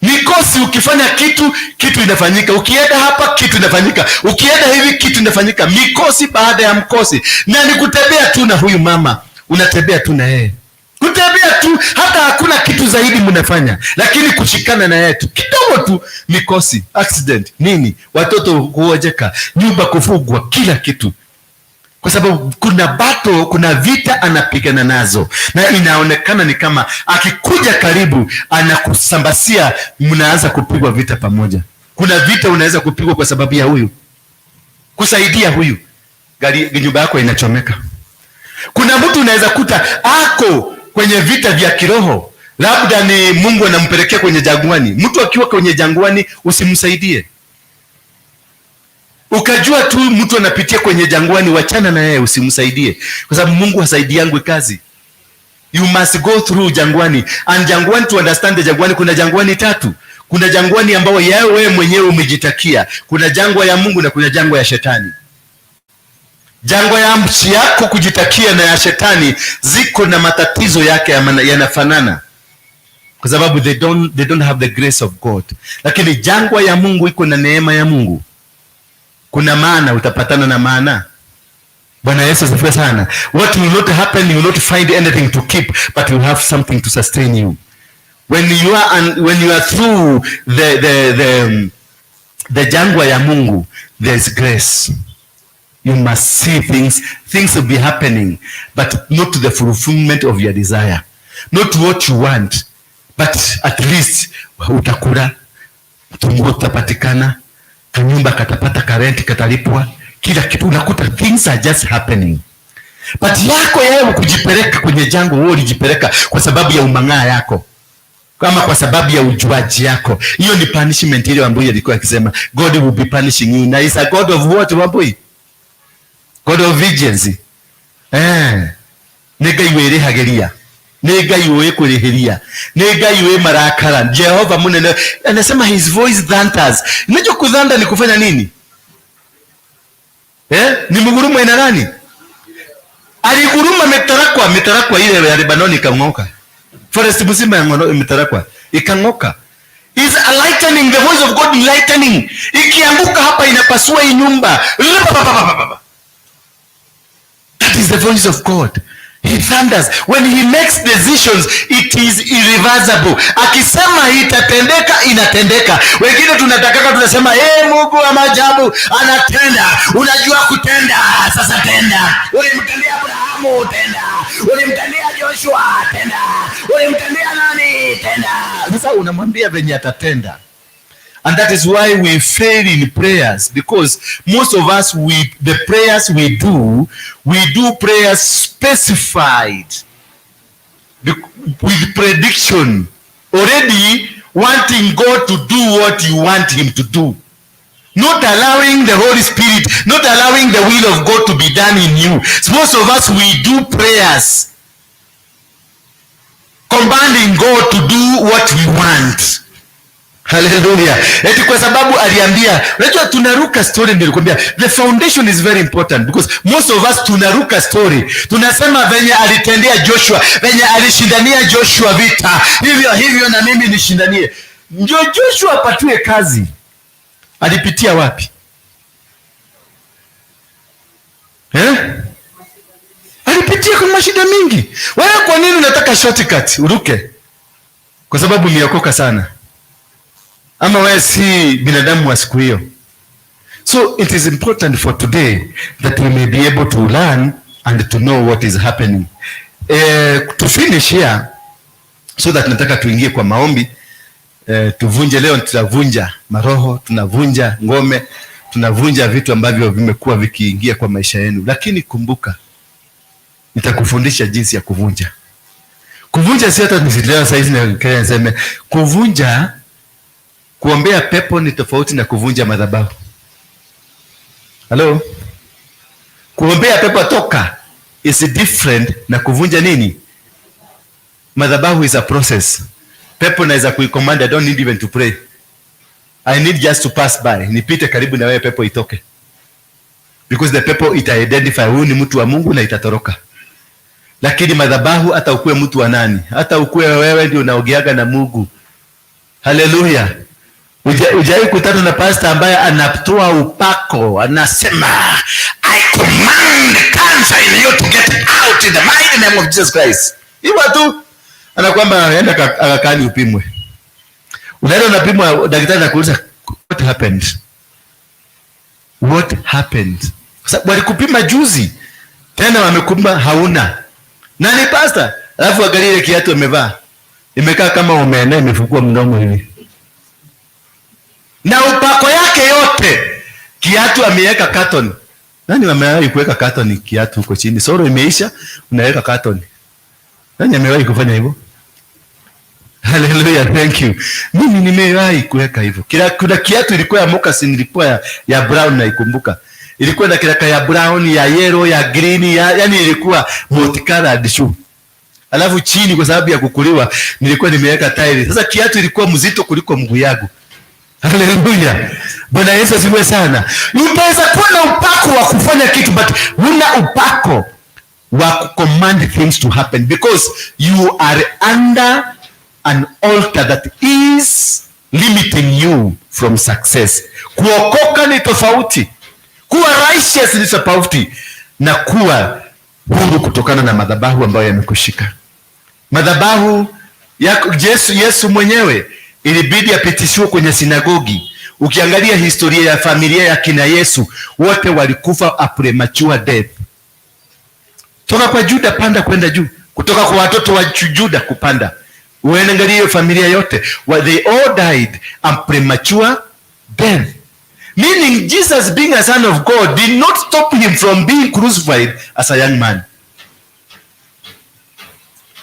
mikosi. Ukifanya kitu, kitu inafanyika. Ukienda hapa, kitu inafanyika. Ukienda hivi, kitu inafanyika. Mikosi baada ya mkosi, na ni kutembea tu na huyu mama, unatembea tu na yeye, kutembea tu, hata hakuna kitu zaidi mnafanya, lakini kushikana na yeye tu kidogo tu, mikosi, accident, nini, watoto kuojeka, nyumba kufugwa, kila kitu, kwa sababu kuna battle, kuna vita anapigana nazo, na inaonekana ni kama akikuja karibu anakusambasia, mnaanza kupigwa vita pamoja. Kuna vita unaweza kupigwa kwa sababu ya huyu, kusaidia huyu, gari nyumba yako inachomeka. Kuna mtu unaweza kuta ako kwenye vita vya kiroho, labda ni Mungu anampelekea kwenye jangwani. Mtu akiwa kwenye jangwani usimsaidie. Ukajua tu mtu anapitia kwenye jangwani, wachana na yeye, usimsaidie, kwa sababu Mungu hasaidiangwi kazi. You must go through jangwani. And jangwani, to understand the jangwani, kuna jangwani tatu. Kuna jangwani ambao wewe mwenyewe umejitakia, kuna jangwa ya Mungu na kuna jangwa ya shetani. Jangwa ya nchi yako kujitakia na ya shetani ziko na matatizo yake yanafanana, kwa sababu they don't have the grace of God. Lakini jangwa ya Mungu iko na neema ya Mungu. Kuna maana utapatana na maana. Bwana Yesu asifiwe sana. What will not happen, you will not find anything to keep, but you have something to sustain you. When you are through the jangwa ya Mungu, there is grace. You must see things, things will be happening, but not to the fulfillment of your desire, not what you want, but at least utakula, tunguo tutapatikana, kanyumba katapata karenti katalipwa, kila kitu unakuta things are just happening. But yako yeye kujipeleka kwenye jangwa, wewe ulijipeleka kwa sababu ya umang'aa yako kama kwa sababu ya ujuaji yako. Hiyo ni punishment ile Wambui alikuwa akisema God will be punishing you. Na is a God of what, Wambui? God of vengeance. Eh. Nĩ Ngai wĩrĩhagĩria. Nĩ Ngai ũĩ kũrĩhĩria. Nĩ Ngai wĩ marakara. Jehova munene anasema his voice thunders. Unajua kuthunder ni kufanya nini? Eh? Ni mgurumo ina nani? Aliguruma mitarakwa, mitarakwa ile ya Lebanoni ikang'oka. Forest mzima ya ngono mitarakwa ikang'oka. Is a lightning, the voice of God lightning. Ikianguka hapa inapasua hii nyumba. That is the voice of God. He thunders. When he makes decisions, it is irreversible. Akisema itatendeka, inatendeka. Wengine tunatakaka tunasema, hey, Mungu wa maajabu anatenda. Unajua kutenda, sasa tenda. Ulimtendea Abrahamu, tenda. Ulimtendea Joshua, tenda. Ulimtendea nani, tenda. Sasa unamwambia venye atatenda. And that is why we fail in prayers, because most of us, the prayers we do prayers specified with prediction, already wanting God to do what you want him to do. Not allowing the Holy Spirit, not allowing the will of God to be done in you. So most of us, we do prayers commanding God to do what we want. Hallelujah. Eti kwa sababu aliambia, unajua tunaruka story, nilikwambia the foundation is very important because most of us tunaruka story. Tunasema venye alitendea Joshua, venye alishindania Joshua vita, hivyo hivyo na mimi nishindanie. Ndio Joshua apatiwe kazi. Alipitia wapi? Eh? Alipitia kwa mashida mingi. Wewe kwa nini unataka shortcut uruke? Kwa sababu umeokoka sana. Ama wewe si binadamu wa siku hiyo. So it is important for today that we may be able to learn and to know what is happening. To finish here, so that nataka tuingie kwa maombi. Tuvunje leo, tutavunja maroho, tunavunja ngome, tunavunja vitu ambavyo vimekuwa vikiingia kwa maisha yenu. Lakini kumbuka, nitakufundisha jinsi ya kuvunja. Kuvunja si hata nisielewa saa hizi na niseme kuvunja. Kuombea pepo ni tofauti na kuvunja madhabahu. Hello? Kuombea pepo toka is different na kuvunja nini? Madhabahu is a process. Pepo naweza kuicommand, I don't need even to pray. I need just to pass by. Nipite karibu na wewe, pepo itoke. Because the pepo ita identify huyu ni mtu wa Mungu na itatoroka. Lakini madhabahu, hata ukuwe mtu wa nani, hata ukuwe wewe ndio unaogeaga na Mungu. Haleluya. Hujawahi kutana na pastor ambaye anatoa upako, anasema I command cancer in you to get out in the mighty name of Jesus Christ. Hivyo tu anakwamba enda akakani upimwe. Unaenda unapimwa, daktari anakuuliza what happened? What happened? Kwa sababu walikupima juzi, tena wamekupima hauna. Nani pastor? Alafu angalia ile kiatu amevaa. Imekaa kama omena, imefungua mdomo hivi. Na upako yake yote, kiatu ameweka carton. Nani amewahi kuweka carton kiatu huko chini? Soro imeisha, unaweka carton. Nani amewahi kufanya hivyo? Hallelujah, thank you. Mimi nimewahi kuweka hivyo. Kila kuna kiatu ilikuwa ya moccasin, ilikuwa ya brown naikumbuka. Ilikuwa na kiraka ya brown, ya yellow, ya green, yani ilikuwa multicolored shoe. Alafu chini kwa sababu ya kukuliwa nilikuwa nimeweka tairi. Sasa kiatu ilikuwa mzito kuliko mguu yangu. Haleluya. Bwana Yesu asifiwe sana. Unaweza kuwa na upako wa kufanya kitu, but huna upako wa kucommand things to happen because you are under an altar that is limiting you from success. Kuokoka ni tofauti, kuwa righteous ni tofauti na kuwa huru kutokana na madhabahu ambayo yamekushika. Madhabahu ya Yesu mwenyewe ilibidi apitishiwe kwenye sinagogi. Ukiangalia historia ya familia ya kina Yesu, wote walikufa a premature death. Toka kwa Juda panda kwenda juu, kutoka kwa watoto wa Juda kupanda, uangalie hiyo familia yote, well, they all died a premature death. Meaning Jesus, being a son of God, did not stop him from being crucified as a young man.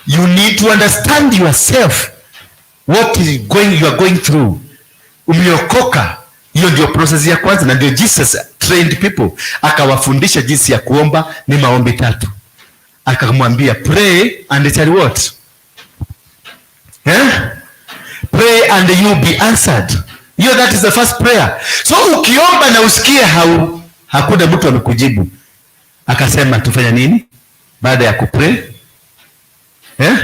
You need to understand yourself, what is going you are going through. Umeokoka, hiyo ndio process ya kwanza, na ndio Jesus trained people, akawafundisha jinsi ya kuomba. Ni maombi tatu, akamwambia, "Pray and it shall what? Eh? Pray and you be answered." Hiyo, that is the first prayer. So ukiomba na usikie hakuna mtu amekujibu, akasema tufanya nini baada ya kupray? Eh?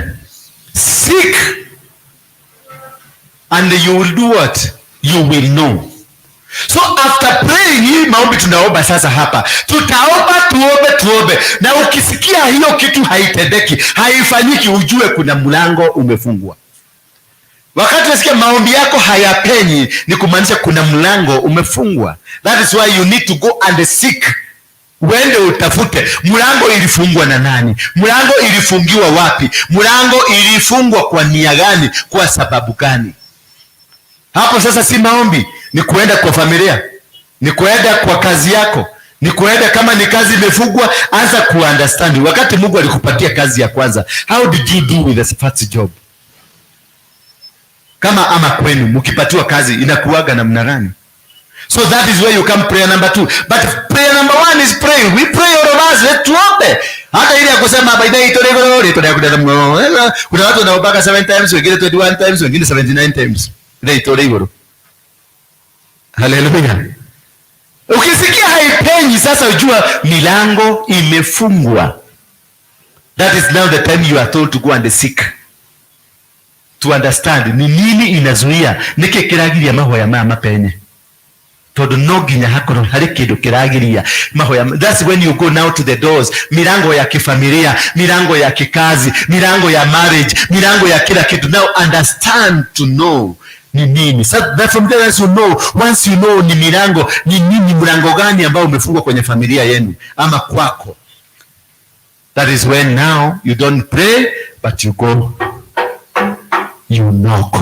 Seek and you will do what? You will know. So after praying, hii maombi tunaomba sasa hapa, tutaomba, tuombe, tuombe, na ukisikia hiyo kitu haitendeki, haifanyiki, ujue kuna mlango umefungwa. Wakati unasikia maombi yako hayapenyi, ni kumaanisha kuna mlango umefungwa. That is why you need to go and seek. Uende utafute mlango ilifungwa na nani, mlango ilifungiwa wapi, mlango ilifungwa kwa nia gani, kwa sababu gani? Hapo sasa si maombi, ni kuenda kwa familia, ni kuenda kwa kazi yako, ni kuenda kama ni kazi imefungwa, anza kuunderstand. Wakati Mungu alikupatia kazi ya kwanza, how did you do with the first job? Kama ama kwenu mkipatiwa kazi inakuwaga namna gani? So that is where you come, prayer number two. But prayer number one is praying. We pray, all of us, let tuombe. Hata ile ya kusema by the way, kuna watu wanaombaga 7 times, wengine 21 times, wengine 79 times. Ile itore iguru. Haleluya. Ukisikia haipenyi sasa ujua milango imefungwa. That is now the time you are told to go and seek. To understand ni nini inazuia, niki kiragiria mahoya maya mapenye, tondu no nginya hakorwo hari kindu kiragiria mahoya. That's when you go now to the doors, milango ya kifamilia, milango ya kikazi, milango ya marriage, milango ya kila kitu. Now understand to know ni nini. So that from there, as you know, once you know ni milango ni nini, mlango gani ambao umefungwa kwenye familia yenu ama kwako, that is when now you don't pray, but you go, you knock.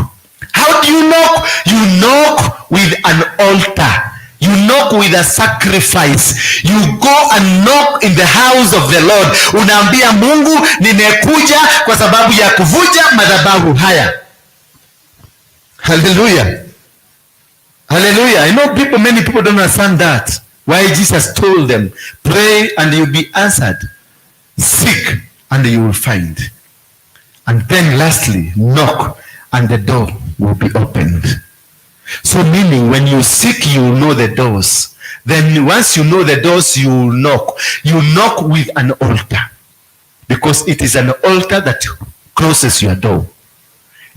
How do you knock? You knock with an altar. You knock with a sacrifice. You go and knock in the house of the Lord. Unaambia Mungu, nimekuja kwa sababu ya kuvunja madhabahu haya. Hallelujah. Hallelujah. I know people, many people don't understand that. Why Jesus told them, "Pray and you'll be answered. Seek and you will find. And then lastly, knock and the door will be opened." So meaning, when you seek, you will know the doors. Then once you know the doors, you will knock. You knock with an altar. Because it is an altar that closes your door.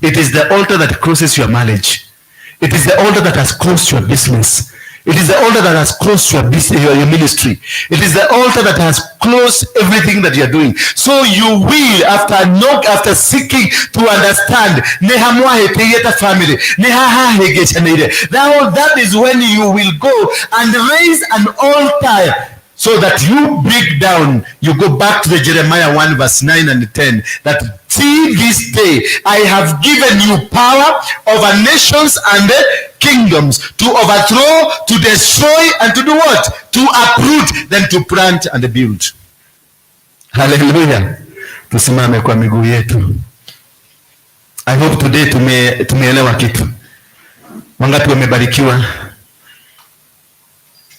It is the altar that closes your marriage. It is the altar that has closed your business. It is the altar that has closed your business, your ministry. It is the altar that has closed everything that you are doing. So you will, after knock, after seeking to understand, family, now that is when you will go and raise an altar so that you break down. You go back to the Jeremiah 1 verse 9 and 10, that see, this day I have given you power over nations and kingdoms, to overthrow, to destroy, and to do what? To uproot, then to plant and build. Hallelujah. Tusimame kwa miguu yetu. I hope today tumeelewa kitu. Wangapi wamebarikiwa?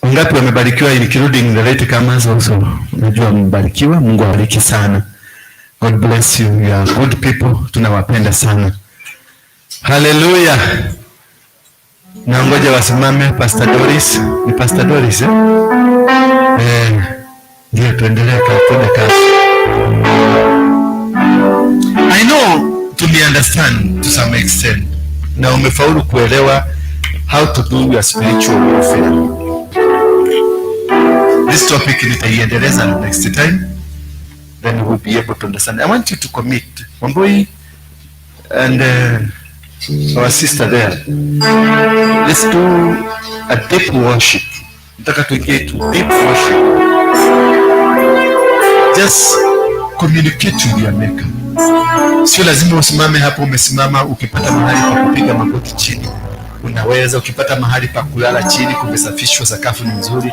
Wangapi wamebarikiwa, including the late comers also? Najua mmebarikiwa. Mungu awabariki sana. God bless you. You are good people. Tunawapenda sana. Hallelujah. Na ngoja wasimame Pastor Doris. Ni Pastor Doris, eh? Eh, ndio tuendelee tuende kazi. I know to me understand to some extent. Na umefaulu kuelewa how to do your spiritual warfare. This topic nitaiendeleza next time. Then we'll be able to understand. I want you to commit. Wambui and our sister there. Let's do a deep worship. Nataka tuingie to deep worship. Just communicate with your maker. Sio lazima usimame hapo umesimama. Ukipata mahali pa kupiga magoti chini unaweza, ukipata mahali pa kulala chini, kumesafishwa, sakafu ni nzuri,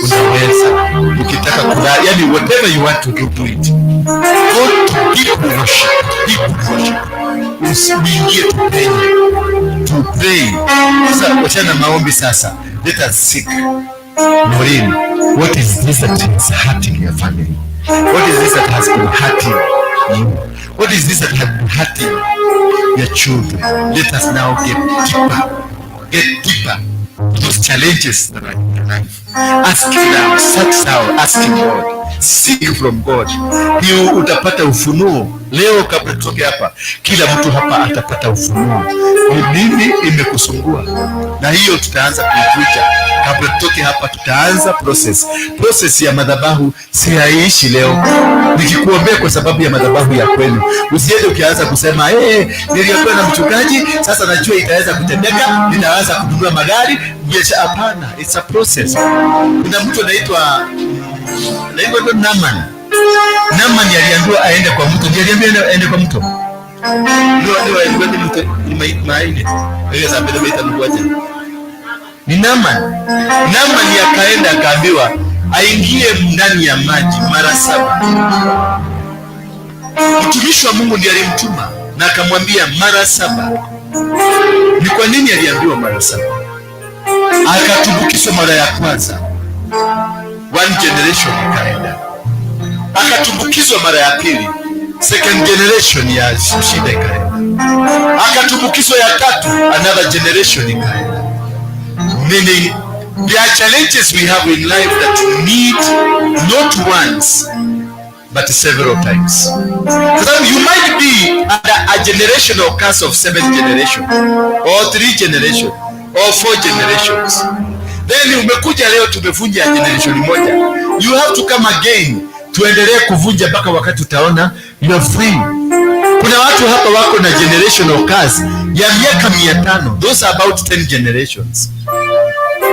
unaweza. Ukitaka kulala, yani whatever you want to do, do it. Go to deep worship, deep worship. Usiingie tupenye, to pray. Sasa wachana na maombi sasa. Let us seek. Maureen, what is this that is hurting your family? What is this that has been hurting you? What is this that has been hurting your children? Let us now get deeper. Get deeper to those challenges that are in your life. Ask now, start now asking God. Seek from God. Hiyo utapata ufunuo. Leo kabla tutoke hapa, kila mtu hapa atapata ufunuo. Ni nini imekusumbua? Na hiyo tutaanza kuivunja. Kabla tutoke hapa, tutaanza process. Process ya madhabahu si haiishi leo. Nikikuombea kwa sababu ya madhabahu ya kwenu, usiende ukianza kusema, "Eh, niliambiwa na mchungaji, sasa najua itaweza kutendeka, nitaanza kununua magari, biashara." Hapana, it's a process. Kuna mtu anaitwa Naaman. Naaman aliambiwa aende kwa mto. Ndiye aliambiwa aende kwa mto. Ndio ndio mto ni maine. Ile za mbele maita mkwaje. Ni Naaman. Naaman akaenda akaambiwa aingie ndani ya maji mara 7. Mtumishi wa Mungu ndiye alimtuma na akamwambia mara 7. Ni kwa nini aliambiwa mara 7? Akatumbukizwa mara ya kwanza, one generation ikaenda. Akatumbukizwa mara ya pili, second generation ya shida ikaenda. Akatumbukizwa ya tatu, another generation ikaenda. Meaning there are challenges we have in life that need not once but several times. So you might be under a generational curse of 7th generation or 3 generation or 4 generations. Then umekuja leo tumevunja generation moja. You have to come again tuendelee kuvunja mpaka wakati utaona you are free. Kuna watu hapa wako na generational curse ya miaka 500. Those are about 10 generations.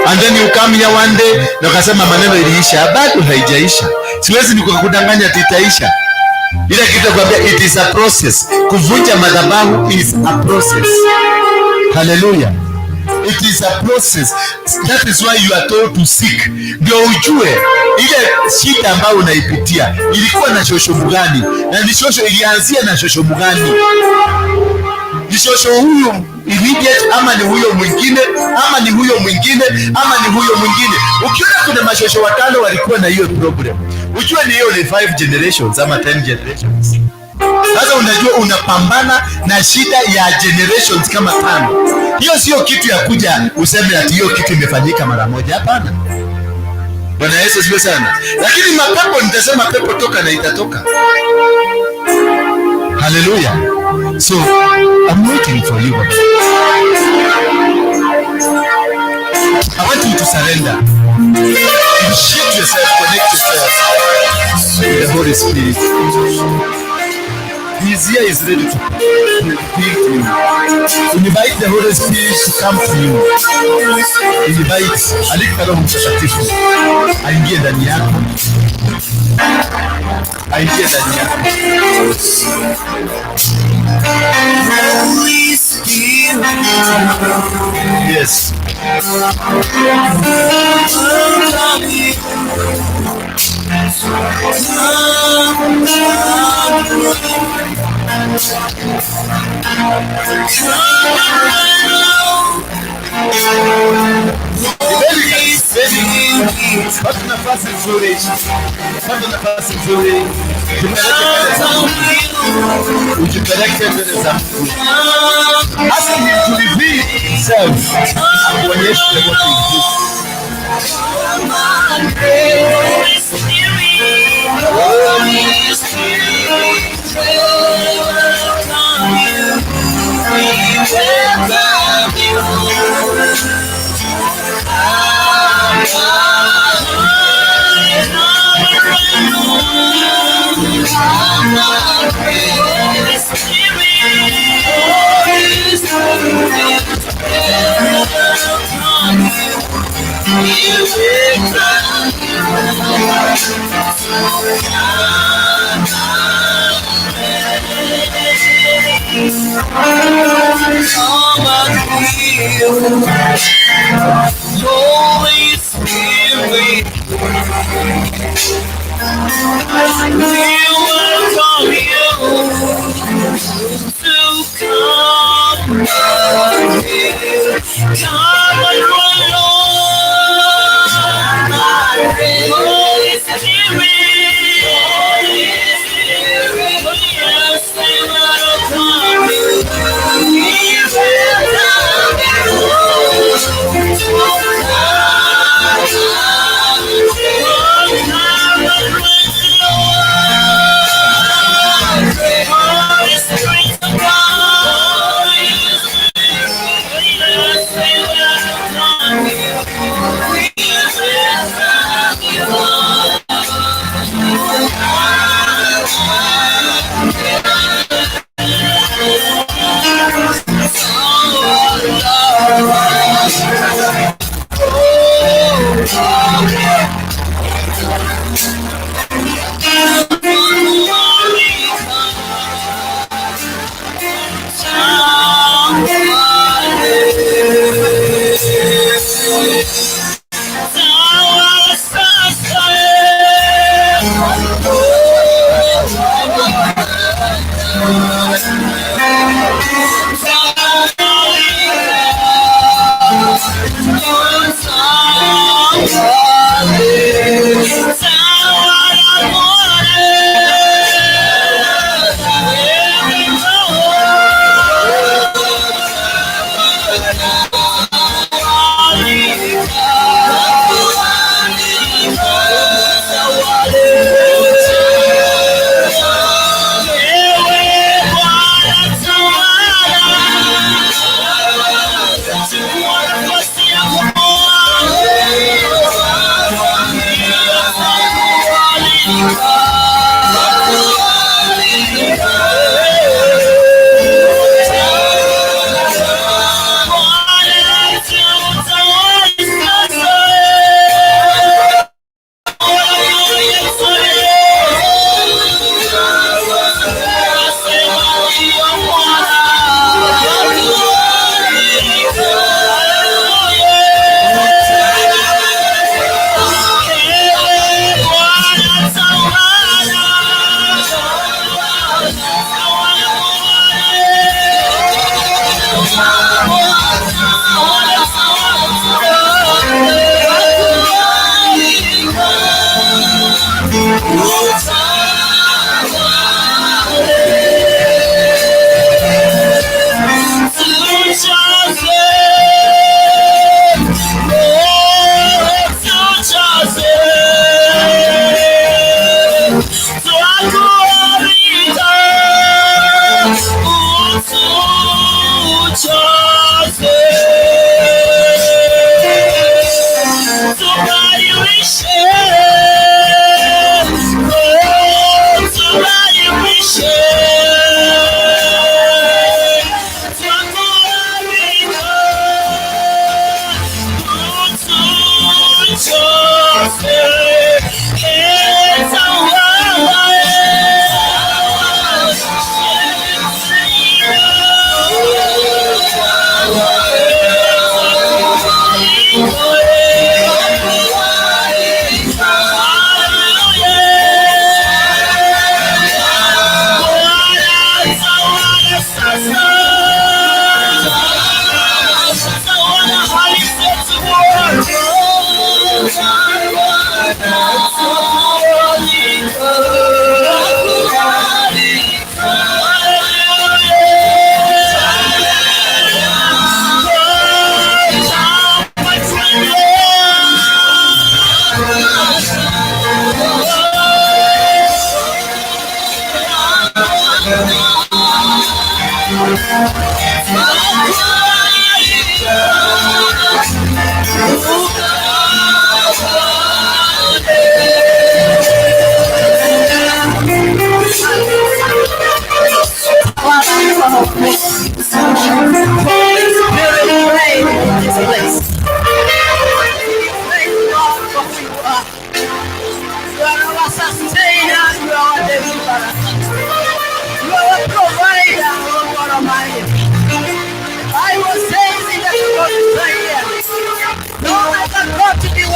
And then you come here one day na ukasema maneno iliisha, bado haijaisha. Siwezi nikakudanganya ati itaisha. Ile kitu nakwambia, it is a process. Kuvunja madhabahu is a process. Hallelujah. It is a process. That is why you are told to seek. Ndio ujue ile shida ambayo unaipitia ilikuwa na shosho mgani, na ni shosho ilianzia na shosho mgani? Ni shosho huyu immediate, ama ni huyo mwingine, ama ni huyo mwingine, ama ni huyo mwingine? Ukiona kuna mashosho watano walikuwa na hiyo problem, ujue ni hiyo ni 5 generations ama 10 generations. Sasa unajua unapambana na shida ya generations kama 5. Hiyo sio kitu ya kuja useme ati hiyo kitu imefanyika mara moja. Hapana. Bwana Yesu asifiwe sana. Lakini mapepo, nitasema pepo toka na itatoka. Hallelujah. So I'm waiting for you, baba. I want you to surrender. Initiate yourself, connect yourself with the Holy Spirit. His ear is ready to speak to you. Invite the Holy Spirit to come to you. Invite, alika Roho Mtakatifu aingie ndani yako. Aingie ndani yako. Holy Spirit. Yes. Pata nafasi nzuri, pata nafasi nzuri, ujipeleke mbele za Mungu. Ask him to reveal himself, akuonyeshe what is this. Holy Spirit, welcome you. We welcome you. Holy Spirit, Holy Spirit, welcome you. We welcome you. Come and feel Holy Spirit, we welcome you to come and feel. Come and run on, Holy Spirit, Holy Spirit, yes, we welcome you. We welcome you. Holy Spirit of God, yes, we welcome you. We welcome you.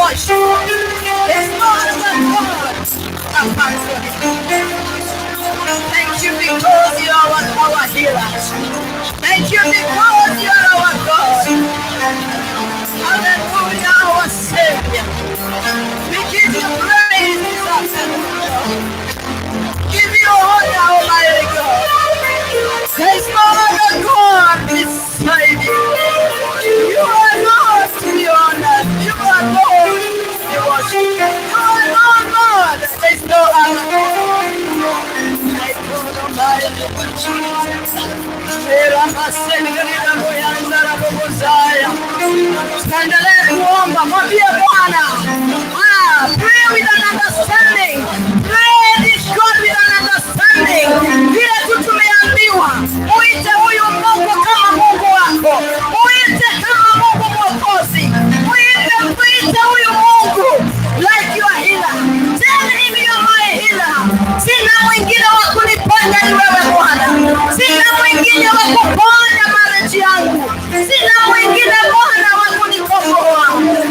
worshipped. There's no other God apart from you. Thank you because you are our healer. Thank you because you are our God. Hallelujah, our Savior. We give you praise this afternoon. Give you honor, Almighty God. There is no other God beside you. You are Lord to be honored. You are Lord to be worshipped. You are Lord, Lord. There is no other God. My God, Almighty Jesus. Tuendelee kuomba, mwambie Bwana, ah, pray with an understanding. Pray this God with an understanding. Vile tu tumeambiwa, muite huyu Mungu kama Mungu wako, muite kama Mungu Mwokozi, muite, muite huyu Mungu like your healer. Tell him you're my healer. Sina mwingine wa kuniponya ni wewe Bwana, sina mwingine wa kuponya marriage yangu, sina mwingine Bwana wa kunikomboa,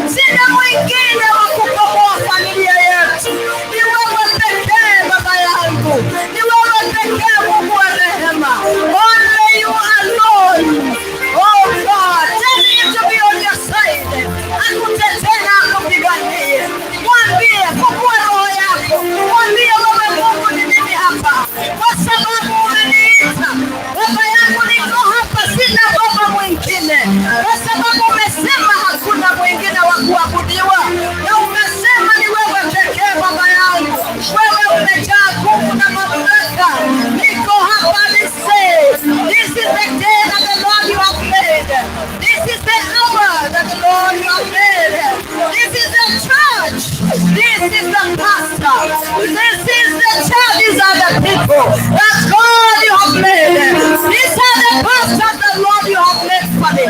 sina mwingine wa kukomboa familia yetu. Ni wewe pekee Baba yangu, ni wewe pekee Mungu wa rehema. Only you alone. Oh God, tell him to be on your side. Akutetee na akupiganie. Mwambie, fungua roho yako, mwambie wewe Mungu ni mimi hapa, kwa sababu umeniita baba yangu, niko hapa, sina baba mwingine, kwa sababu umesema hakuna mwingine wa kuabudiwa, na umesema ni wewe pekee baba yangu. Wewe umejaa nguvu na mamlaka. Niko hapa nise. This is the day that the Lord you have made. This is the hour that the Lord you have made. This is the church. This is the pastor. This is the church. These are the people that God you have made. These are the pastors that Lord you have made for me.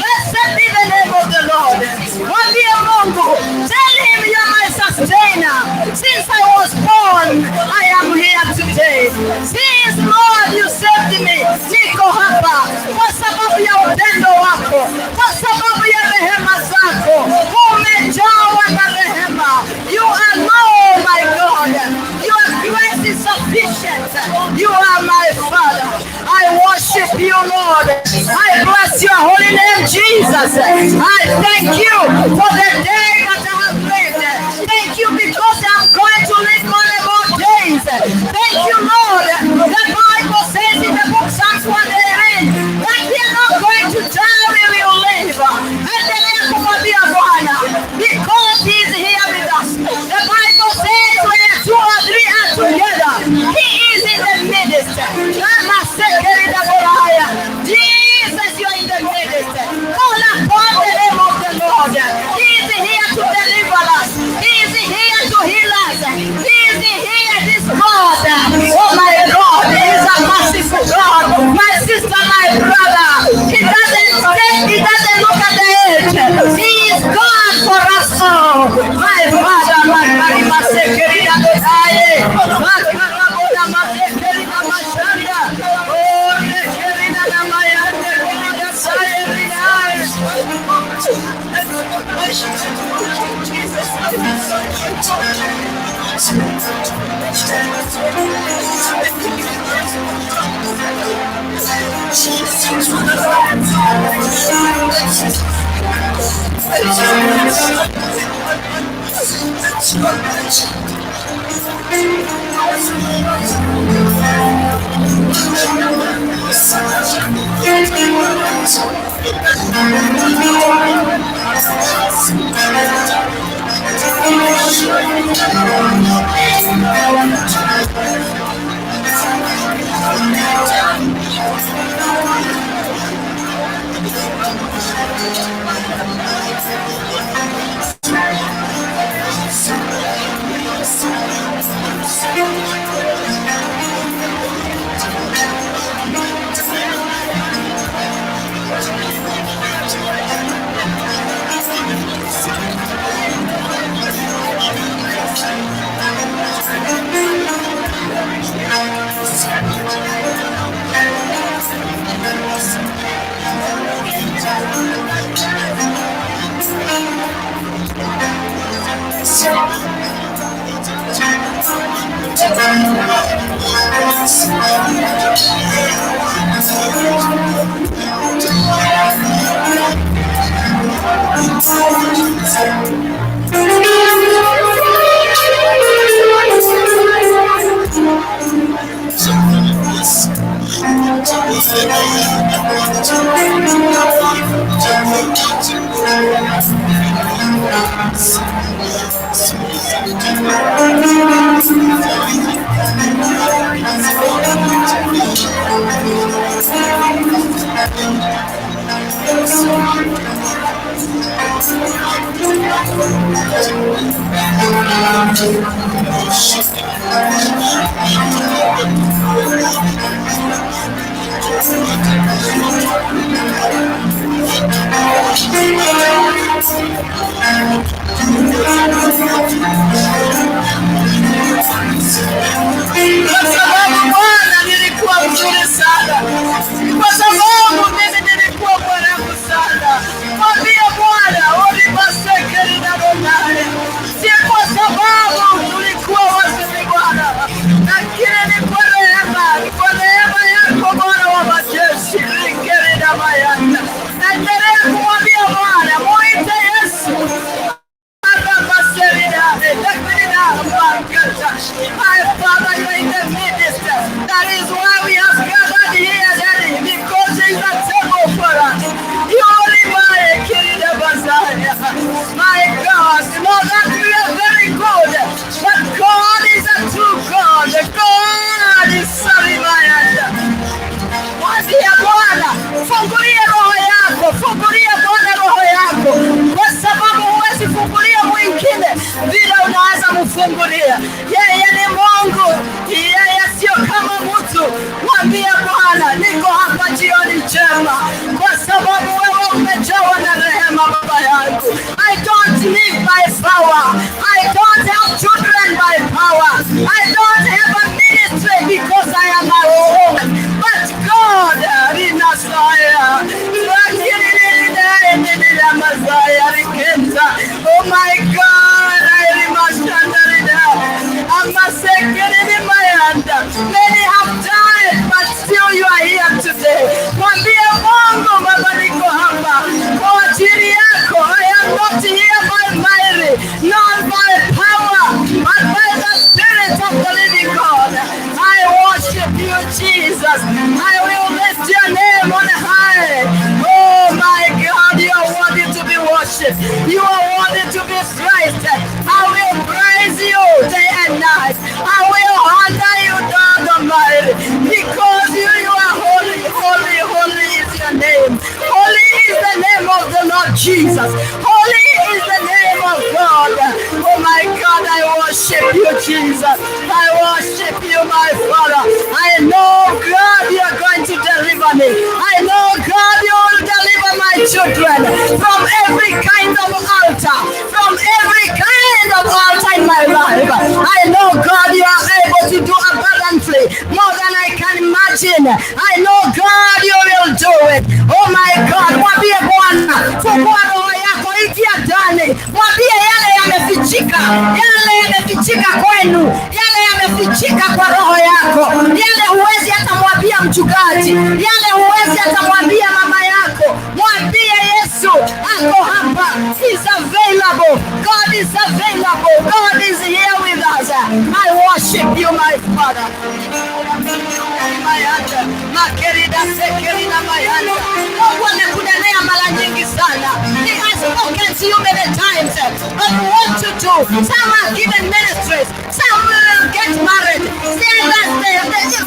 Blessed be the name of the Lord. Mwambie Mungu, tell him you are my sustainer. Since I was born, I am here today. Since Lord you saved me, niko hapa kwa sababu ya upendo wako, kwa sababu ya rehema zako. Umejawa na rehema. You are Lord, my God. Your grace is sufficient. You are my Father. I worship you, Lord. I bless your holy name, Jesus. I thank you for the day that I have lived. Thank you because I'm going to live many more days. Thank you, Lord. The Bible says in the book Psalms 118 that we are not going to die, we will live. Endelea kumwambia Bwana because he is here with us. The Bible says where two or three are together, he is in the midst. Jesus, you are in the midst. Call upon the name of the Lord. He is here to deliver us. He is here to heal us. He is here, this God. Oh my God, he is a merciful God. My sister, my brother. He doesn't take, he doesn't look at the age. He is God for us all. My father, my Karimasekerina Dotaye. Makarabola Masekerina Mashanda. Oh, Nekerina Namayande Kerina Saye Rinai. Kwa sababu Bwana nilikuwa mzuri sana, kwa sababu mimi nilikuwa mwanangu sana. Mwambie Bwana ulimasekelinalonale, si kwa sababu tulikuwa wazuri Bwana, lakini ni kwa neema, ni kwa neema yako Bwana wa majeshi rikelinamayanda. Endelea kumwambia Bwana, muite Yesu. My Father, you are in the midst. That is why we have gathered here, Daddy, because there is a table for us. You only my Kirida Bazaya. My God, not that we are very good, but God is a true God. God is sorry, my Mwambie Bwana, fungulie roho yako, fungulie Bwana roho yako, kwa sababu huwezi fungulia mwingine vile unaweza mfungulia. Yeye ni Mungu, yeye sio kama mtu. Mwambie Bwana, niko hapa jioni njema, kwa sababu wewe umejawa na rehema, baba yangu. I don't live by power. I don't have children by power. I don't have a ministry because I am a woman. But God, Rinasaya, oh my God, I Many have died, but still you are here today. Mwambie Mungu, Baba, niko hapa kwa ajili yako. I am not here by might, not by power, but by the Spirit of the living God. I worship you, Jesus. I will lift your name on high. Oh my God, you are worthy to be worshipped. You are worthy to be praised. I will praise you day and night. I will honor you, God Almighty, because you are holy, holy, holy is your name. Holy is the name of the Lord Jesus. Holy is the name of God. Oh my God, I worship you, Jesus. I worship you, my Father. I know, God, you are going to deliver me. I know, God, you will deliver my children from every kind of altar, from every kind of altar in my life. I know, God, you are able to do abundantly more than I can imagine. I know, God, you will do it. Oh my God, mwambie Bwana, fungua roho yako, ingia ndani, mwambie yale yamefichika, yale yamefichika kwenu, yale yamefichika kwa roho yako, yale huwezi hata mwambia mchungaji, yale huwezi hata mwambia mama yako, mwambie Yesu ako hapa. He's available. God is available. God is here with us. I worship you, my Father. Makerida sekerina mayanda. Mungu amekunenea mara nyingi sana. He has spoken to you many times on what to do. Some are given ministries. Some will get married. Say that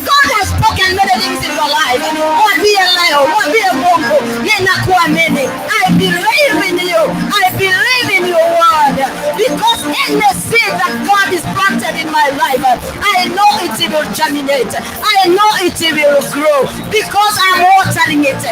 God has spoken many things in your life. Mwambie leo, mwambie Mungu, ninakuamini. I believe in you. I believe in your word. Because any seed that God is planted in my life, I know it will germinate. I know it will grow because I'm watering it.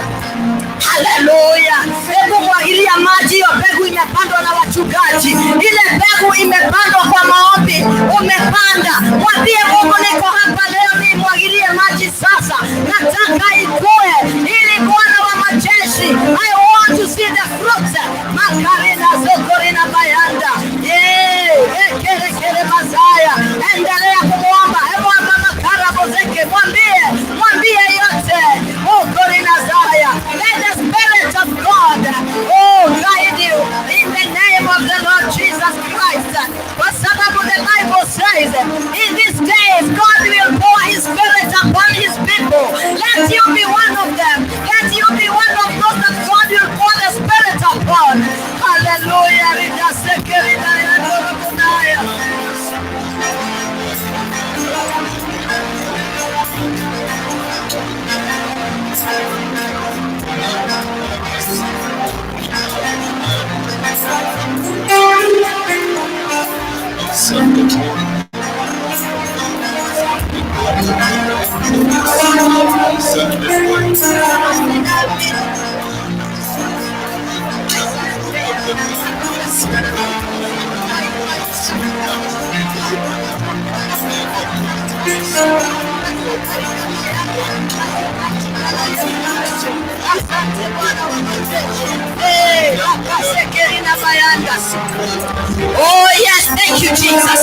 Haleluya! Hebu mwagilia maji hiyo mbegu imepandwa na wachungaji. Ile mbegu imepandwa kwa maombi, umepanda. Mwambie Mungu, niko hapa leo, nimwagilie maji sasa, nataka ikue ili Bwana wa majeshi, I want to see the fruits. Makarina zokorina bayanda, yeah, ekerekere mazaya. Endelea kumwomba. Self-control. Self-discipline. Asante Bwana wa majeshi. Hey, rakasekerina bayanda. Oh yes, thank you Jesus.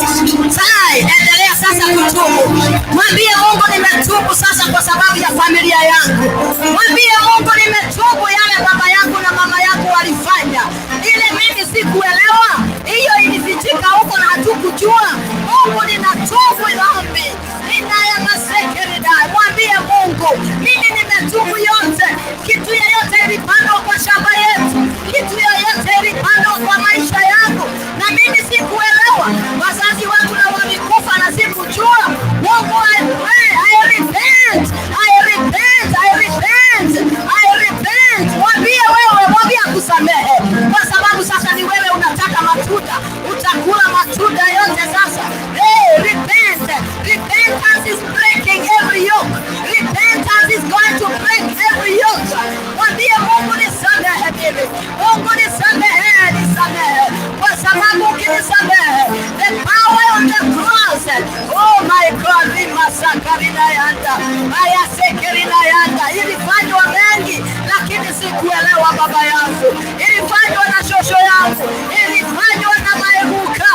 Sai, endelea sasa kutubu. Mwambie Mungu nimetubu sasa kwa sababu ya familia yangu. Mwambie Mungu nimetubu yale baba yangu na mama yangu walifanya. Ile mimi sikuelewa, hiyo ilifichika huko na hatukujua. Mungu ninatubu dhambi. Ninayamasekerida. Mwambie Mungu, mimi nimetubu yote. Kitu yeyote ilipandwa kwa shamba yetu, kitu yoyote ilipandwa kwa maisha yangu, na mimi sikuelewa. Wazazi wangu na walikufa na sikujua. Mungu, I pray, I repent, I repent, I repent, I repent. Mwambie wewe, mwambie akusamehe, kwa sababu sasa ni wewe unataka matunda, utakula matunda yote sasa. Hey, repent. Repentance is breaking every yoke. Repentance is going to break every yoke. Mwambie Mungu nisamehe mimi. Mungu nisamehe, nisamehe. Kwa sababu ukinisamehe, the power of the cross. Oh my God, rimasakarina yanda. Ayasekerina yanda. Ilifanywa mengi lakini sikuelewa baba yangu. Ilifanywa na shosho yangu. Ilifanywa na maeguka.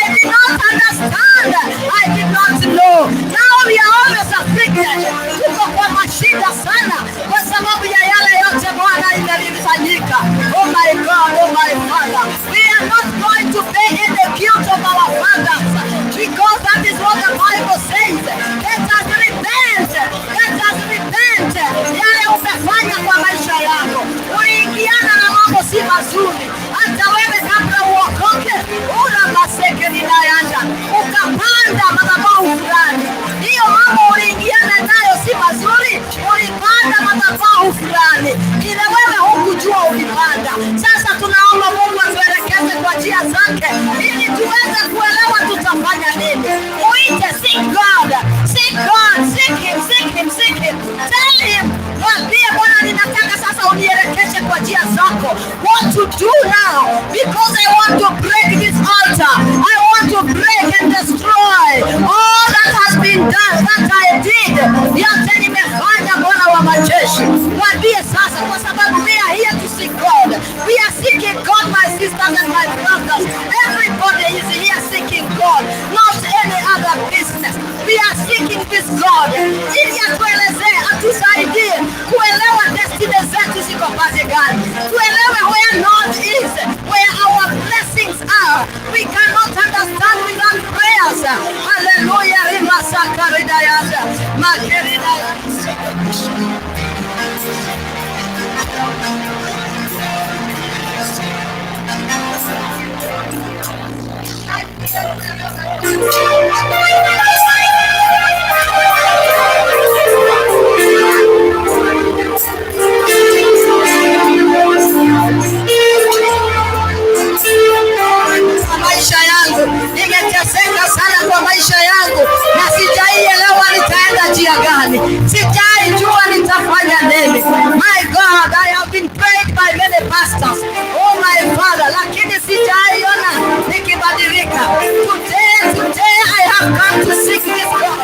I did not understand. I did not know. Now we are always afflicted. Tuko kwa mashida sana kwa sababu ya yale yote Bwana imelifanyika. Oh my God, oh my Father. We are not going to pay in the guilt of our fathers because that is what the Bible says. Let us repent. Let us repent. Yale umefanya kwa maisha yako, uliingiana na mambo si mazuri. Hata wewe kabla uokoke, una maseke ninayanda ukapanda madhabahu fulani, hiyo mambo uliingiana nayo si mazuri, ulipanda madhabahu fulani ile wewe hukujua ulipanda. Sasa tunaomba Mungu atuelekeze kwa njia zake ili tuweze kuelewa tutafanya nini. Uite, seek God, seek God, seek him, seek him, seek him. Tell him, mwambie Bwana, ninataka sasa unielekeze kwa njia zako, what to do now because I want to break this altar. I want to break and destroy all that has been done that I did. Yote nimefanya, Bwana wa majeshi. Mwambie sasa, kwa sababu we are here to seek God. We are seeking God, my sisters and my brothers. Everybody is here seeking God, not any other business. We are seeking this God ili atuelezee, atusaidie kuelewa destiny zetu ziko pande gani, tuelewe where north is, where our blessings are. We cannot understand without prayers. Hallelujah. Rimasakaridayanda makeridaya. Kwa maisha yangu nimeteseka sana kwa maisha yangu, na sijaielewa nitaenda njia gani, sijaijua nitafanya nini. My God, I have been prayed by many pastors. Oh my Father, lakini sijaiona nikibadilika. Today, today I have come to seek this God.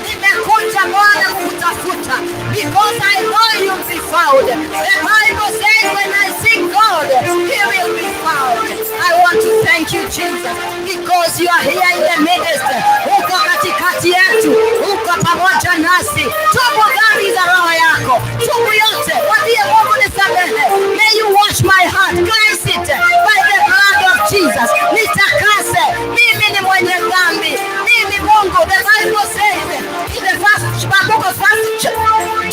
Nimekuja Bwana kutafuta because I know you'll be found. The Bible says when I seek God, he will be found. I want to thank you Jesus because you are here in the midst. Uko katikati yetu, uko pamoja nasi. Tubu dhambi za roho yako, tubu yote, mwambie Mungu nisamehe. May you wash my heart, cleanse it by the blood of Jesus. Nitakase, mimi ni mwenye dhambi, mimi Mungu. The Bible says in the first book of First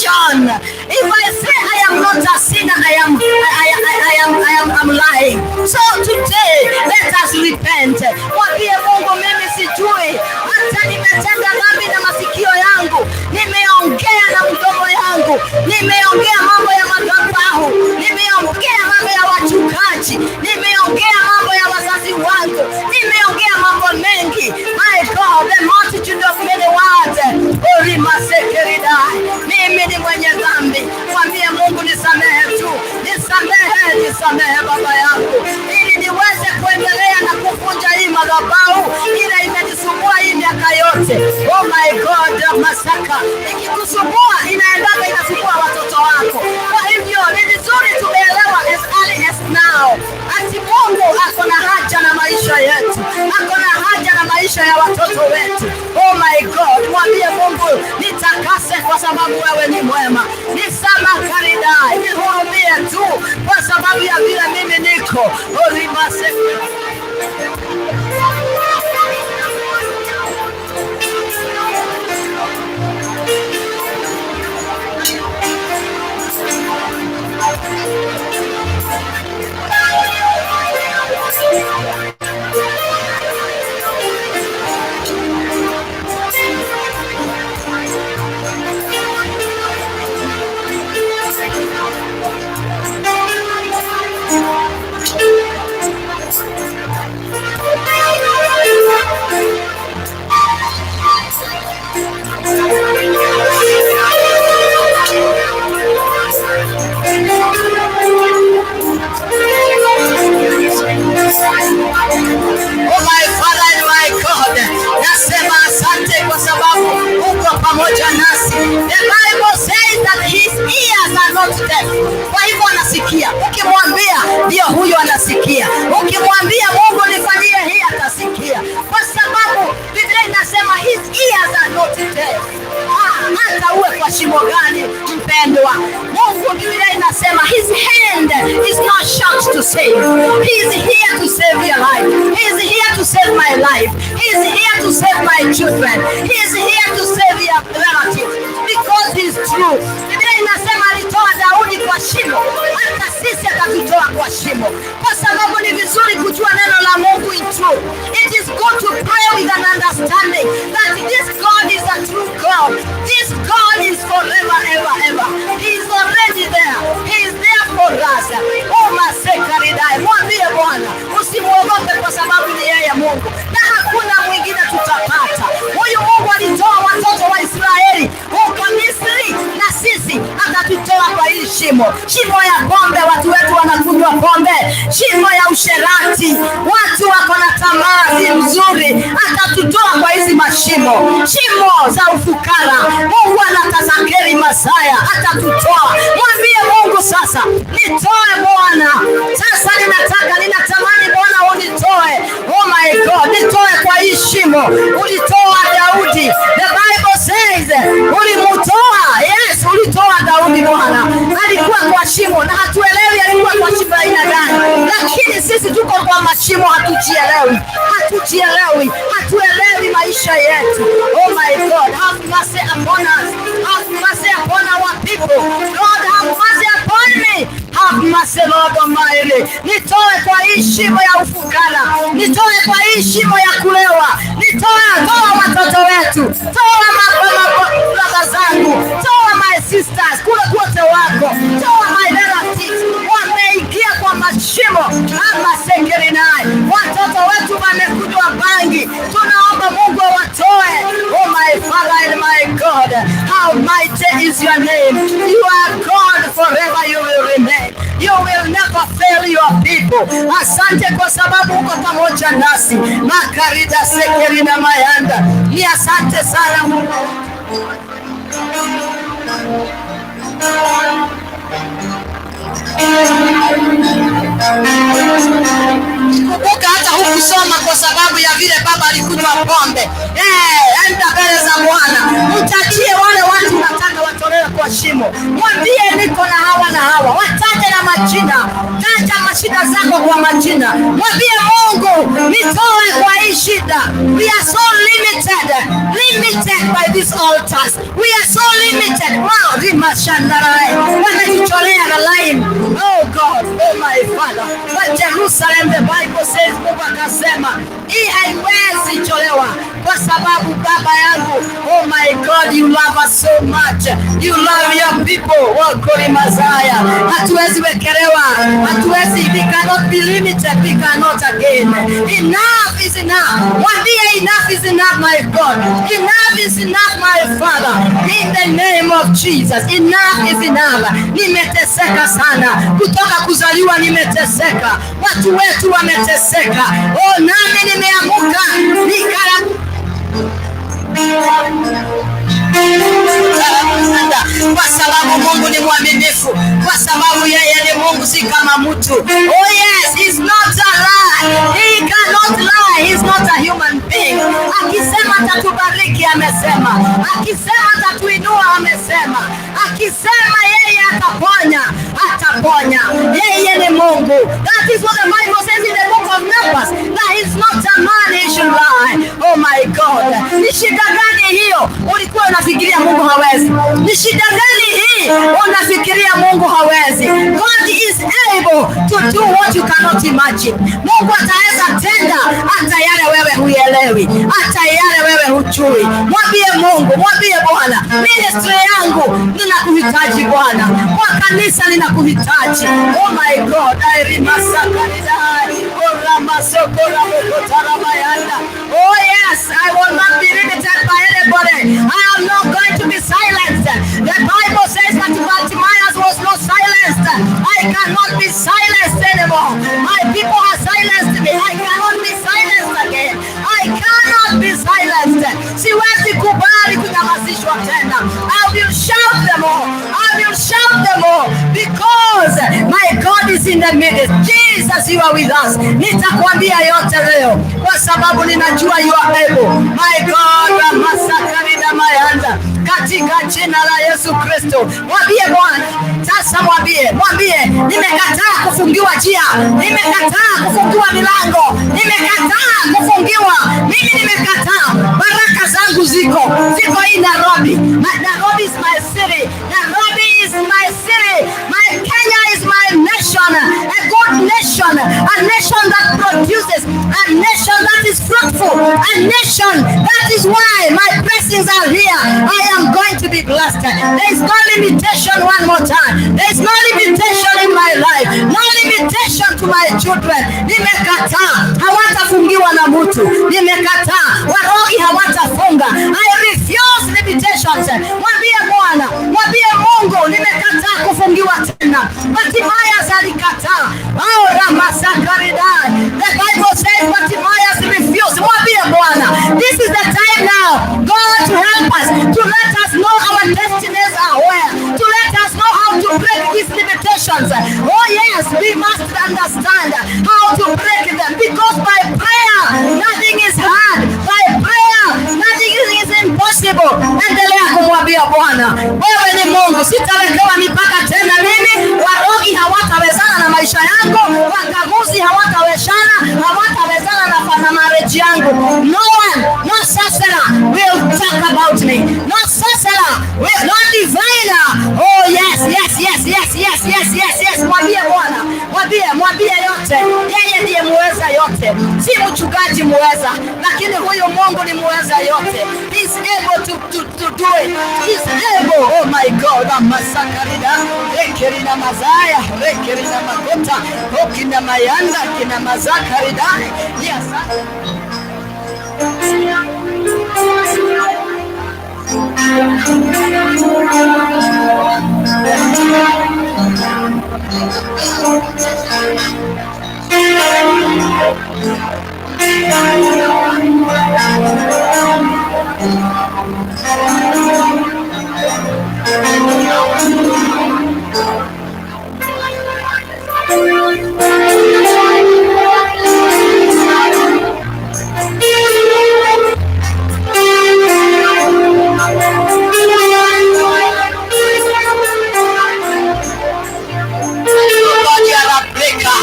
John, if I say I am not a sinner, I am I, I, I am I am I'm lying. So today let us repent. Mwambie Mungu, mimi sijui hata nimetenda dhambi na masikio yangu, nimeongea na mdomo yangu, nimeongea mambo ya madhabahu, nimeongea mambo ya wachungaji, nimeongea mambo ya wazazi wangu, nimeongea mambo mengi. unisamehe baba yangu, ili niweze kuendelea na kuvunja hii madhabahu ile imenisumbua hii miaka yote. Oh my God, Masaka ikikusumbua inaendaga inasumbua watoto wako. Kwa hivyo ni vizuri tumeelewa as early as now ati Mungu ako na haja na maisha yetu, ako na haja na maisha ya watoto wetu. Oh my God, mwambie Mungu, nitakase kwa sababu wewe ni mwema, nisamakaridai, nihurumie tu kwa sababu ya vile mimi niko orimase. Oh my Father and my God, nasema asante kwa sababu uko pamoja nasi. The Bible says that his ears are not deaf. Kwa hivyo anasikia. Ukimwambia ndio huyo anasikia. Ukimwambia Mungu nifanyie hii atasikia, kwa sababu Biblia inasema his ears are not deaf. Ah, hata uwe kwa shimo gani, mpendwa, Mungu, Biblia inasema his hand is not short to save. He is here to save your life. He is here to save my life. He is here to save my children. He is here to save your relatives because he is true. Biblia inasema alitoa Daudi kwa shimo, hata sisi atatutoa kwa shimo, kwa sababu ni vizuri kujua neno la Mungu in truth. It is good to pray with an understanding that this God is a true God. This God is forever, ever, ever. He is already there. He is there for us. Oh, masekaridai, mwambie Bwana, usimwogope kwa sababu ni yeye Mungu na hakuna mwingine tutapata. Huyu Mungu alitoa watoto wa Israeli huko Misri, na sisi atatutoa kwa hii shimo, shimo ya pombe. Watu wetu wanakunywa pombe, shimo ya usherati, watu wako na tamaa si mzuri. Atatutoa kwa hizi mashimo, shimo za ufukara. Mungu anatazakeri Masaya, atatutoa. Mwambie Mungu sasa, nitoe Bwana, sasa ninataka, ninatamani Bwana unitoe. Oh my God, nitoe kwa hii shimo. Ulitoa Daudi, the Bible says ulimutoa. Yes, ulitoa Daudi Bwana, alikuwa kwa shimo na hatuelewi alikuwa kwa shimo aina gani, lakini sisi tuko kwa mashimo, hatujielewi, hatujielewi, hatuelewi maisha yetu. Oh my God, have mercy upon us, have mercy upon our people. Lord, have mercy upon me. Have mercy, Lord Almighty. Nitoe kwa hii shimo ya ufukara, nitoe kwa hii shimo ya kulewa, nitoe, toa watoto wetu, toa baba zangu, toa my sisters kule kote wako, toa my relatives wameingia kwa mashimo ama sengerinai, watoto wetu wamekunywa bangi, tunaomba Mungu awatoe. Oh my Father and my God, how mighty is your name. You are God forever, you will remain. You will never fail your people. Asante kwa sababu uko pamoja nasi. Makarida sekerina mayanda. Ni asante sana Mungu. Kumbuka hata hukusoma kwa sababu ya vile baba alikunywa pombe. Enda mbele za Bwana, mtajie wale watu unataka watolewe kwa shimo, mwambie niko na hawa na hawa, wataje na majina, taja mashida zako kwa majina, mwambie Mungu nitoe kwa hii shida. We are so limited, limited by these altars. We are so limited. Wow, rimashandarai wamejicholea na line. Oh God, oh my Father. But Jerusalem, the Bible says, Mungu akasema hii haiwezi cholewa kwa sababu baba yangu, oh my God, you love us so much, you love your people. Wakori Mazaya, hatuwezi wekelewa, hatuwezi, we cannot be limited, we cannot again. Enough is enough. Mwambie enough is enough, my God. Enough is enough, my Father. In the name of Jesus, enough is enough. Nimeteseka sana kutoka kuzaliwa, nimeteseka, watu wetu wameteseka. Oh, nami nimeamuka nikala kwa sababu Mungu ni mwaminifu, kwa sababu yeye ni Mungu, si kama mtu. Oh yes, he's not a lie. He cannot lie. He's not a human being. Akisema atatubariki, amesema. Akisema atatuinua, amesema. Akisema yeye ataponya, ataponya. Yeye ni Mungu. That is what the Bible says in the book of Numbers, that he's not a man he should lie. Oh my God. Ni shida gani hiyo ulikuwa unafikiria Mungu hawezi? Ni shida gani hii unafikiria Mungu hawezi? God is able to do what you cannot imagine. Mungu ataweza tenda hata yale wewe huielewi, hata yale wewe hujui. Mwambie Mungu, mwambie Bwana, ministry yangu ninakuhitaji Bwana, kwa kanisa ninakuhitaji. Oh my God, I Oh yes, I will not be limited by anybody. I am not going to be silenced. The Bible says that Bartimaeus was not silenced. I cannot be silenced anymore. My people have silenced me. I cannot be silenced again. I cannot be silenced. Siwezi kubali kunyamazishwa tena. I will shout them all. I will shout them all because my God is in the midst. Jesus, you are with us. Nitakwambia yote leo kwa sababu ninajua you are able. My God, masakarida mayanda, katika jina la Yesu Kristo. Mwambie Bwana sasa, mwambie, mwambie, nimekataa kufungiwa njia, nimekataa kufungiwa milango, nimekataa kufungiwa. Mimi nimekataa. Baraka zangu ziko hii Nairobi. Nairobi is my city. Nairobi is my city. My Kenya is my nation, a good nation, a nation that produces, a nation that is fruitful, a nation that is why my blessings are here. I am going to be blessed. There is no limitation one more time. There is no limitation in my life, no limitation to my children. Nimekataa, hawatafungiwa na mtu. Nimekataa, warogi hawatafunga. I refuse limitations. Mwambie Bwana, mwambie Mungu, nimekataa kufungiwa tena. Bartimaeus alikataa. Oh, Ramasakaridai. The Bible says Bartimaeus refused. Mwambie Bwana, this is the time now. God to help us, to let us know our destinies are where, to let us know how to break these limitations. Oh yes, we must understand how to break them, because by prayer nothing is hard. By prayer nothing is impossible. Endelea kumwambia Bwana, wewe ni Mungu, sitawekewa mipaka tena mimi. Warogi hawatawezana na maisha yangu, wakaguzi hawatawezana, hawatawezana na marriage yangu. No one, no sorcerer will talk about me. No sorcerer will, no diviner. Oh yes, yes, yes, yes, yes, yes, yes, yes. Mwambie Bwana, mwambie, mwambie yote. Yeye ndiye muweza yote, si mchungaji muweza, lakini huyu Mungu ni muweza yote. He's able to do it. He's able. Oh my God. Masakarida, rekerina mazaya, rekerina makota, okina mayanda, kina mazakarida. Yes. God, you are a breaker.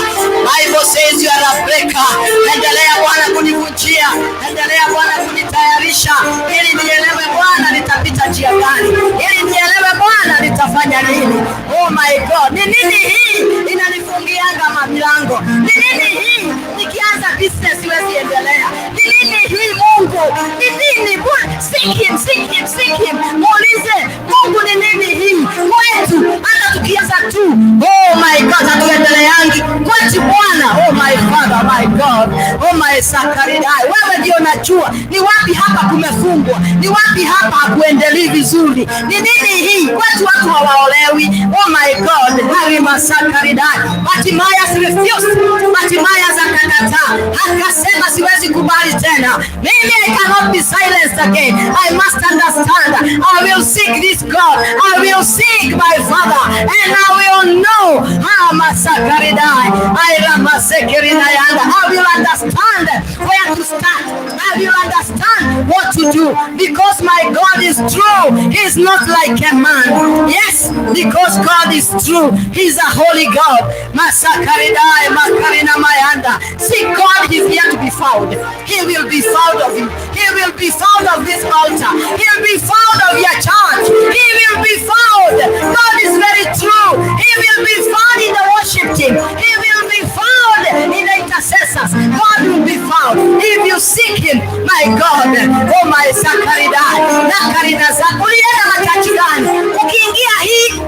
Bible says you are a breaker. Endelea Bwana kunivunjia, endelea Bwana kunitayarisha, ili nielewe Bwana nitapita njia gani, ili nielewe Bwana nitafanya nini. Oh my God, ni nini hii inanifungianga milango? Ni nini hii nikianza business siwezi endelea? Ni nini hii Mungu? Ni nini Bwana? Seek him, seek him, seek him. Muulize Mungu ni nini hii kwetu, hata tukianza tu, oh my God, hatuendelee. Haiendeleangi kwetu Bwana. Oh my Father, my God, oh my Sakaridai, wewe ndio unajua ni wapi hapa kumefungwa, ni wapi hapa hakuendelei vizuri, ni nini hii kwetu watu hawaolewi. Oh my God, harima Sakaridai. Bartimaeus refused. Bartimaeus akakataa, akasema siwezi kubali tena, mimi I cannot be silenced again. I must understand. I will seek this God. I will seek my Father and I will know how Masakaridai. I will understand where to start. I will understand what to do because my God is true. He is not like a man. Yes, because God is true. He's a holy God. Masakaridai, Makarina Mayanda. See, God is here to be found. He will be found of you. He will be found of this altar. He will be found of your church. He will be found. God is very true. He will be found in the worship team. He will be found in the intercessors. God will be found if you seek him. My God, oh my Sakaridai, Nakarina za ulienda machurch gani? Ukiingia hii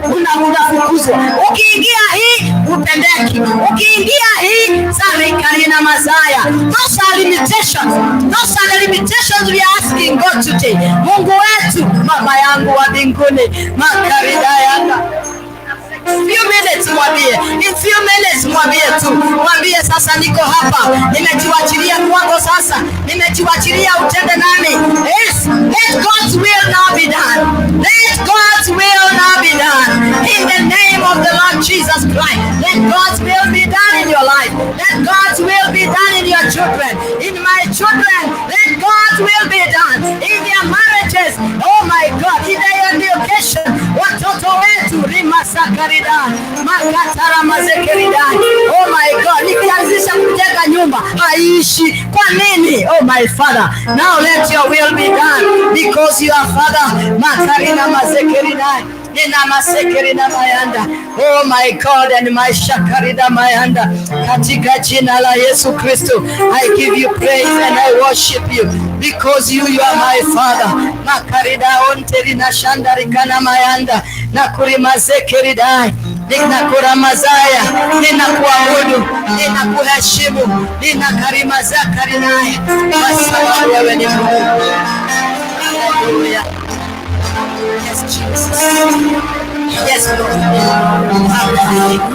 unafukuzwa, ukiingia hii upendeki, ukiingia hii Sarikarina Mazaya. Those are limitations. Those are the limitations we are asking God today. Mungu wetu, baba yangu wa mbinguni, makarida yanga few minutes mwambie, in few minutes mwambie tu, mwambie sasa niko hapa, nimejiwachilia kwako sasa, nimejiwachilia utende nami. Yes, let God's will now be done. Let God's will now be done. In the name of the Lord Jesus Christ, let God's will be done in your life. Let God's will be done in your children, in my children. Let God's will be done in their marriages. Oh my God, in their education. Watoto wetu rimasakarida makatara mazekerida. Oh my God, nikianzisha kujenga nyumba haiishi. Kwa nini? Oh my Father, now let your will be done because you are Father. Makarina mazekerida nina masekerida mayanda. Oh my God and my shakarida mayanda. Katika jina la Yesu Kristo, I give you praise and I worship you because you are my Father. Makarida onterina shandarikana mayanda na kurimazekeridai ninakuramazaya, ninakuabudu, ninakuheshimu, ninakarimazakarinaye kwa sababu wewe ni Mungu. Hallelujah. Yes, Jesus. Yes, Lord. Hallelujah.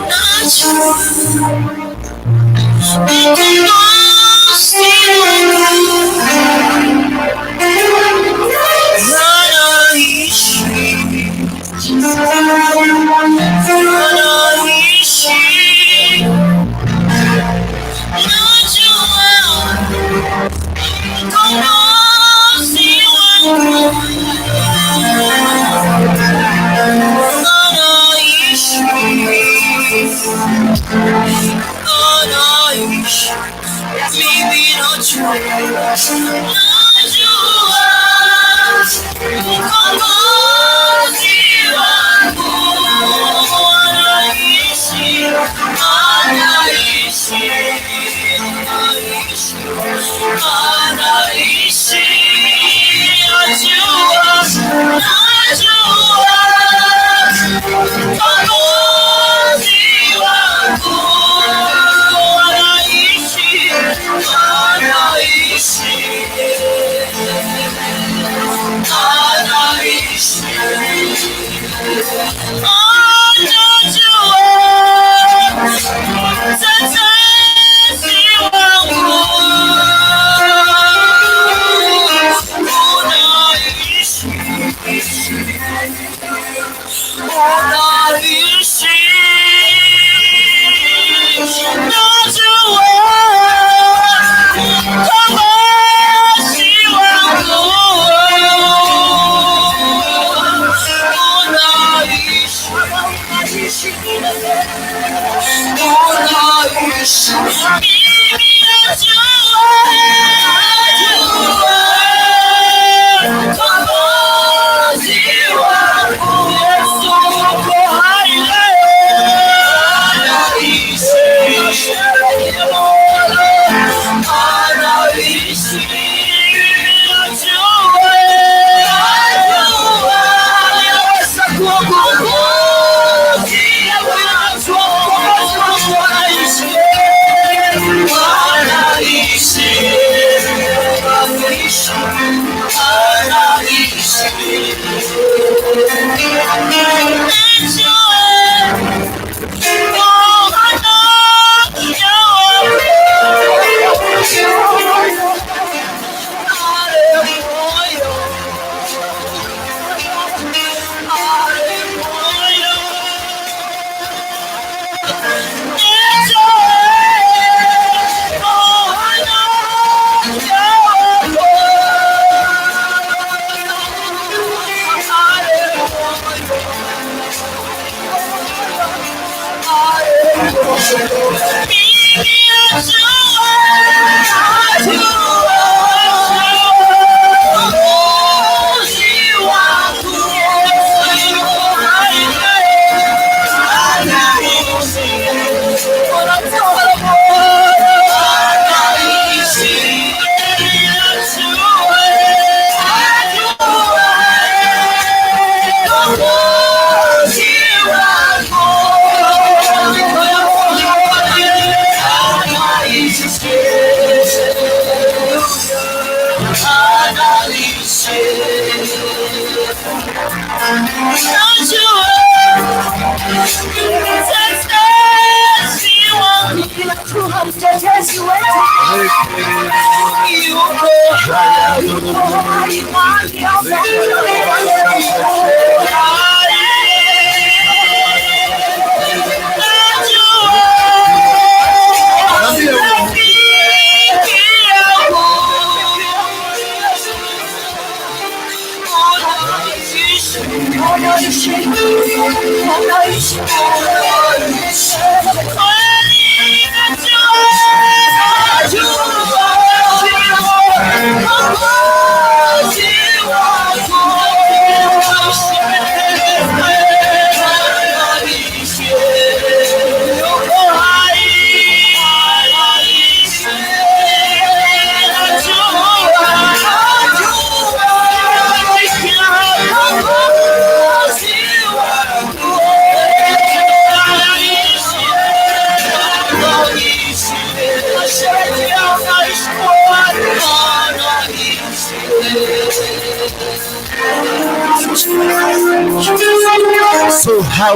So how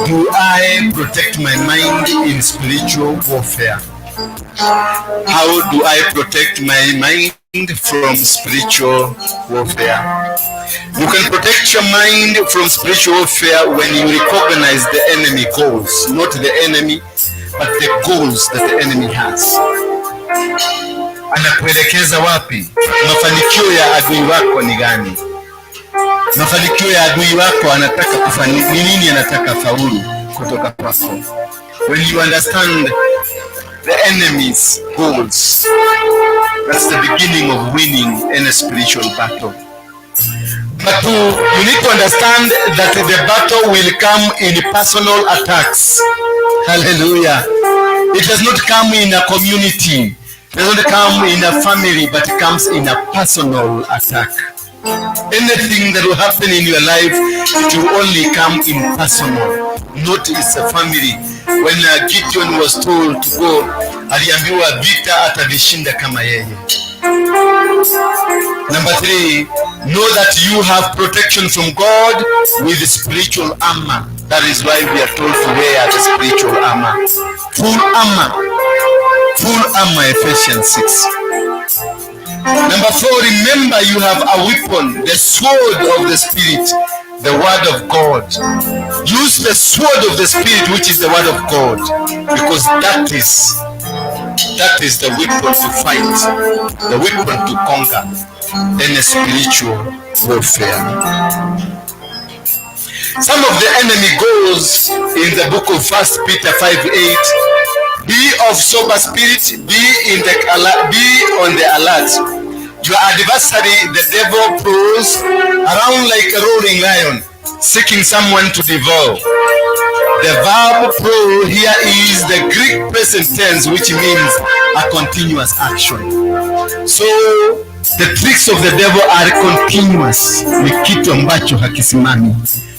do I protect my mind in spiritual warfare? How do I protect my mind from spiritual warfare? You can protect your mind from spiritual warfare when you recognize the enemy goals, not the enemy, but the goals that the enemy has. Anakuelekeza wapi? Mafanikio ya adui wako ni gani? Mafanikio ya adui wako anataka kufani, ni nini anataka faulu kutoka kwako? When you understand the enemy's goals, that's the beginning of winning any spiritual battle. But you need to understand that the battle will come in personal attacks. Hallelujah. It does not come in a community. It doesn't come in a family, but it comes in a personal attack. Anything that will happen in your life, it will only come in personal, not it's a family. When Gideon was told to go, aliambiwa vita atavishinda kama yeye. Number three, know that you have protection from God with spiritual armor. That is why we are told to wear the spiritual armor. Full armor. Full armor, Ephesians 6. Number four, remember you have a weapon, the sword of the Spirit, the word of God. Use the sword of the Spirit, which is the word of God, because that is the weapon to fight, the weapon to conquer any spiritual warfare. Some of the enemy goals in the book of First Peter 5:8: Be of sober spirit, be on the alert. Your adversary, the devil, prowls around like a roaring lion, seeking someone to devour. The verb "prowl" here is the Greek present tense, which means a continuous action. So the tricks of the devil are continuous. Ni kitu ambacho hakisimami,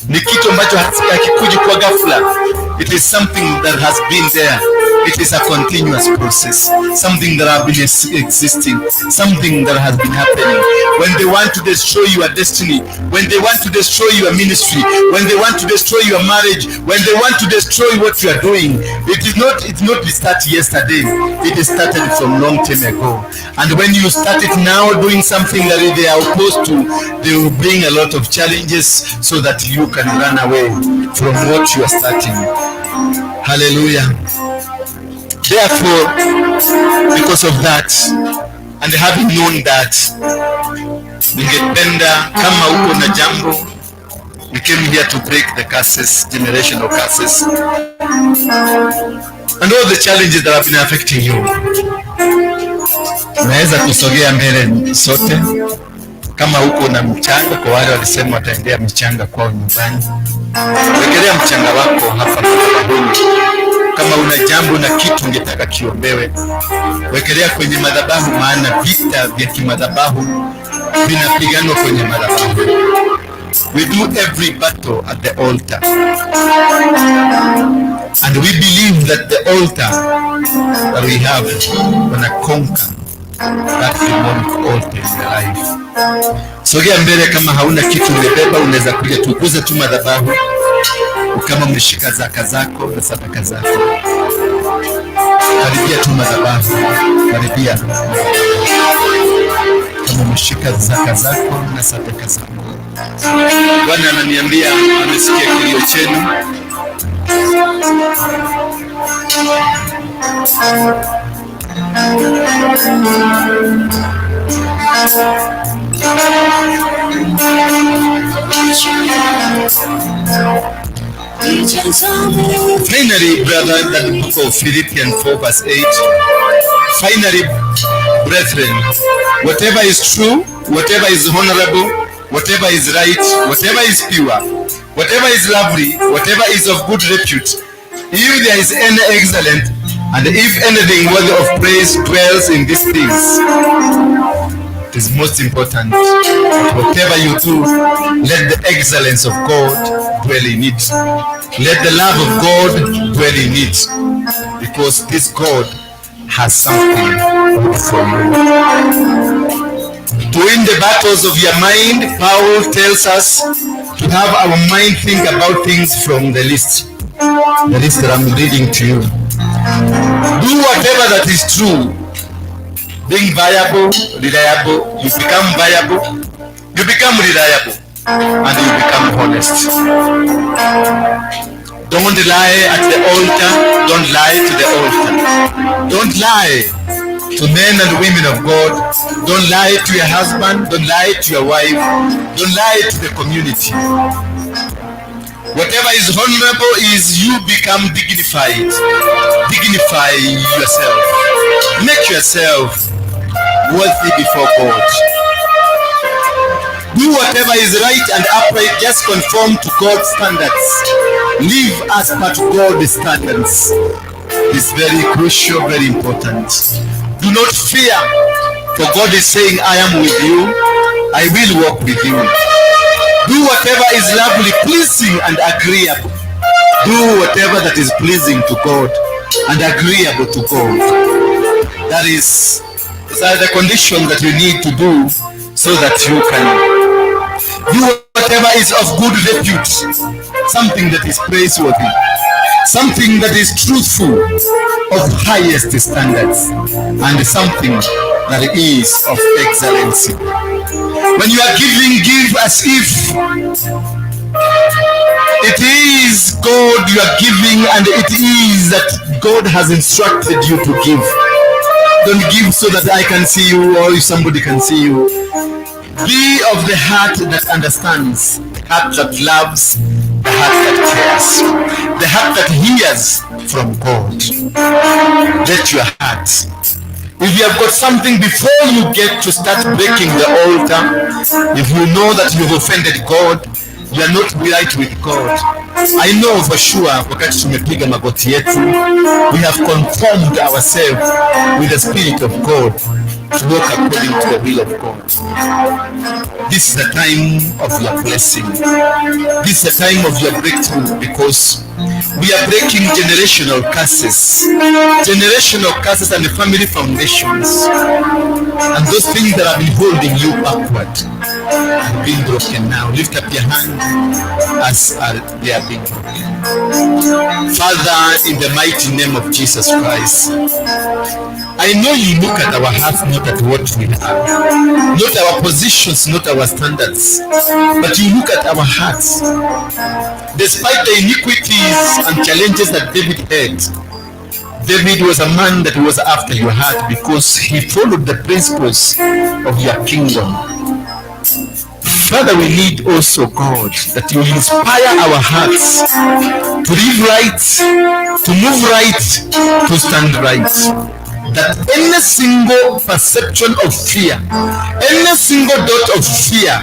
ni kitu ambacho hakikuji kwa ghafla. It is something that has been there. It is a continuous process, something that has been existing, something that has been happening. When they want to destroy your destiny, when they want to destroy your ministry, when they want to destroy your marriage, when they want to destroy what you are doing, it's not start yesterday. It is started from long time ago. And when you start it now doing something that they are opposed to, they will bring a lot of challenges so that you can run away from what you are starting. Hallelujah. Therefore, because of that, and having known that, ningependa kama uko na jambo, we came here to break the curses, generational curses, and all the challenges that have been affecting you. Naweza kusogea mbele sote, kama uko na mchanga, kwa wale walisema wataendea mchanga kwao nyumbani, wekelea mchanga wako hapa madhabahuni. Kama una jambo na kitu ungetaka kiombewe, wekelea kwenye madhabahu, maana vita vya kimadhabahu vinapiganwa kwenye madhabahu. We do every battle at the altar. And we believe that the altar that we have gonna conquer that demonic altar in your life. Sogea mbele kama hauna kitu umebeba, unaweza kuja tuguze tu madhabahu kama umeshika zaka zako na sadaka zako. Karibia tu madhabahu, karibia kama umeshika zaka zako na sadaka zako. Bwana ananiambia amesikia kilio chenu. Finally, brother, that book of Philippians 4 verse 8. Finally, brethren, whatever is true, whatever is honorable, whatever is right, whatever is pure, whatever is lovely, whatever is of good repute, if there is any excellent, and if anything worthy of praise dwells in these things, it is most important that whatever you do, let the excellence of God dwell in it. Let the love of God dwell in it. Because this God has something good for you. To win the battles of your mind, Paul tells us to have our mind think about things from the list. The list that I'm reading to you. Do whatever that is true. Being viable, reliable, you become viable, you become reliable, and you become honest. Don't lie at the altar, don't lie to the altar. Don't lie to men and women of God. Don't lie to your husband, don't lie to your wife, don't lie to the community. Whatever is honorable is you become dignified. Dignify yourself. Make yourself worthy before God. Do whatever is right and upright, just conform to God's standards. Live as per to God's standards. It's very crucial, very important. Do not fear, for God is saying, "I am with you, I will walk with you." Do whatever is lovely, pleasing, and agreeable. Do whatever that is pleasing to God and agreeable to God. These are the conditions that you need to do so that you can do whatever is of good repute, something that is praiseworthy, something that is truthful, of highest standards, and something that is of excellency. When you are giving, give as if it is God you are giving and it is that God has instructed you to give. Don't give so that I can see you or if somebody can see you. Be of the heart that understands, the heart that loves, the heart that cares, the heart that hears from God. Let your heart. If you have got something before you get to start breaking the altar, if you know that you've offended God, you are not right with God. I know for sure wakati tumepiga magoti yetu, we have conformed ourselves with the Spirit of God. to walk according to the will of God. This is the time of your blessing. This is the time of your breakthrough, because we are breaking generational curses. Generational curses and the family foundations. And those things that have been holding you backward are being broken now. Lift up your hand as they are being broken. Father, in the mighty name of Jesus Christ, I know you look at our hearts, not at what we have, not our positions, not our standards, but you look at our hearts. Despite the iniquities and challenges that David had, David was a man that was after your heart, because he followed the principles of your kingdom. Father, we need also, God, that you inspire our hearts to live right, to move right, to stand right. That any single perception of fear, any single dot of fear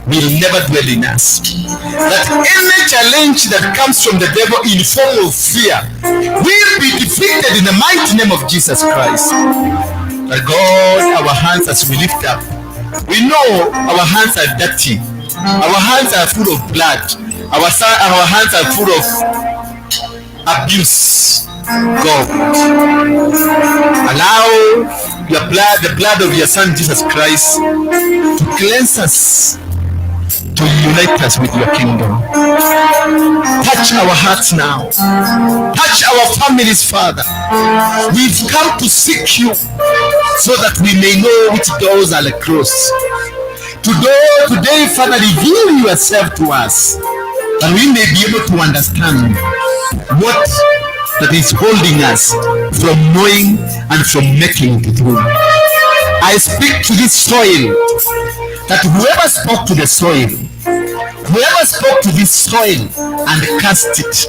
will never dwell in us. That any challenge that comes from the devil in form of fear will be defeated in the mighty name of Jesus Christ. That God, our hands as we lift up, we know our hands are dirty, our hands are full of blood, our hands are full of abuse. God, allow your blood, the blood of your Son Jesus Christ, to cleanse us, to unite us with your kingdom. Touch our hearts now. Touch our families, Father. We've come to seek you so that we may know which doors are closed. Today, Father, reveal yourself to us, that we may be able to understand what that is holding us from knowing and from making it through. I speak to this soil, that whoever spoke to the soil, whoever spoke to this soil and cast it,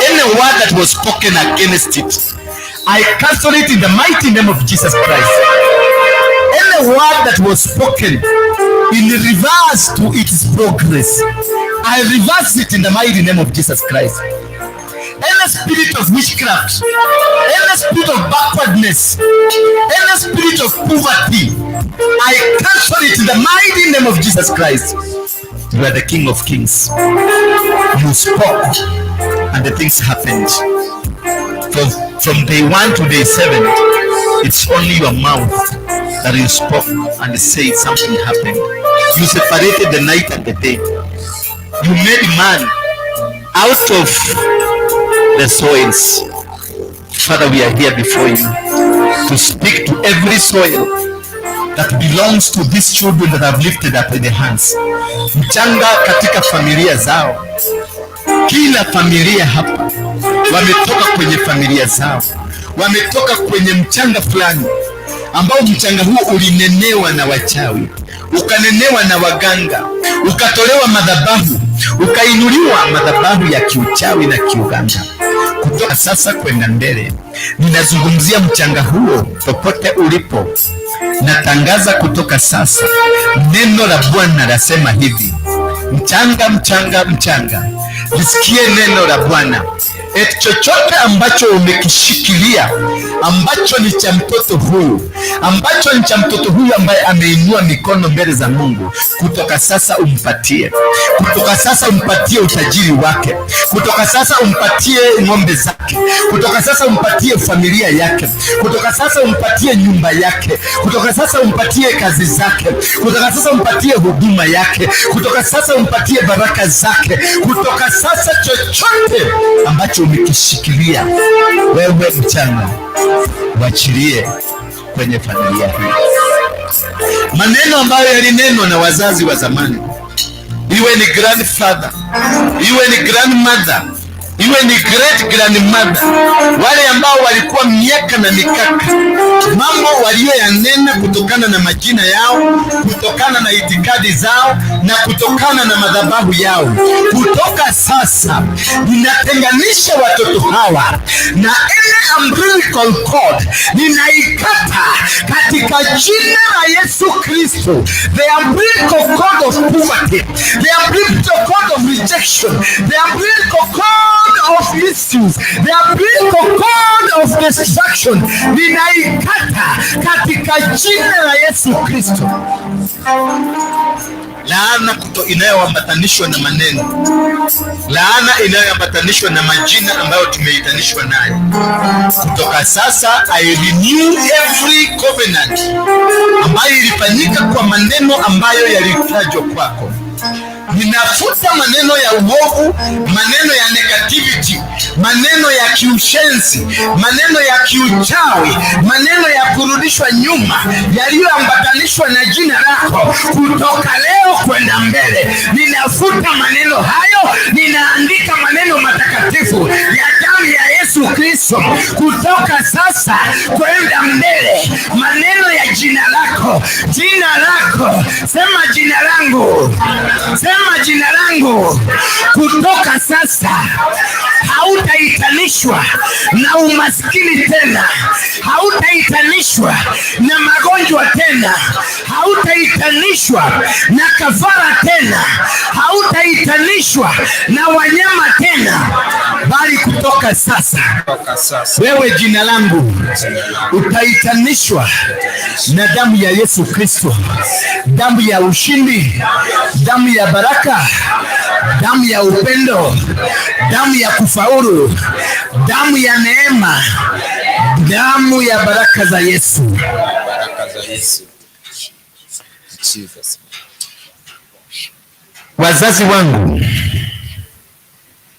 any word that was spoken against it, I cancel it in the mighty name of Jesus Christ. Any word that was spoken in reverse to its progress, I reverse it in the mighty name of Jesus Christ. Any spirit of witchcraft, any spirit of backwardness, any spirit of poverty, I cancel it in the mighty name of Jesus Christ. You are the King of Kings. You spoke and the things happened. From day 1 to day 7, it's only your mouth that you spoke and said something happened. You separated the night and the day. You made man out of the soils. Father, we are here before you to speak to every soil that belongs to these children that have lifted up in their hands. Mchanga katika familia zao. Kila familia hapa wametoka kwenye familia zao, wametoka kwenye mchanga fulani ambao mchanga huo ulinenewa na wachawi, ukanenewa na waganga, ukatolewa madhabahu, ukainuliwa madhabahu ya kiuchawi na kiuganga. Kutoka sasa kwenda mbele, ninazungumzia mchanga huo popote ulipo. Natangaza kutoka sasa, neno la Bwana lasema hivi: mchanga, mchanga, mchanga, lisikie neno la Bwana. Eti chochote ambacho umekishikilia, ambacho ni cha mtoto huyu, ambacho ni cha mtoto huyu ambaye ameinua mikono mbele za Mungu, kutoka sasa umpatie. Kutoka sasa umpatie utajiri wake. Kutoka sasa umpatie ng'ombe zake. Kutoka sasa umpatie familia yake. Kutoka sasa umpatie nyumba yake. Kutoka sasa umpatie kazi zake. Kutoka sasa umpatie huduma yake. Kutoka sasa umpatie baraka zake. Kutoka sasa chochote ambacho umekishikilia wewe mchanga, uachilie kwenye familia hii. Maneno ambayo yalinenwa na wazazi wa zamani, iwe ni grandfather, iwe ni grandmother, iwe ni great grandmother, wale ambao walikuwa miaka na mikaka, mambo walioyanena kutokana na majina yao, kutokana na itikadi zao na kutokana na madhabahu yao. Kutoka sasa ninatenganisha watoto hawa na any umbilical cord, ninaikata katika jina la Yesu Kristo. The umbilical cord of poverty, the umbilical cord of rejection, the umbilical cord of issues, the umbilical cord of destruction ninaikata katika jina la Yesu Kristo. Laana inayoambatanishwa na maneno, laana inayoambatanishwa na majina ambayo tumeitanishwa nayo. Kutoka sasa, I renew every covenant ambayo ilifanyika kwa maneno ambayo yalitajwa kwako. Ninafuta maneno ya uovu, maneno ya negativity, maneno ya kiushenzi, maneno ya kiuchawi, maneno ya kurudishwa nyuma yaliyoambatanishwa na jina lako. Kutoka leo kwenda mbele, ninafuta maneno hayo, ninaandika maneno matakatifu ya damu ya Yesu Kristo. Kutoka sasa kwenda mbele, maneno ya jina lako, jina lako, sema jina langu, sema jina langu. Kutoka sasa hautaitanishwa na umaskini tena, hautaitanishwa na magonjwa tena, hautaitanishwa na kafara tena, hautaitanishwa na wanyama tena, bali kutoka sasa wewe jina langu utaitanishwa na damu ya Yesu Kristo, damu ya ushindi, damu ya baraka, damu ya upendo, damu ya kufaulu, damu ya neema, damu ya baraka za Yesu. Baraka za Yesu. Jesus. Wazazi wangu,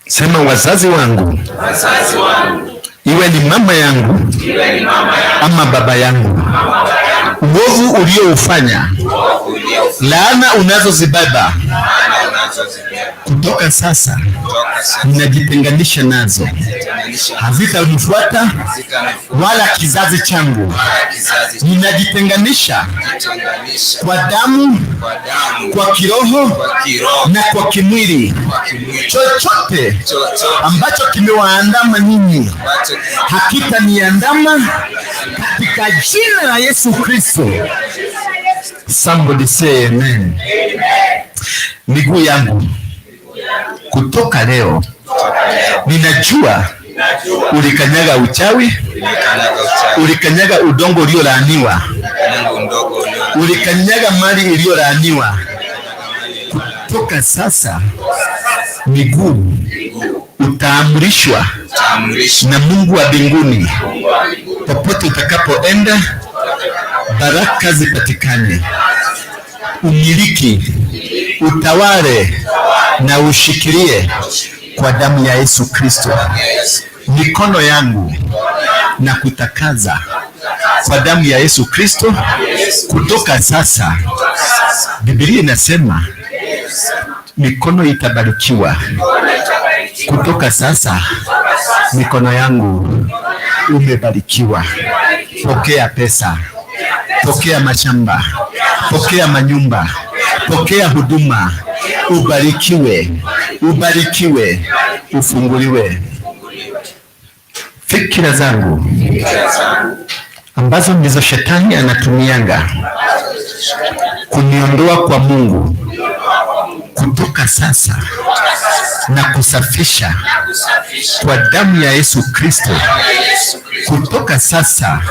sema wazazi wangu, Wazazi wangu, iwe ni mama yangu iwe ni mama yangu ama baba yangu, ama baba yangu, uovu ulioufanya, uovu uliofanya, laana unazozibeba, laana unazozibeba, kutoka sasa kutoka sasa ninajitenganisha nazo, nitenganisha, hazitanifuata hazitanifuata wala kizazi changu. wala kizazi Ninajitenganisha kitenganisha kwa damu, kwa damu, kwa kiroho kwa kiroho, na kwa kimwili. kwa kimwili. Chochote Chochote ambacho kimewaandama nyinyi ambacho hakitaniandama katika jina la Yesu Kristo. Somebody say amen. Miguu yangu kutoka leo ninajua ulikanyaga uchawi, ulikanyaga uchawi, ulikanyaga udongo uliolaaniwa, ulikanyaga udongo ulio ulikanyaga mali iliyolaaniwa. Kutoka sasa miguu utaamrishwa utaamrishwa na Mungu wa mbinguni, popote utakapoenda, baraka zipatikane, umiliki, utawale na ushikilie kwa damu ya Yesu Kristo. Mikono yangu na kutakaza kwa damu ya Yesu Kristo. Kutoka sasa, Biblia inasema mikono itabarikiwa. Kutoka sasa, mikono yangu umebarikiwa. Pokea pesa, pokea mashamba, pokea manyumba, pokea huduma, ubarikiwe, ubarikiwe, ufunguliwe. Fikira zangu ambazo ndizo shetani anatumianga kuniondoa kwa Mungu, kutoka sasa na kusafisha kwa damu ya Yesu Kristo. Kutoka sasa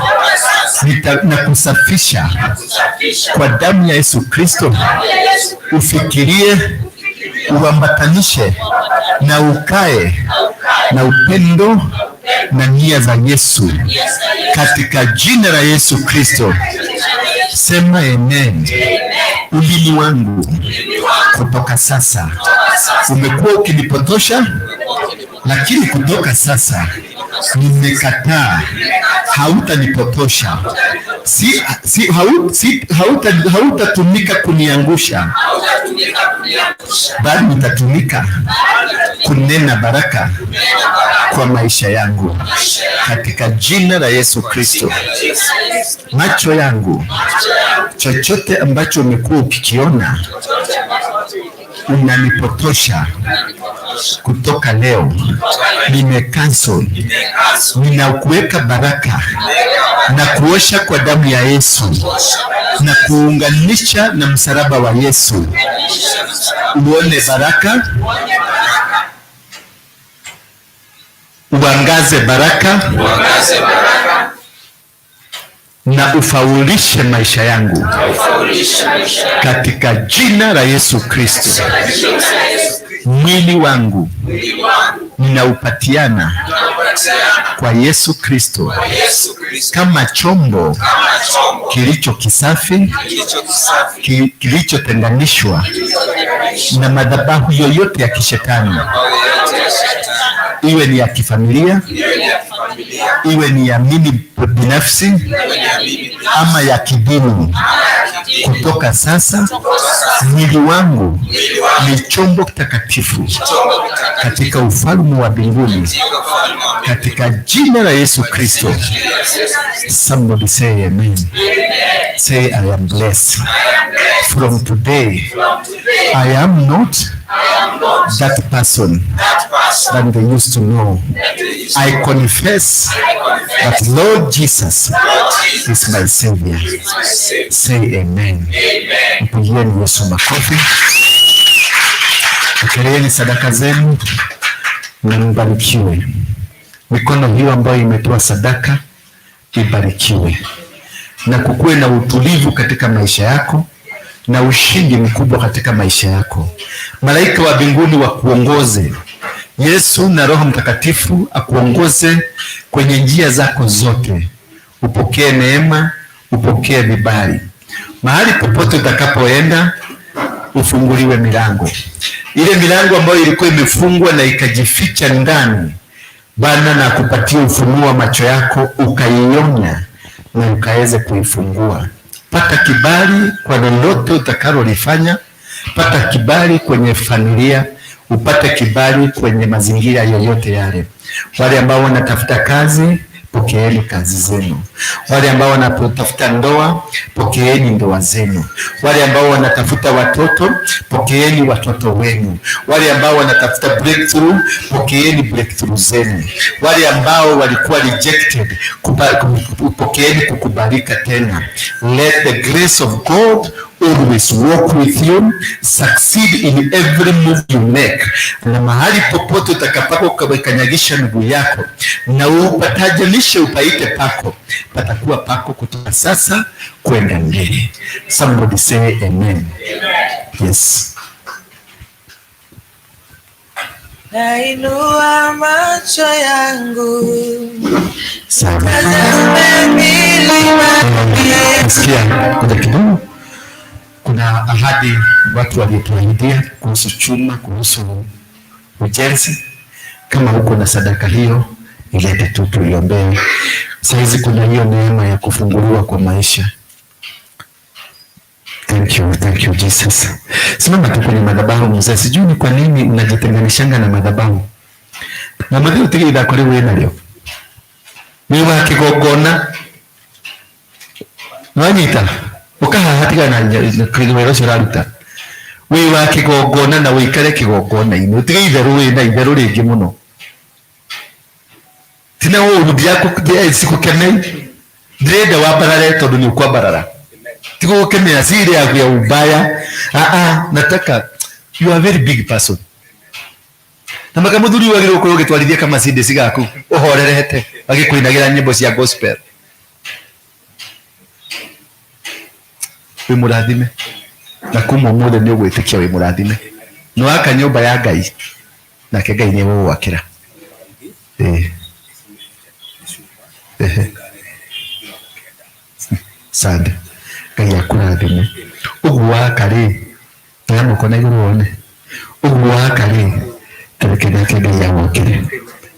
na kusafisha kwa damu ya Yesu Kristo. Ufikirie, uambatanishe na ukae na upendo na nia za Yesu katika jina la Yesu Kristo. Sema amen. Ulimi wangu kutoka sasa umekuwa ukinipotosha, lakini kutoka sasa nimekataa, hautanipotosha, hautatumika kuniangusha, bali nitatumika kunena baraka kwa maisha yangu katika jina la Yesu Kristo. Macho yangu, chochote ambacho umekuwa ukikiona unanipotosha, kutoka leo nimecancel, ninakuweka baraka na kuosha kwa damu ya Yesu na kuunganisha na msalaba wa Yesu, uone baraka, Uangaze baraka Uangaze baraka na ufaulishe maisha yangu na ufaulishe maisha yangu. katika jina la Yesu Kristo. Katika jina la Yesu Kristo. Mwili wangu Mwili wangu ninaupatiana naupatiana kwa Yesu Kristo kwa Yesu Kristo kama chombo kama chombo kilicho kisafi, kilicho kisafi kilichotenganishwa kilichotenganishwa na madhabahu yoyote ya kishetani, na yote ya shetani, iwe ni ya kifamilia, iwe ni ya kifamilia, iwe ni ya mimi binafsi iwe ni ya mimi binafsi ama ya kidini. ama ya kidini. Kutoka sasa Kutoka sasa mwili wangu mwili wangu ni chombo kitakatifu chombo kitakatifu katika ufalme wa mbinguni, katika ufalme wa mbinguni. katika jina la Yesu Kristo. Jina la Yesu Kristo. Somebody say amen. Say I am blessed. From today, I am not that person That person that they used to know. that is I confess that Lord Jesus Lord Jesus is my Savior. is my Savior. Say amen. Amen. Mpigieni Yesu makofi. Pokeleeni sadaka zenu na mbarikiwe. Mikono hiyo ambayo imetoa sadaka ibarikiwe, na kukuwe na utulivu katika maisha yako na ushindi mkubwa katika maisha yako. Malaika wa mbinguni wakuongoze, Yesu na Roho Mtakatifu akuongoze kwenye njia zako zote. Upokee neema, upokee vibali mahali popote utakapoenda, ufunguliwe milango ile milango ambayo ilikuwa imefungwa na ikajificha ndani. Bwana na akupatie ufunuo wa macho yako ukaiona na ukaweze kuifungua. Pata kibali kwa lolote utakalolifanya, pata kibali kwenye familia, upate kibali kwenye mazingira yoyote yale. Wale ambao wanatafuta kazi, pokeeni kazi zenu. Wale ambao wanatafuta ndoa, pokeeni ndoa zenu. Wale ambao wanatafuta watoto, pokeeni watoto wenu. Wale ambao wanatafuta breakthrough, pokeeni breakthrough zenu. Wale ambao walikuwa rejected, pokeeni kukubalika tena. Let the grace of God always walk with you, succeed in every move you make. Na mahali popote utakapako ukakanyagisha miguu yako na upatajanishe upaite pako, patakuwa pako kutoka sasa kwenda mbele. Somebody say amen. Yes. Nainua macho yangu Sawa. tazame milima. Sikia, kuna kidogo, kuna ahadi watu waliotuahidia kuhusu chuma, kuhusu ujenzi. Kama uko na sadaka hiyo, ilete tu tuiombee. Sahizi kuna hiyo neema ya kufunguliwa kwa maisha. Thank you, thank you Jesus. Simama tu kwenye madhabahu mzee, sijui ni kwa nini unajitenganishanga na madhabahu. Na madhabahu tigi ithako riu wĩnarĩo. Wĩ wa kĩgongona nwanyita ukahaha tigana na wĩra ũcio ũraruta wĩ wa kĩgongona na wĩikare kĩgongona-inĩ ũtige itherũ wĩna itherũ rĩngĩ mũno tina ũru sikũkemei ndĩrenda wambarare tondũ nĩ ũkwambarara tigũgũkemea si ile yaku ya ubaya. Ah, ah, nataka you are a very big person na maka mũthuri wagĩrĩirwo gũkorwo ũgĩtwarithia kamacidĩci gaku ũhorerete agĩkũinagĩra nyĩmbo cia gospel. Wĩ mũrathime na kuma ũmũthĩ nĩ ũgwĩtĩkia wĩ mũrathime nĩ waka nyũmba ya Ngai nake Ngai nĩ egũgwakĩra. Ĩĩ. Ehe. Sande. Ngai akũrathime ũguo waka rĩ oya moko na igũrũ wone ũguo waka rĩ tareke nake Ngai agwakĩre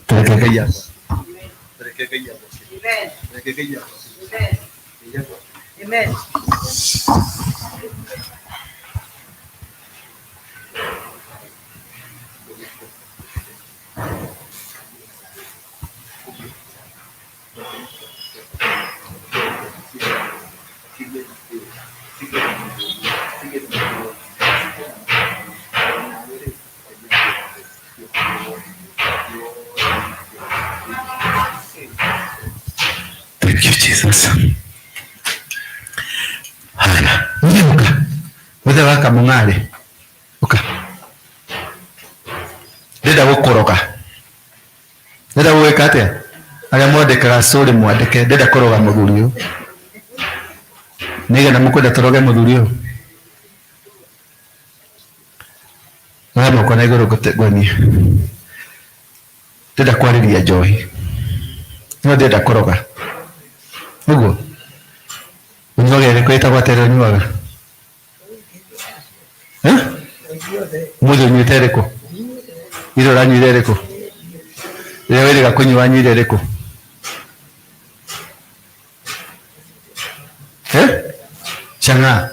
tareke Ngai agwakĩre. Amen. Thank you, Jesus. Haya, uka muthe waka mung'are uka ndĩrenda gũkũroga Ndĩrenda gwĩka atĩa? Arĩa mwandĩkaga story mwandĩke, ndĩrenda kũroga mũthuri ũyũ. Nĩigana mũkwenda tũroge mũthuri ũyũ? Oya moko na igũrũ ngũnie. Ndĩrenda kwarĩria njohi. No ndĩrenda kũroga. Ũguo? Ũnyuaga ĩrĩkũ ĩtagwo atĩa ĩrĩa ũnyuaga? Eh? Ũmũthĩ ũnyuĩte ĩrĩkũ? Ira ũranyuire ĩrĩkũ? Rĩrĩa wĩrĩga kũnyua wanyuire ĩrĩkũ? Eh? Chang'aa.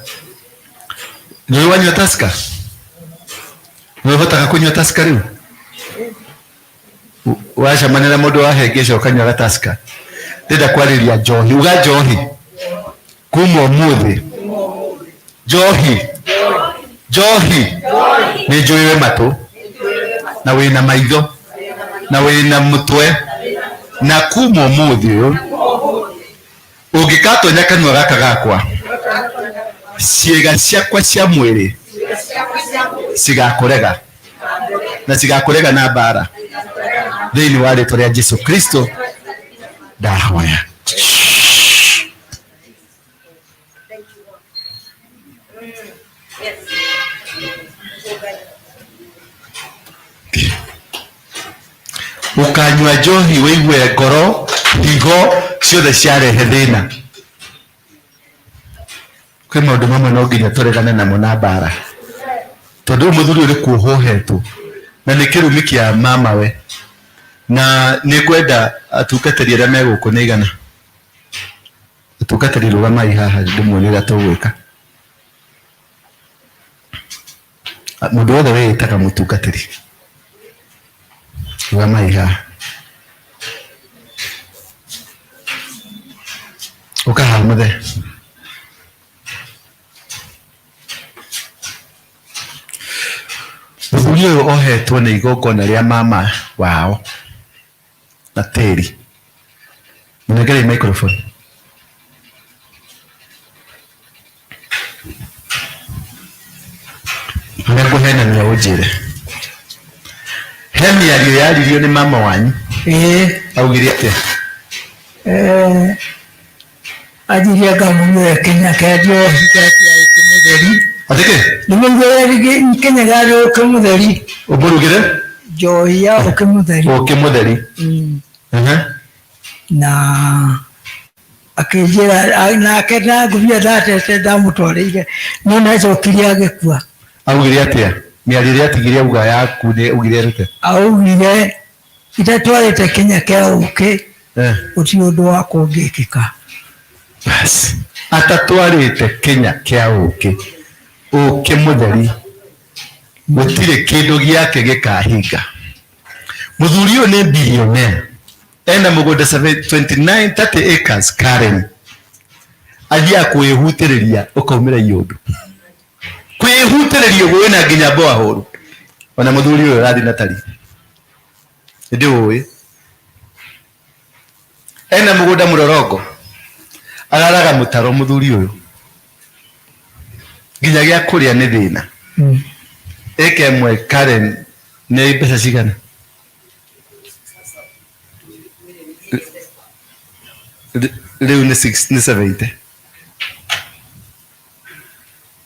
Nĩũĩ wanyua Tusker? Nĩũhotaga kũnyua Tusker rĩu? Wacemania na mũndũ wa hengĩca ũkanyuaga Tusker. Ndĩrenda kwarĩria njohi. Uga njohi. Kuma ũmũthĩ. Njohi. Njohi. Nĩ njũĩ wĩ matũ. Na wĩna maitho. Na wĩna mũtwe. Na kuma ũmũthĩ ũyũ ũngĩkatonya kanua gaka gakwa ciĩga ciakwa cia mwĩrĩ cigakũrega na cigakũrega na mbara thĩinĩ wa rĩtwa rĩa Jesu Kristo ndahoya. Ũkanyua njohi wĩigue ngoro higo ciothe ciarehe thĩna. Kwĩ maũndũ mamwe no nginya tũregane namo na mbara, tondũ ũyũ mũthuri ũyũ nĩ kuohwo ohetwo na nĩ kĩrumi kĩa mamawe, na nĩ ngwenda atungatĩri arĩa me gũkũ nĩ aigana? Atungatĩri rũgamai haha ndĩmuonie ũrĩa tũgwĩka. Mũndũ wothe wĩĩtaga mũtungatĩri, rũgamai haha. Ũka haha mũthee. Mũthuri ũyũ ohetwo nĩ igongona rĩa mama wao na tĩri. Mũnengerei microphone. Harĩa ngũhenania ũnjĩre. He mĩario yaririo nĩ mama wanyu. Ĩĩ. Augire atĩa? Eh, anjirie ngamũnyuĩra kĩnya kĩa njohi gake ũkĩ mũtheri. Atĩ kĩ? Ndĩmũnyuĩre kĩnya gĩa ũkĩ mũtheri. Ũmũrugĩre? Njohi ya ũkĩ mũtheri. Ũkĩ mũtheri. Ehe. Na akĩnjĩra nake ndangumia ndatete ndamũtwarĩire no nĩacokirie agĩkua. Augire atĩa? Mĩario ĩrĩa atigire auga yaku nĩ augire atĩa? Augire itatwarĩte kĩnya kĩa ũkĩ gũtirĩ ũndũ wakwa ũngĩkĩka. Bas, atatwarĩte kĩnya kĩa ũkĩ, ũkĩ mũtheri, gũtirĩ kĩndũ gĩake gĩkahinga. Mũthuri ũyũ nĩ billionaire, ena mũgũnda 29 30 acres Karen. Athiaga kwĩhutĩrĩria ũkaumĩra iũndũ. Kwĩhutĩrĩria ũguo wĩna nginya borehole. Ona mũthuri ũyũ ũrathiĩ na tari. Nĩndĩũĩ. Ena mũgũnda mũrorongo. Araraga mũtaro mũthuri ũyũ. Nginya gĩa kũrĩa nĩ thĩna. Ĩka ĩmwe Karen nĩ mbeca cigana? Rĩu nĩ six, nĩ 70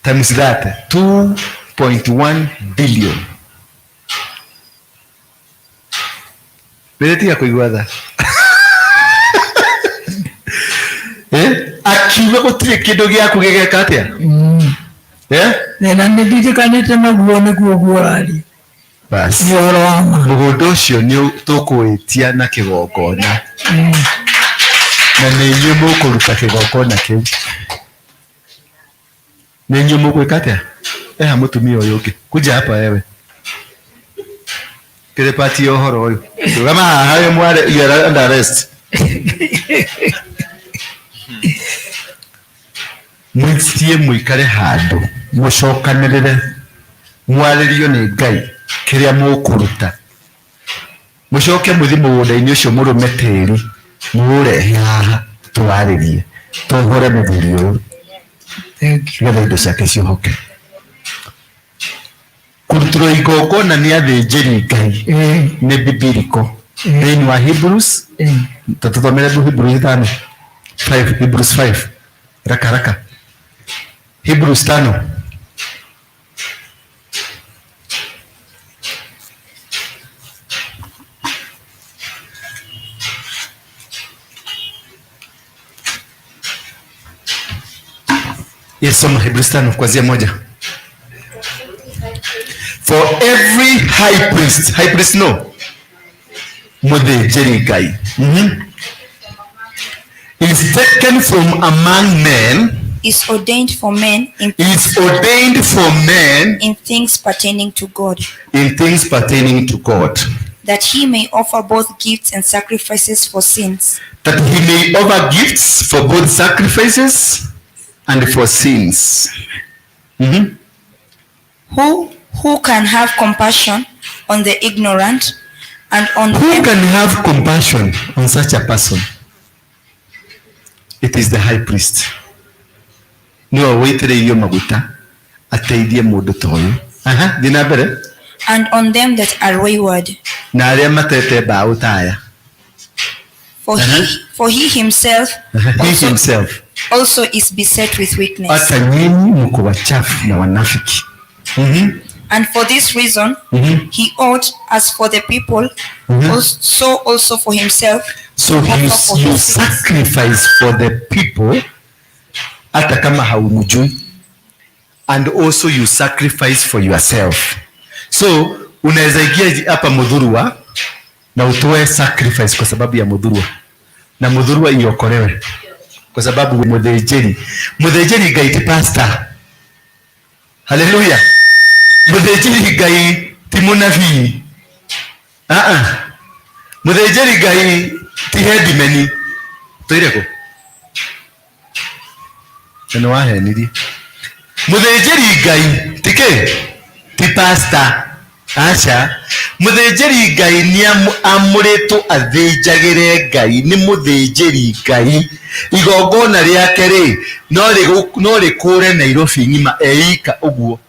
times that 2.1 billion. Rĩrĩ tiga kũigua tha. Eh? Akiuga gũtirĩ kĩndũ gĩaku gĩgeka atĩa? Eh? Na nĩ ndirikanĩte naguo nĩguo ũguo ũraria. Bas. Nĩ ũhoro wa ma. Mũgũnda ũcio nĩ tũkũwĩtia na kĩgongona. Na nĩ inyuĩ mũkũruta kĩgongona kĩu. Nĩ inyuĩ mũgwĩka atĩa? Eha mũtumia ũyũ ũngĩ. Kuja hapa wewe. Kĩrĩ pati ya ũhoro ũyũ. Rũgama haha wĩ mware, you are under arrest. Mũthiĩ mũikare handũ mũcokanĩrĩre mwarĩrio nĩ Ngai kĩrĩa mũkũruta. Mũcoke mũthiĩ mũgũnda-inĩ ũcio mũrũme tĩri mũũrehe haha tũwarĩrie tũhũre mũthuri ũyũ nĩgetha indo ciake ciohoke. Kũrutĩrwo igongona nĩ athĩnjĩri Ngai nĩ bibiliko. Thĩinĩ wa Hebrews, tũthomere Hebrews 5. 5, Hebrews 5. Raka raka. Hebrews 5. Yes, soma Hebrews 5 kuanzia 1. For every high priest, high priest no, mũthĩnjĩri Ngai, is taken from among men, is ordained for men in, is ordained for men in things pertaining to God, in things pertaining to God, that he may offer both gifts and sacrifices for sins. That he may offer gifts for both sacrifices and for sins. Who can have compassion on the ignorant and on Who them, can have compassion on such a person? It is the high priest. Niwe wĩitĩrĩirio maguta ateithie mũndũ ta ũyũ. Aha, thiĩ na mbere. And on them that are wayward. Na arĩa matete mbaũ ta aya. For he himself He also, himself. also is beset with weakness. Hata nyinyi mko wachafu na wanafiki. And for this reason, he ought, as for the people, so also for himself. So to you, offer for you his sins. sacrifice for the people hata kama haumjui, and also you sacrifice for yourself. So unaweza ingia hapa Muthurwa na utoe sacrifice kwa sababu ya Muthurwa, na Muthurwa iokolewe kwa sababu muthĩnjĩri Ngai ti pastor. Haleluya. Muthĩnjĩri Ngai ti mũnabii. Muthĩnjĩri Ngai ti headman. Tũire kũ? Na nĩ wahenirie. Muthĩnjĩri Ngai ti kĩ? Ti pastor. Aca. Muthĩnjĩri Ngai nĩ amũrĩtwo athĩnjagĩre Ngai, nĩ mũthĩnjĩri Ngai. Igongona rĩake rĩ, no rĩkũre Nairobi ng'ima eika ũguo.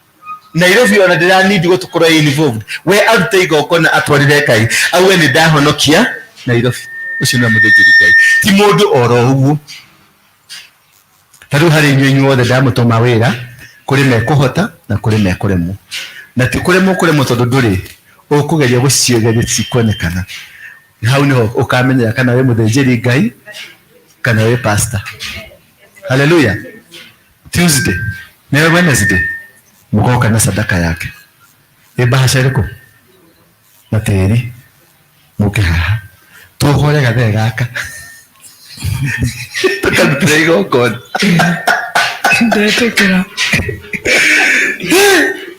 Nairobi ona ndĩranindi gũtũkorwo involved. We arute igongona atwarĩre Ngai, auge nĩ ndahonokia Nairobi. Ũcio nĩwe mũthĩnjĩri Ngai, ti mũndũ oro ũguo. Ta rĩu harĩ inyuĩ inyuothe ndamũtũma wĩra, kũrĩ mekũhota na kũrĩ mekũremwo. Na ti kũremwo kũremwo tondũ ndũrĩ ũkũgeria gũcigeria cikuonekana. Hau nĩho ũkamenyera kana wĩ mũthĩnjĩri Ngai kana wĩ pastor. Haleluya. Tuesday nĩ Wednesday mũgoka na sadaka yake. Ĩ bahasha ĩrĩkũ? Na tĩri mũke haha tũhore gathee gaka tũkarutĩra igongona. Ndetĩkĩra.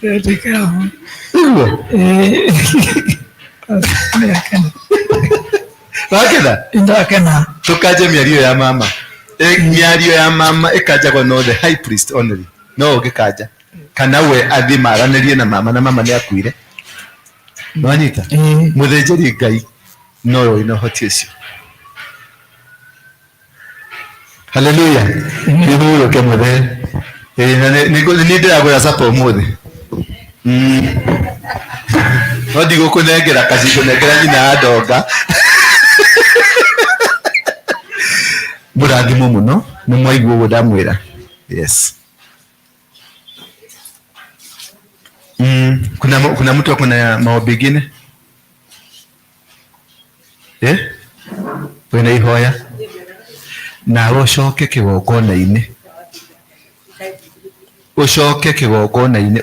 Ndetĩkĩra. Nĩguo? Ndakena. Wakena? Ndakena. Tũkanje mĩario ya mama. Mĩario ya mama ĩkanjagwo no the high priest only. No ũngĩkanja. Kana we athiĩ maranĩrie na mama, na mama nĩakuire. Nĩwanyita? Mũthĩnjĩri Ngai nowe wĩna ũhoti ũcio. Haleluya. Nĩhurũke mũthee. Na nĩ ndĩragũra capa ũmũthĩ. No ndigũkũnengera kaci, ngũnengera nyina ya ndonga. Mũrathimwo mũno, nĩ mwaigua ũguo ndamwĩra. Yes. Kuna mtu ako na maombi ingine? Wĩna ihoya? Nawe ũcoke kĩgongona-inĩ. Ũcoke kĩgongona-inĩ.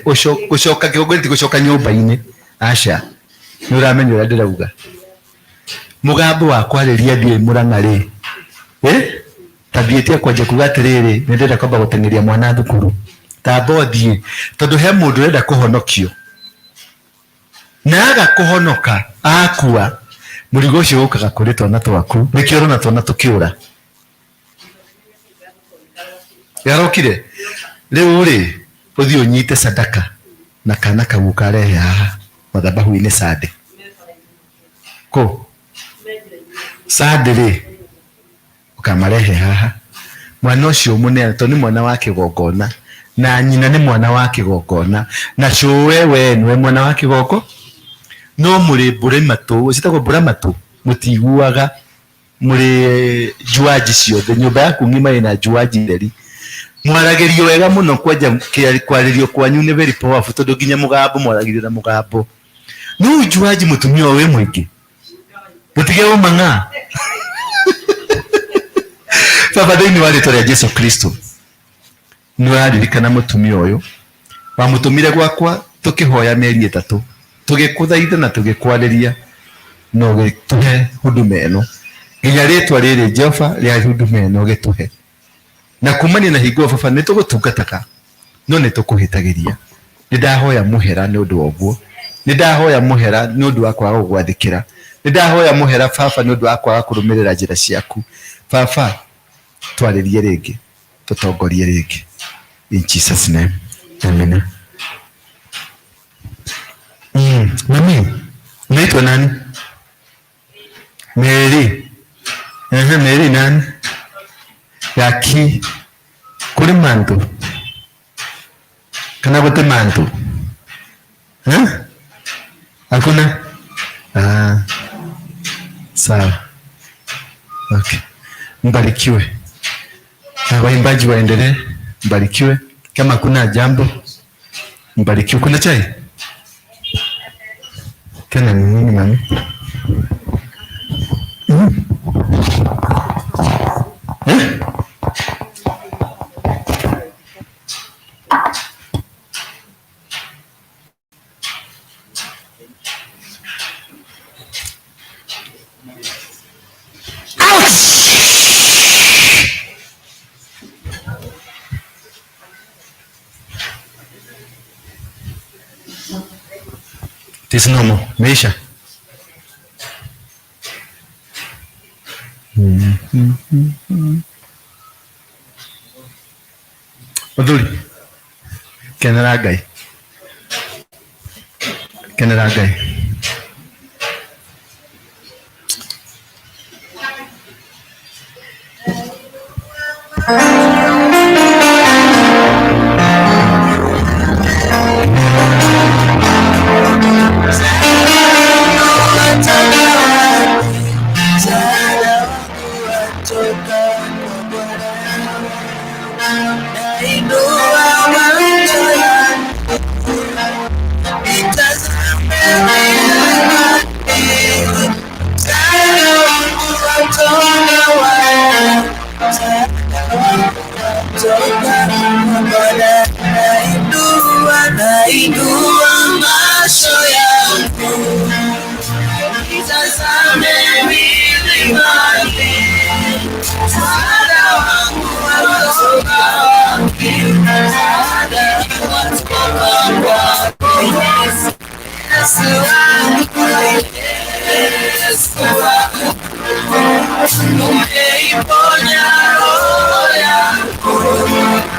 Gũcoka kĩgongona-inĩ ti gũcoka nyũmba-inĩ. Aca. Nĩ ũramenya ũrĩa ndĩrauga. Mũgambo wa kwarĩria thiĩ Mũrang'a rĩ. Ta thiĩtie kwanja kuga atĩrĩrĩ, nĩ ndĩrenda kwamba gũteng'eria mwana thukuru. Tamba ũthiĩ. Tondũ he mũndũ ũrenda kũhonokio. Na aga kũhonoka, akua, mũrigo ũcio ũkaga kũrĩ twana twaku. Nĩkĩo ũrona twana tũkĩũra. Yarokire. Rĩu rĩ, ũthiĩ ũnyite sadaka na kana kau ũkarehe haha mathabahu-inĩ Sunday. Kũ? Sunday rĩ, ũkamarehe haha. Mwana ũcio mũneane tondũ nĩ mwana wa kĩgongona, na nyina nĩ mwana wa kĩgongona, na cũwe we nĩwe mwana wa kĩgongo. No mũrĩ mbũrĩ matũ, ciĩtagwo mbũra matũ. Mũtiguaga mũrĩ njuanji ciothe, nyũmba yaku ng'ima ĩna njuanji theri. Mwaragĩrio wega mũno, kwanja kwarĩrio kwanyu nĩ very powerful tondũ nginya mũgambo mwaragĩrio na mũgambo. No njuanji mũtumia ũyũ wĩ mũingĩ. Mũtige ũmang'a. Baba, thĩinĩ wa rĩtwa rĩa Jesu Kristo, nĩ ũraririkana mũtumia ũyũ wamũtũmire gwakwa tũkĩhoya mĩeri 3, tũgĩkũthaitha na tũgĩkwarĩria na ũgĩtũhe huduma ĩno nginya rĩtwa rĩrĩ Jehova rĩa huduma ĩno ũgĩtũhe. Na kumania na hingo baba nĩ tũgũtungataga no nĩ tũkũhĩtagĩria. Nĩ ndahoya mũhera nĩ ũndũ wa ũguo, nĩ ndahoya mũhera nĩ ũndũ wa kwaga gũgwathĩkĩra, nĩ ndahoya mũhera baba nĩ ũndũ wa kwaga kũrũmĩrĩra njĩra ciaku. Baba, twarĩrie rĩngĩ, tũtongorie rĩngĩ, in Jesus name, amen. Mami, unaitwa nani? Mary. Ehe, Mary nani? Yaki. Kuri mantu. Kana gote mantu? Eh? Hakuna? Ah. Sawa. Okay. Mbarikiwe. Na waimbaji waendelee. Mbarikiwe. Kama kuna jambo, mbarikiwe. Kuna chai? Tena ni nini mami? Eh? It is normal. Meisha. Muthuri, kenera Ngai. Kenera Ngai. Nainua macho yangu nitazame milimani, msaada wangu watoka wapi? Msaada watoka kwako Yesu wangu, Yesu wangu, umeiponya roho yangu.